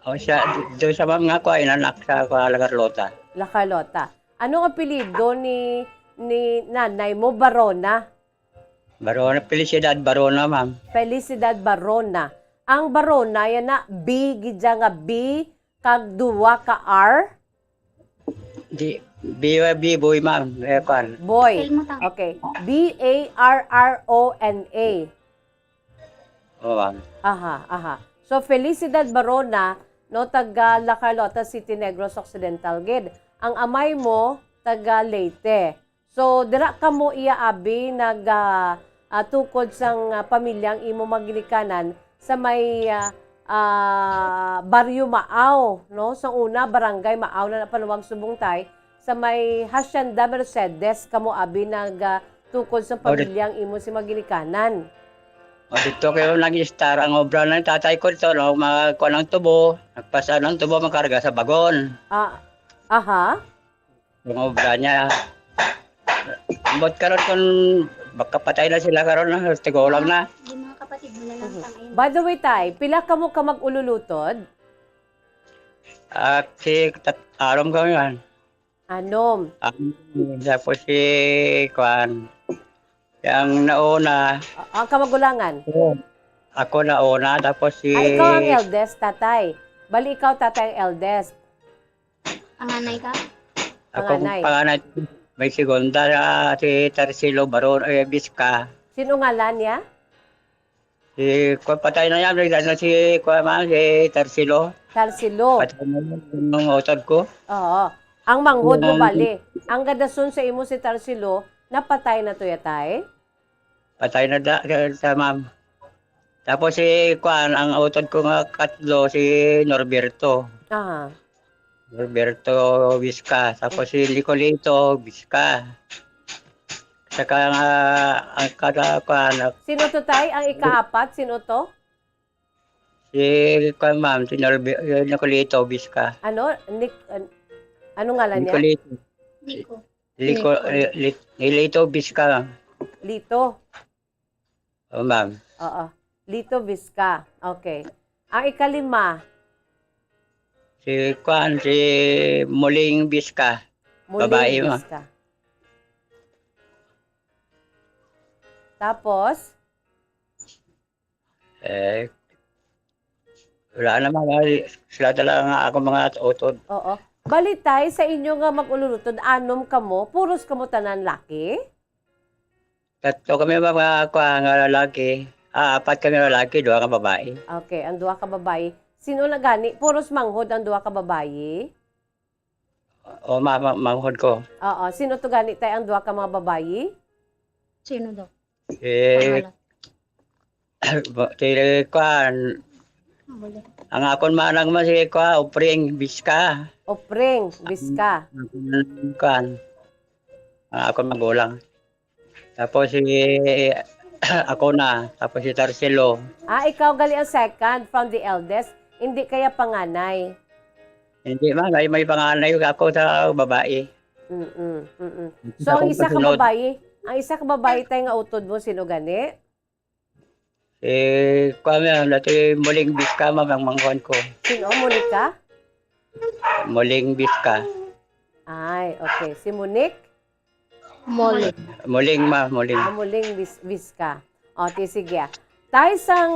O siya, doon sa mga kwa, inanak sa kwa, La Carlota. La Carlota. Ano ang apelyido ni, ni nanay mo? Barona? Barona, Felicidad Barona, ma'am. Felicidad Barona. Ang Barona, yan na, B, gid siya nga B, kag duwa ka R? Di, B, B, boy, ma'am. Eh, kwan. Boy. Spell mo, ta. Okay. B A R R O N A. Oo, ma'am. Aha, aha. So, Felicidad Barona, no, taga La Carlota City, Negros Occidental gid. Ang amay mo, taga Leyte. So, dira kamo iya abi nag, ah, ah, tukod sang, ah, pamilya ang imo mga ginikanan sa may, ah, ah, Baryo Maaw, no? Sa una, Barangay Maaw na napanuwag subong tay, sa may Hacienda Mercedes kamo abi nag, ah, tukod sang Oh, di- pamilya ang imo si mga ginikanan. Oh, dito kayo nag-start ang obra ng tatay ko dito, no? Mga kuha ng tubo, nagpasa ng tubo, makarga sa bagon. Ah, aha. Yung obra niya. Ambot karon kung baka patay na sila karon, no? Tigulang na. Yung mga kapatid mo na lang Mhm. tang-, By the way, tay, pila kamo ka mag-ululutod? Ah, si tat-, anom kami man. Anom. Anom, tapos si, kuan, ang nauna. A-, ang kamagulangan? Oo. Ako nauna, tapos si Ah, ikaw ang eldest, tatay. Bali, ikaw, tatay, ang eldest. Panganay ka? Ako, Panganay. Panganay. May segunda, ah, si Tarsilo Baron, eh, Bisca. Sino ngalan niya? Si, kuwan, patay na yan. May ano si, kuwan, ma'am, si Tarsilo. Tarsilo. Patay na yan, yung utod ko. Oo. Ang manghod mo Yung bali. Ang gadason sa imo si Tarsilo, napatay na to yatay? Patay na da, sa, ma'am. Tapos si, kuwan, ang utod ko nga katlo, si Norberto. Aha. Norberto Visca. Tapos si Nicolito Visca. Saka nga, ang kada, kuwan, Sino to, tay? Ang ikaapat, sino to? Si, kuwan, ma'am, si Norbe-, eh, Nicolito Visca. Ano? Nic-, an-, ano ngalan niya? Nicolito. Nico. Lico, Nico. Eh, Lit-, Lito Visca. Lito. Oh, ma'am. Oo. Lito Visca. Okay. Ang ikalima. Si, kuwan, si Muling Visca. Muling Babae, ma'am. Visca. Tapos? Eh, wala naman, ay, sila talaga nga ako mga utod. Oo. Bali, tay, sa inyo nga mag-ululutod, anom kamo, puros kamo tanan laki? Tatlo kami mga kuha nga lalaki. Ah, apat kami lalaki, duha ka babae. Okay, ang duha ka babayi. Sino na gani? Puros manghod ang duha ka babayi? O, ma-, ma-, manghod ko. Oo. Sino to gani, tay, ang duha ka mga babayi? Sino daw? Eh, Pangalan? Ba-, si Kwan. Ang akon manang man si Kwan, Opring Biska. Opring Biska. Ang, ang Kwan. Ang akon magulang. Tapos si, ako na, tapos si Tarsilo. Ah, ikaw gali ang second from the eldest, hindi kaya panganay? Hindi man, may, may panganay ako sa babae. Mm-mm, mm-mm. So, ang isa ka babayi, ang isa ka babayi tay nga utod mo, sino gani? Eh, kuwan, ma'am, dati Muling Biska, ma'am, ang mangkuan ko. Sino? Monica? Muling Biska. Ay, okay. Si Monique? Muling. Muling, ma'am, Muling. Ah, Muling Bis Biska. O, ti, sige. Tay, sang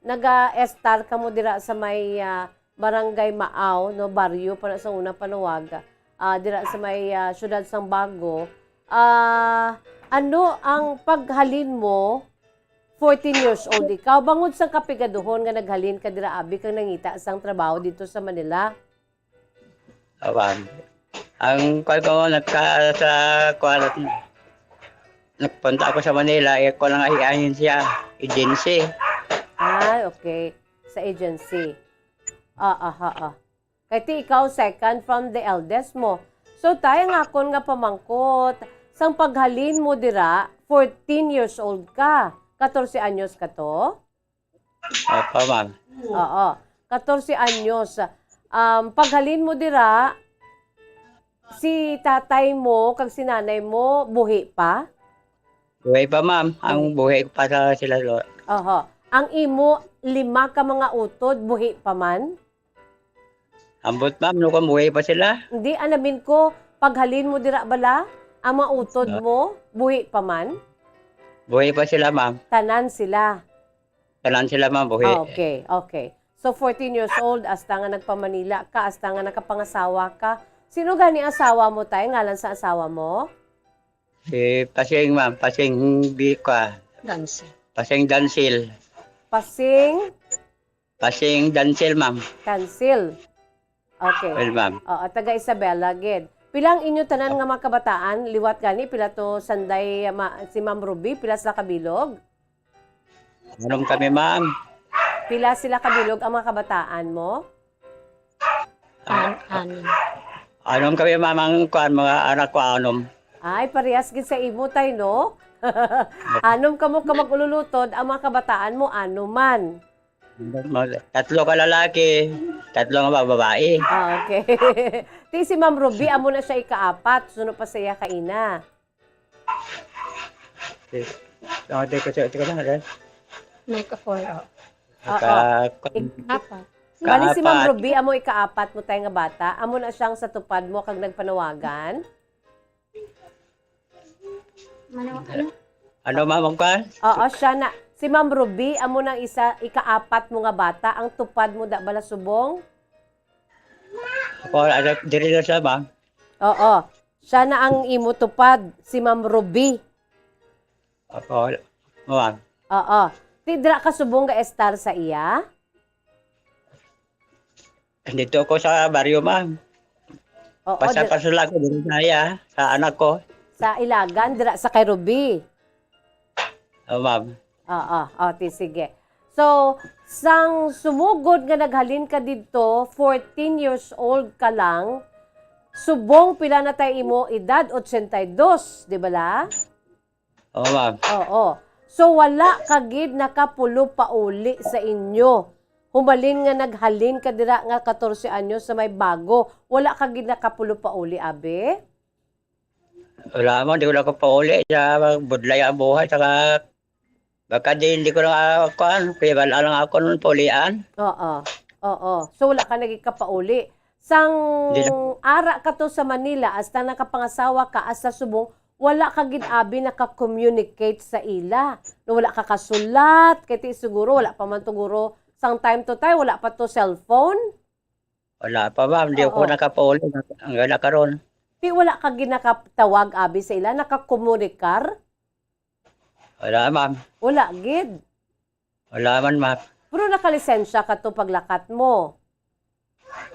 naga-estar kamo dira sa may ah, Barangay Maaw, no, baryo pa na sa unang panawag, ah, dira sa may ah, siyudad sang Bago. Ah, ano ang paghalin mo? Fourteen years old ikaw. Bangod sang kapigaduhon nga naghalin ka dira, abi, kang nangita sang trabaho dito sa Manila? Awan. Ang kuwan ko, nagka sa kuwan, nagpunta ako sa Manila, eh, ko lang ay ahensya, agency. Ah, okay. Sa agency. Ah, ah, ah, ah. Kay ti ikaw second from the eldest mo. So, tay, ang akon nga pamangkot, sang paghalin mo dira, fourteen years old ka. Katorse anyos ka to? Opo, ma'am. Oo. Katorse anyos. Um, paghalin mo dira, si tatay mo kag si nanay mo buhi pa? Buhay pa, ma'am. Ang buhay pa sa sila, lo. Oho. Ang imo lima ka mga utod, buhi pa man? Ambot, ma'am, no, kung buhay pa sila. Hindi, alamin ko, paghalin mo dira bala, ang mga utod Ah. mo, buhi pa man? Buhay pa sila, ma'am. Tanan sila. Tanan sila, ma'am, buhay. Ah, okay, okay. So, fourteen years old, hasta nga nagpa-Manila ka, hasta nga nakapangasawa ka. Sino gani asawa mo, tay? Ngalan sa asawa mo? Si Pasing, ma'am. Pasing Bika. Dansi. Pasing Dansil. Pasing Pasing Dansil, ma'am. Cancel. Okay. Well, ma'am. Oo, taga Isabela gid. Pila ang inyo tanan nga mga kabataan? Liwat gani, pila to sanday ma, si Ma'am Ruby? Pila sila kabilog? Anom kami, ma'am. Pila sila kabilog ang mga kabataan mo? An anim. Anom kami, ma'am, ang kuan, mga anak ko, anom. Ay, parehas gid sa imo, tay, no? Anom kamo ka mag-ululutod, ang mga kabataan mo, ano man. Tatlo ka lalaki, tatlo nga babae. Ah, okay. Ti si Ma'am Ruby, amo na siya ikaapat, sunod pa sa iya kaina. Ang ate ko sa ito ka na, eh. May ka-four. Oh. Ah, Ka, Ik- Apat. Bali si Ma'am Kaapat. Ruby, amo ikaapat mo, tay, nga bata. Amo na siyang sa tupad mo kag nagpanawagan. Ano, ano? Ano, ma'am, ang kuan? Oo, siya na. Si Ma'am Ruby, amo nang isa, ikaapat mo nga bata. Ang tupad mo da bala subong? Ako, ano, diri na siya, ma'am. Oo. Siya na ang imo tupad, si Ma'am Ruby. Ako, ma'am. Oo. Ti dira ka subong ga estar sa iya? Dito ko sa baryo, ma'am. Oo, Basta dir- pasula ko dito sa iya, sa anak ko. sa Ilagan, dira sa kay Ruby. Oh, ma'am. Oo, o, ti, sige. So, sang sumugod nga naghalin ka didto, fourteen years old ka lang, subong pila na tay imo edad? Ochenta y dos, di bala? Oh, ma'am. Oo. So, wala ka gid nakapulo pauli sa inyo. Humalin nga naghalin ka dira nga katorse anyos sa may Bago, wala ka gid nakapulo pauli, abi? Wala mo, di ko lang ko pauli sa budlay ang buhay, saka baka di, hindi ko lang, ah, kuan, kaya wala lang ako nun paulian. Oo. Oo. So, wala ka nagikapauli. Sang Hindi na. Ara ka to sa Manila, hasta nakapangasawa ka, hasta subong, wala ka gid abi naka-communicate sa ila. No, wala ka kasulat, kay ti siguro, wala pa man to guro, sang time to time, wala pa to cellphone. Wala pa, ma'am, di ako Oo. nakapauli hanggang na karon. Ti wala ka gid nakatawag abi sa ila, nakakomunikar? Wala, ma'am. Wala gid. Wala man, ma'am. Pero nakalisensya ka to paglakat mo.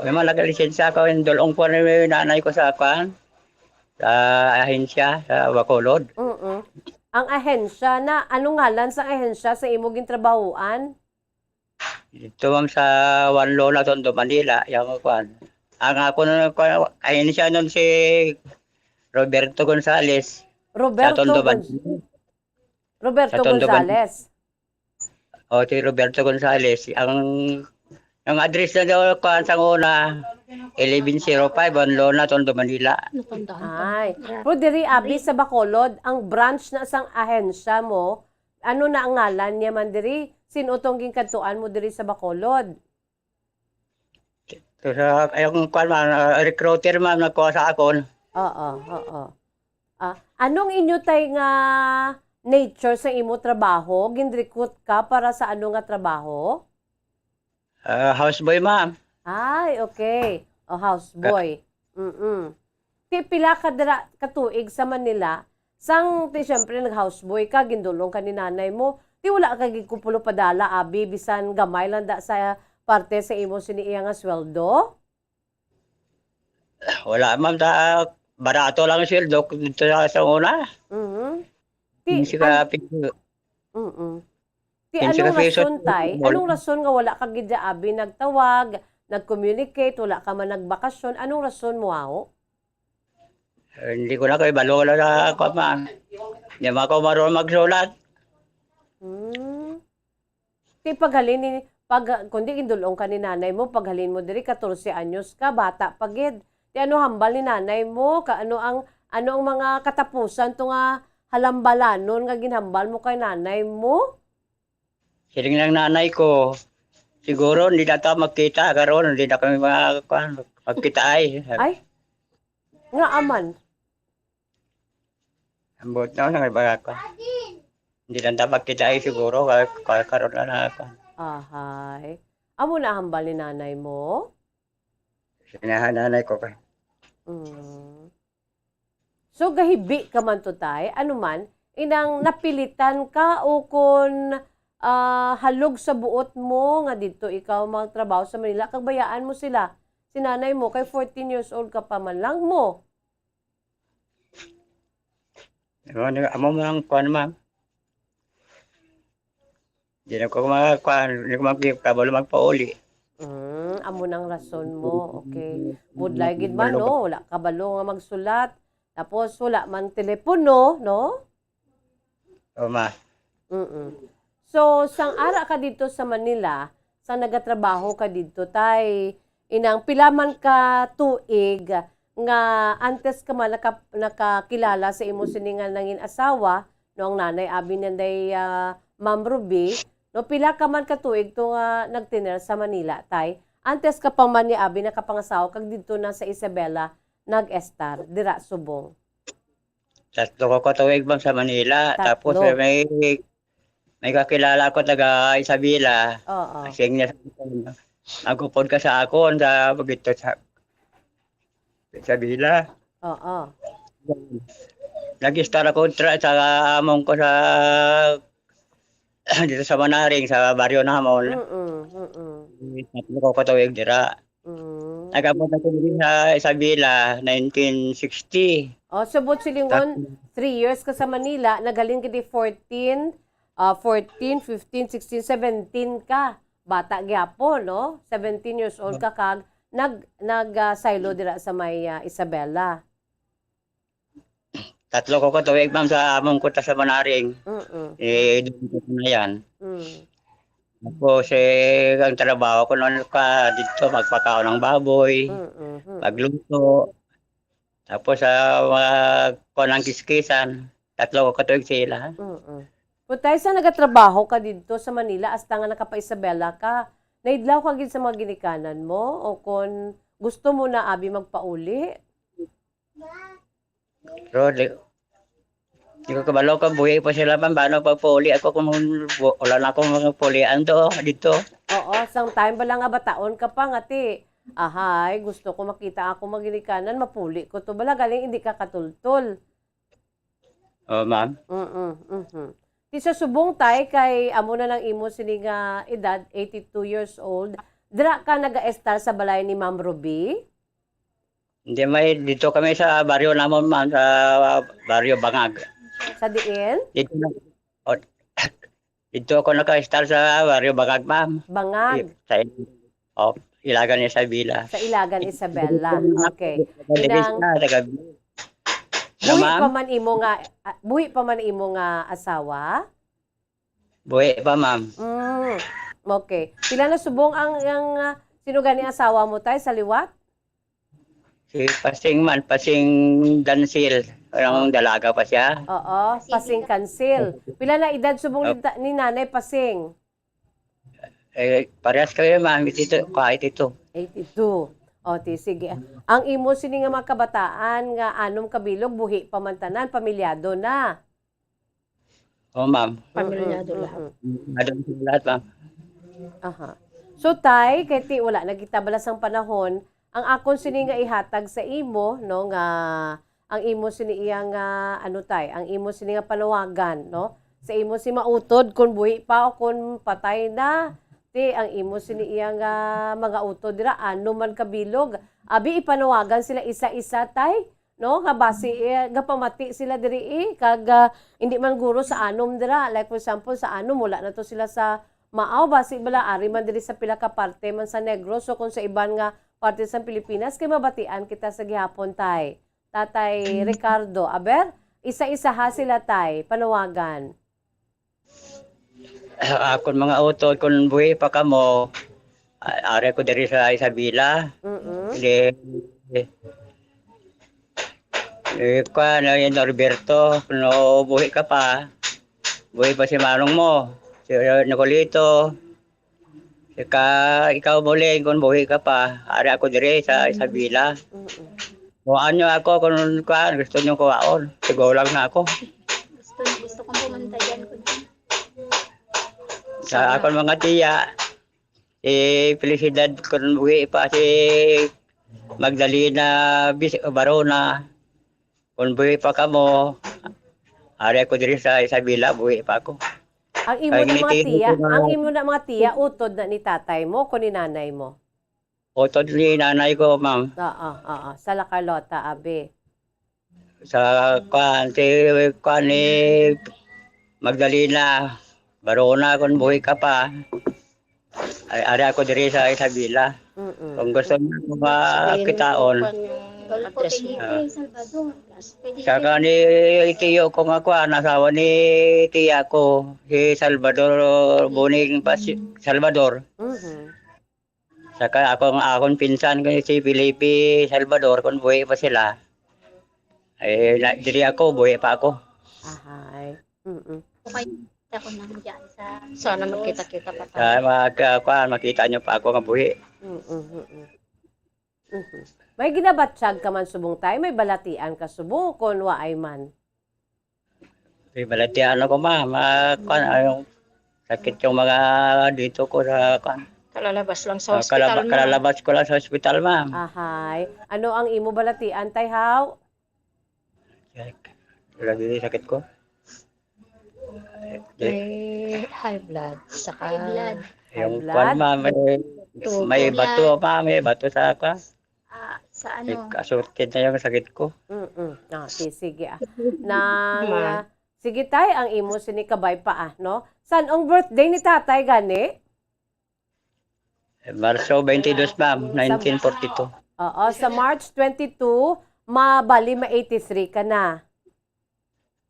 May mga nagalisensya ko, yung dulong po ni nanay ko sa kwan, sa ahensya, sa Bacolod. Mm-mm. Ang ahensya na, anong ngalan sa ahensya sa imo gintrabahoan? Dito, ma'am, sa Juan Luna, Tondo, Manila, yung kwan. Ang ako na, kwan, ahensya nun si Roberto Gonzales. Roberto Tondo, Gonz- Manila. Roberto Sa Tondo, Gonzales. O, si Roberto Gonzales. Ang, ang address na daw, kwan, sa una, eleven zero five, ang Lona, Tondo, Manila. Ay, pero diri, abi, sa Bacolod, ang branch na sang ahensya mo, ano na ang ngalan niya man diri? Sin-o tong ginkadtuan mo diri sa Bacolod? To sa, ay, ang kwan, ma'am, ah, recruiter, ma'am, nagkuha sa akon. Oo, oo. Ah, anong inyo tay nga nature sa imo trabaho? Gin-recruit ka para sa ano nga trabaho? Ah, houseboy, ma'am. Ay, okay. O, houseboy. Mm-mm. Ti, pila ka dira, ka tuig sa Manila? Sang, ti, siyempre, nag-houseboy ka, gindulong ka ni nanay mo. Ti, wala ka gid kupulo padala, abi, bisan gamay lang da sa parte sa imo sini iya nga sweldo? Wala, ma'am. Ta-, barato lang ang sweldo dito sa, sa una. Mhm. Ti, Hindi siya an-, kapig-, mm-mm. Ti, Hindi siya anong kapig-, rason, tay? Anong rason nga wala ka gid, abi, nagtawag, nag-communicate, wala ka man nagbakasyon? Anong rason mo, aho? Eh, hindi ko na kayo balo na sa, kwan, ma'am. Hindi man ako marunong magsulat. Hmm. Ti paghalin ni, pag, kundi gindulong ka ni nanay mo, paghalin mo diri, katorse anyos ka, bata pa gid. Ti ano hambal ni nanay mo? Ka, ano ang, ano ang mga katapusan to nga halambalanon nga ginhambal mo kay nanay mo? Siling lang nanay ko, "Siguro hindi na ta magkita karon, hindi na kami mga, kwan, magkita ay." Ay? Nga aman? Ambot na, nang iba ko. Hindi lang ta magkita ay siguro, ka-, ka-, karon na na ako. Ahay. Amo na hambal ni nanay mo? Sinahan nanay ko ka. Mm. So, gahibi ka man to, tay? Ano man, inang napilitan ka o kon, ah, halog sa buot mo nga didto ikaw magtrabaho sa Manila, kag bayaan mo sila? Si nanay mo, kay fourteen years old ka pa man lang mo. Ano, ano, amo mo ang kuwan, ma'am. Di na ko mga kuwan, di ko magkabalo magpauli. Mm, amo nang rason mo. Okay. Budlay gid man, Malo ka. No? Wala kabalo nga magsulat. Tapos wala man telepono, no? O, ma. Mm-mm. So, sang ara ka didto sa Manila, sang nagatrabaho ka didto, tay, inang pila man ka tuig nga antes ka man naka-, nakakilala sa imo sini nga nangin asawa, no, ang nanay abi niyan day, ah, Ma'am Ruby, no, pila ka man ka tuig to nga nagtener sa Manila, tay? Antes ka pa man ni abi nakapangasawa kag didto na sa Isabela nag-estar, dira subong? Tatlo ko ka tuig, ma'am, sa Manila. Tatlo. Tapos, eh, may, may kakilala ko taga Isabela. Oo. Asing niya sa akon, "Mag-upod ka sa akon sa pagito sa Isabela." Oo. Nag-start ako tra-, sa among ko sa dito sa Manaring, sa baryo namon. Mm-mm, mm-mm. Tatlo ko ka tuig dira. Mm. Nag-abot ako diri sa Isabela, nineteen sixty. Oh, subot silingon, Tap- three years ka sa Manila, naghalin ka di fourteen, ah, fourteen, fifteen, sixteen, seventeen ka. Bata gyapon, no? Seventeen years old ka kag nag, nag, ah, saylo dira sa may, ah, Isabela. Tatlo ko ka tuig, ma'am, sa among kuta sa Manaring. Mm-mm. Eh, doon ko na yan. Mm. Tapos, eh, ang trabaho ko noon ka dito, magpakaon ng baboy, Mm-mm. magluto. Tapos, sa mga kuwan ng kiskisan, tatlo ko ka tuig sila. Mm-mm. Kung tayo sa nagatrabaho ka dito sa Manila, hasta nga nakapa-Isabela ka, naidlaw ka gid sa mga ginikanan mo? O kung gusto mo na abi magpauli? Pero di, di ko kabalo kung buhi pa sila, ma'am. Paano pagpauli ako kung bu-, wala na akong mga pulian to, dito? Oo, sang time bala nga bataon ka pa nga ti, "Ahay, gusto ko makita ako mga ginikanan, mapuli ko to bala, galing hindi ka katultol." Oh, ma'am. Mm-mm, mhm. Ti sa subong, tay, kay amo na lang imo sini nga edad, eighty-two years old. Dira ka nagaestar sa balay ni Ma'am Ruby? Hindi, may dito kami sa baryo namon, ma'am, sa baryo Bangag. Sa diin? Dito na, oh, dito ako naka-start sa baryo Bangag, ma'am. Bangag. I-, sa, oh, Ilagan ni Isabela. Sa Ilagan Isabela. Okay. Taga Inang, Degista, taga, buhi ma'am? Pa man imo nga, ah, buhi pa man imo nga asawa? Buhi pa, ma'am. Mm, okay. Pila na subong ang, ang, ah, sino gani asawa mo, tay, sa liwat? Si Pasing man, Pasing Dansil. Ang Oh. dalaga pa siya. Oo, Pasing Kansil. Pila na edad subong ni Opo. ta-, ni Nanay Pasing? Eh, parehas kami, ma'am. Ito, kahit ito. Eighty-two. O, ti, sige. Ang imo sini nga mga kabataan nga anom ka bilog, buhi pa man tanan, pamilyado na. Oh, ma'am. Pamilyado Mm, lahat. mm. Madam sa lahat, ma'am. Aha. So, Tay, kay ti wala na kita balasang panahon, ang akon sini nga ihatag sa imo, no, nga ang imo sini iya nga, ano, Tay, ang imo sini nga panawagan, no, sa imo si mautod, kung buhi pa o kung patay na, ti ang imo sini iya nga mga utod dira, ano man kabilog, abi, ipanawagan sila isa-isa, Tay, no? Nga basi, eh, gapamati sila diri, eh, kag, ah, hindi man guro sa anom dira. Like, for example, sa anom, wala na to sila sa Maaw, basi bala ari man diri sa pila ka parte man sa Negros, so kung sa iban nga parte sa Pilipinas, kay mabatian kita sa gihapon, Tay. Tatay Ricardo, aber, isa-isa ha sila, Tay, panawagan. Akon mga utod, kung buhi pa kamo, a-, ari ko diri sa Isabela. Mm-mm. Di, eh, kuwan, eh, Norberto, no, buhi ka pa. Buhi pa si manong mo, si Nicolito. Ika-, ikaw, Muling, kung buhi ka pa, ari ako diri sa Isabela. Mm-mm. Kuhaan niyo ako kung kuhaan, gusto niyo kuhaon. Tigulang na ako. Gusto, gusto kong pumunta dyan, kuya. Sa Sana. akon mga tiya, si Felicidad, kung buhi pa, si Magdalena Bis-, Barona, kung buhi pa kamo, ari ako diri sa Isabela, buhi pa ako. Ang imo Kaya na mga ginitigo tiya, ko na ang imo na mga tiya, utod na ni tatay mo, kung ni nanay mo? Utod ni nanay ko, ma'am. Oo, oo. Sa La Carlota, abi. Sa kuan, si kuan ni Magdalena Barona, kung buhi ka pa. Ay, ari ako diri sa Isabela. Mm-mm. Kung gusto niyo ako makitaon. Golfo, address mo. Felipe, Ah. Salvador. Pwede Saka ni tiyo ko nga kuan, asawa ni tiya ko, si Salvador Boning Pas-, Salvador. Mhm. Saka ako, ang akon pinsan ko si Felipe Salvador, kung buhi pa sila. Eh, na, diri ako, buhi pa ako. Ahay. Mm-mm. Okay, ako nang dyan sa Sana magkita-kita pa tayo. Sa mga ka-, kuan, makita niyo pa ako nga buhi. Mm-mm, mm-mm. Mhm. May ginabatyag ka man subong, Tay? May balatian ka subong kon waay man? May balatian ako, ma'am. Ah, kuan, ah, yung sakit yung mga dito ko sa, kuan. Kalalabas lang sa Ah, hospital kalaba-, mo. kalalabas ko lang sa hospital, ma'am. Ahay. Ano ang imo balatian, Tay Haw? Check. Lagi sakit ko. May high blood, saka High blood. Yung High blood? kuwan, ma'am, may, Tubo. may bato, ma'am, may bato sa kuwan. Ah, sa May ano? kasurkid na yung sakit ko. Mm-mm. Ah, si-, sige, ah. Nang, Ma. ah, sige, Tay, ang imo sini kabay pa, ah, no? San ang birthday ni Tatay gani? Eh, Marso twenty-two, ma'am, Sa nineteen forty-two. Oo, sa March twenty-two, mabali ma eighty-three ka na.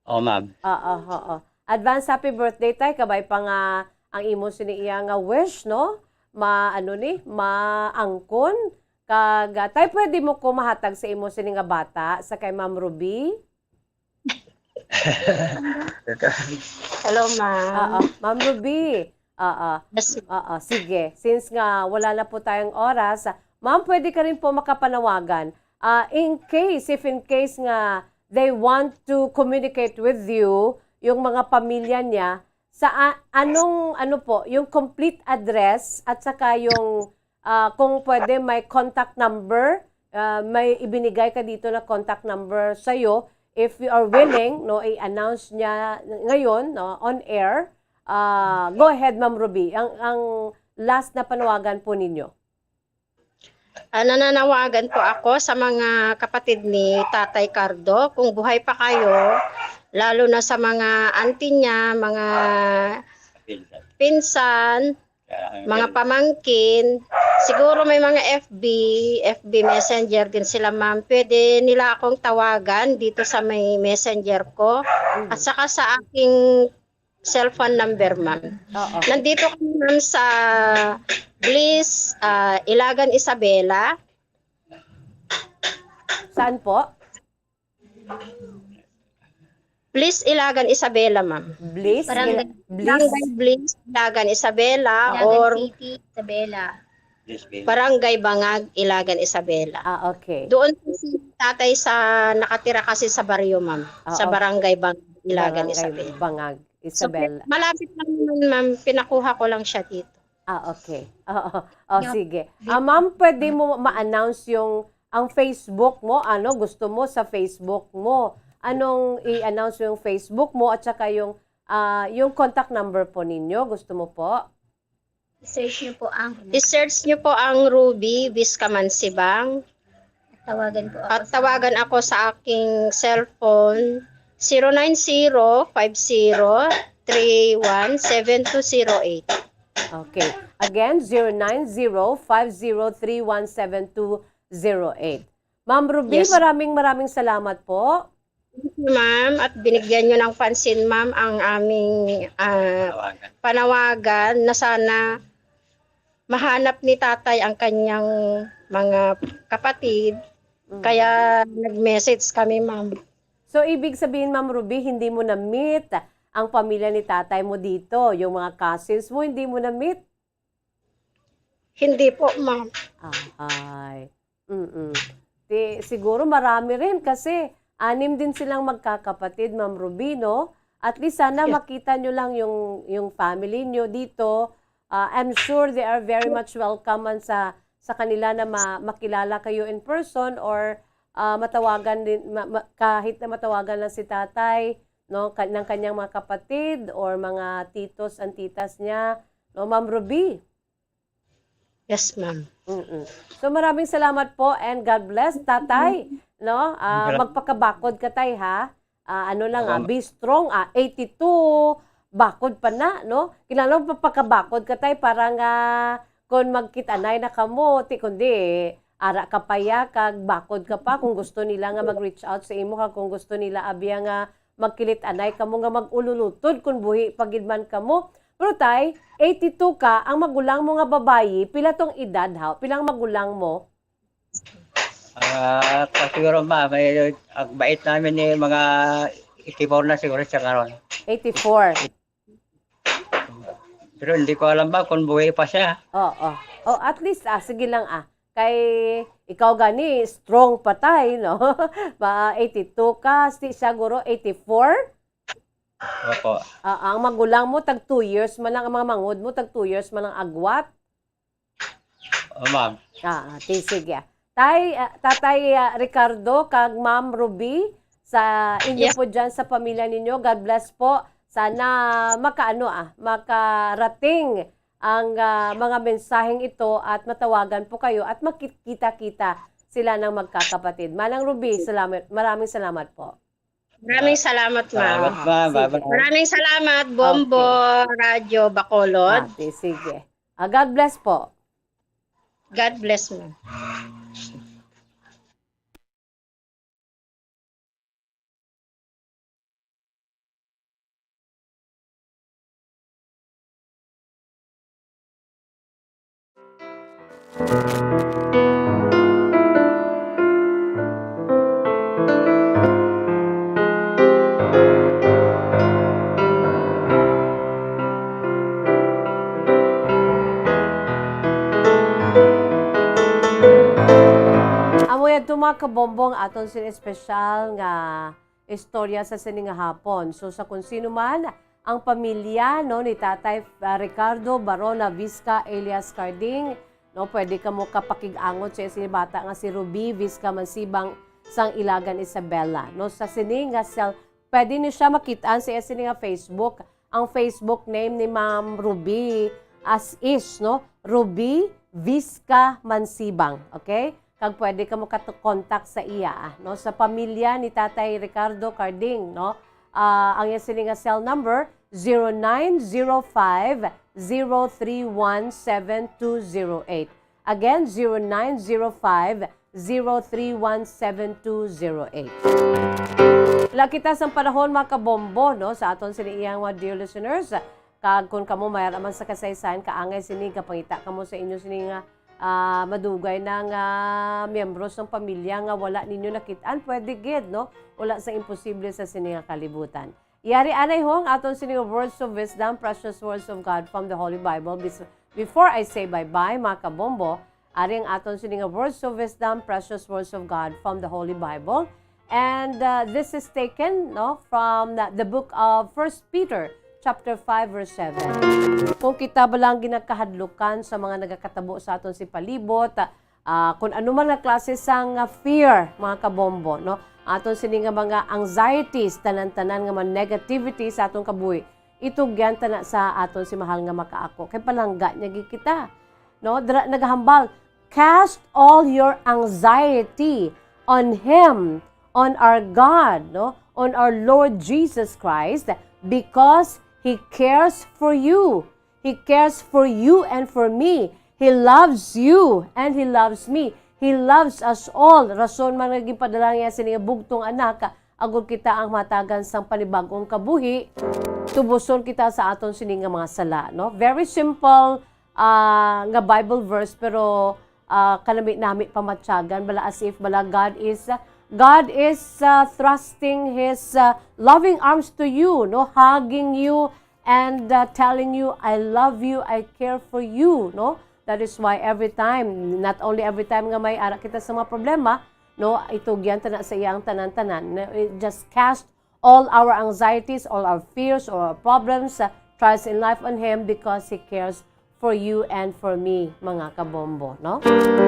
Oh, ma'am. Oo, oo. Advance happy birthday, Tay. Kabay pa nga ang imo sini iya nga wish, no? Ma, ano ni, maangkon. Kag, ah, Tay, pwede mo ko mahatag sa imo sini nga bata sa kay Ma'am Ruby? Hello, ma'am. Oo, Ma'am Ruby. Oo. Yes. Oo, sige. Since nga wala na po tayong oras, ah, ma'am, pwede ka rin po makapanawagan. Ah, in case, if in case nga they want to communicate with you, yung mga pamilya niya, sa a-, anong, ano po, yung complete address at saka yung, ah, kung pwede, may contact number, ah, may ibinigay ka dito na contact number sa'yo. If you are willing, no, i-announce niya ngayon, no, on air. Ah, go ahead, Ma'am Ruby. Ang, ang last na panawagan po ninyo. Ah, nananawagan po ako sa mga kapatid ni Tatay Cardo, kung buhay pa kayo, lalo na sa mga auntie niya, mga pinsan, mga pamangkin, siguro may mga F B, F B Messenger din sila, ma'am. Pwede nila akong tawagan dito sa may Messenger ko. Mm. At saka sa aking cellphone number, ma'am. Oo. Nandito kami, ma'am, sa Bliss, ah, Ilagan, Isabela. Saan po? Bliss, Ilagan, Isabela, ma'am. Bliss, Barangay, Ila-, Bliss. Barangay Bliss, Ilagan, Isabela, Ilagan or City, Isabela. Barangay Bangag, Ilagan, Isabela. Ah, okay. Doon po si tatay sa, nakatira kasi sa baryo, ma'am. Sa Oo. Barangay Bangag, Ilagan, Barangay Isabela. Bangag, So, Isabela. Malapit lang naman, ma'am. Pinakuha ko lang siya dito. Ah, okay. Oo. Oh, Yep. sige. Ah, ma'am, pwede mo ma-announce yung, ang Facebook mo? Ano gusto mo sa Facebook mo? Anong i-announce mo yung Facebook mo at saka yung, ah, yung contact number po ninyo? Gusto mo po? I-search niyo po ang I-search niyo po ang Ruby Vizca Mansibang. Tawagan po ako At sa tawagan ako sa aking cellphone, zero nine zero five zero three one seven two zero eight. Okay. Again, zero nine zero five zero three one seven two zero eight. Ma'am Ruby, Yes. maraming, maraming salamat po. Thank you, ma'am, at binigyan niyo ng pansin, ma'am, ang aming, ah, Tawagan. panawagan na sana mahanap ni tatay ang kanyang mga kapatid. Mm. Kaya nag-message kami, ma'am. So, ibig sabihin, Ma'am Ruby, hindi mo na-meet ang pamilya ni tatay mo dito, yung mga cousins mo, hindi mo na-meet? Hindi po, ma'am. Ah, ay. Mm-mm. Di, siguro marami rin kasi anim din silang magkakapatid, Ma'am Ruby, no? At least sana Yes. makita nyo lang yung, yung family nyo dito. Ah, I'm sure they are very much welcome man sa, sa kanila na ma-, makilala kayo in person or, ah, matawagan din, ma-, ma-, kahit na matawagan lang si tatay, no, ka-, ng kanyang mga kapatid or mga titos, antitas niya, no, Ma'am Ruby? Yes, ma'am. Mm-mm. So, maraming salamat po and God bless, Tatay, no? Ah, Gra- magpakabakod ka, Tay, ha? Ah, ano lang, ah, Salamat. be strong, ah, eighty-two, bakod pa na, no? Kinahanglan magpakabakod ka, Tay, para nga kung magkit-anay na kamo, ti kundi, ara ka pa ya, kag bakod ka pa kung gusto nila nga mag-reach out sa imo, kag kung gusto nila, abya, nga magkilit-anay kamo nga mag-ululutod kung buhi pa gid man kamo. Pero, Tay, eighty-two ka, ang magulang mo nga babayi, pila tong edad, ha? Pila ang magulang mo? Ah, pa siguro, ma, may, ang bait namin ni mga eighty-four na siguro siya karon. Eighty-four. Pero hindi ko alam ba kung buhay pa siya. Oo. Oh, at least, ah, sige lang, ah. Kay ikaw gani, strong pa, Tay, no? Ba, eighty-two ka, si siya guro, eighty-four? Opo. Ah, ang magulang mo, tag two years man lang, ang mga manghod mo, tag two years man lang agwat? Oh, ma'am. Ah, ah, ti-, sige. Tay, ah, Tatay, ah, Ricardo, kag Ma'am Ruby, sa inyo Yes. po dyan sa pamilya ninyo, God bless po. Sana makaano, ah, makarating ang, ah, mga mensaheng ito at matawagan po kayo at makikita-kita sila ng magkakapatid. Manang Ruby, salamat, maraming salamat po. Maraming salamat, ma'am. Salamat, ma'am. Sige. Bye-bye. Maraming salamat, Bombo Okay. Radyo Bacolod. Ah, ti-, sige. Ah, God bless po. God bless, ma'am. Amo yadto, mga kabombo, ang aton sin espesyal nga istorya sa sini nga hapon. So, sa kung sino man ang pamilya, no, ni Tatay, ah, Ricardo Barona Vizca alias Carding, no, pwede kamo kapakig-angot sa iya sini bata nga si Ruby Vizca Mansibang sang Ilagan, Isabela, no, sa sini nga cell, pwede ni siya makit-an sa iya sini nga Facebook. Ang Facebook name ni Ma'am Ruby as is, no, Ruby Vizca Mansibang, okay? Kag pwede kamo ka-contact sa iya, ah, no? Sa pamilya ni Tatay Ricardo Carding, no? Ah, ang iya sini nga cell number, zero nine zero five zero three one seven two zero eight. Again, zero nine zero five zero three one seven two zero eight. Wala kita sang panahon, mga kabombo, no? Sa aton sini iyang mga dear listeners, kag kung kamo may ara man sa kasaysayan, kaangay sini, kapangita kamo sa inyo sini nga ah, madugay na nga miyembro sang pamilya nga wala ninyo nakit-an, pwede gid, no? Wala sa imposible sa sini nga kalibutan. Yari anay ho ang aton sini nga words of wisdom, precious words of God from the Holy Bible. Bis- Before I say bye-bye, mga kabombo, ari ang aton sini nga words of wisdom, precious words of God from the Holy Bible. And, uh, this is taken, no, from the, the book of First Peter chapter five, verse seven. Kung kita ba lang ginakahadlukan sa mga nagakatabo sa aton si palibot, ah, kung ano man nga klase sang, ah, fear, mga kabombo, no? Aton sini nga mga anxieties, tanan-tanan nga mga negativity sa aton kabuhi, itugyan ta na sa aton si mahal nga makaako. Kay palangga niya gid kita, no? Dira nagahambal, "Cast all your anxiety on Him, on our God," no? "On our Lord Jesus Christ, because He cares for you." He cares for you and for me. He loves you and He loves me. He loves us all. Rason man nga ginpadala niya sini nga bugtong anak, agod kita ang matagan sang panibag-ong kabuhi. Tubuson kita sa aton sini nga mga sala, no? Very simple, ah, nga Bible verse, pero, ah, kanami-nami pamatyagan, bala, as if, bala, God is, God is, ah, thrusting His, ah, loving arms to you, no? Hugging you and, uh, telling you, "I love you, I care for you," no? That is why every time, not only every time nga may ara kita sa mga problema, no, itugyan ta na sa iya ang tanan-tanan. No, eh, just cast all our anxieties, all our fears, all our problems, uh, trials in life on Him because He cares for you and for me, mga kabombo, no?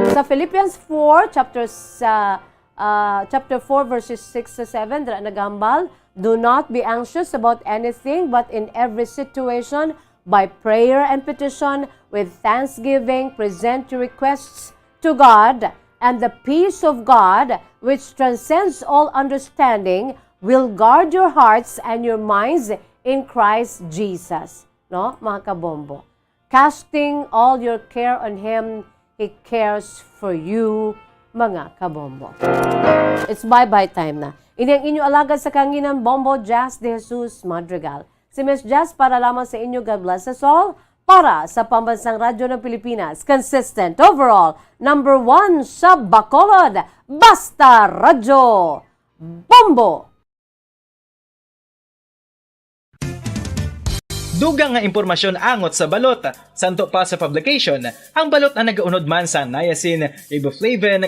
Sa Philippians four, chapter sa, ah, chapter four, verses six to seven, dira nagahambal, "Do not be anxious about anything, but in every situation, by prayer and petition, with thanksgiving, present your requests to God, and the peace of God, which transcends all understanding, will guard your hearts and your minds in Christ Jesus." No, mga kabombo? "Casting all your care on Him, He cares for you," mga kabombo. It's bye-bye time na. Ini ang inyo alagad sa kanginan, Bombo Jazz de Jesus Madrigal. Si Miss Jazz para lamang sa inyo. God bless us all. Para sa Pambansang Radyo ng Pilipinas, consistent overall, number one sa Bacolod, Basta Radyo, Bombo! Dugang nga impormasyon angot sa balot. Santo pa sa publication, ang balot ang nagaunod man sa niacin, riboflavin,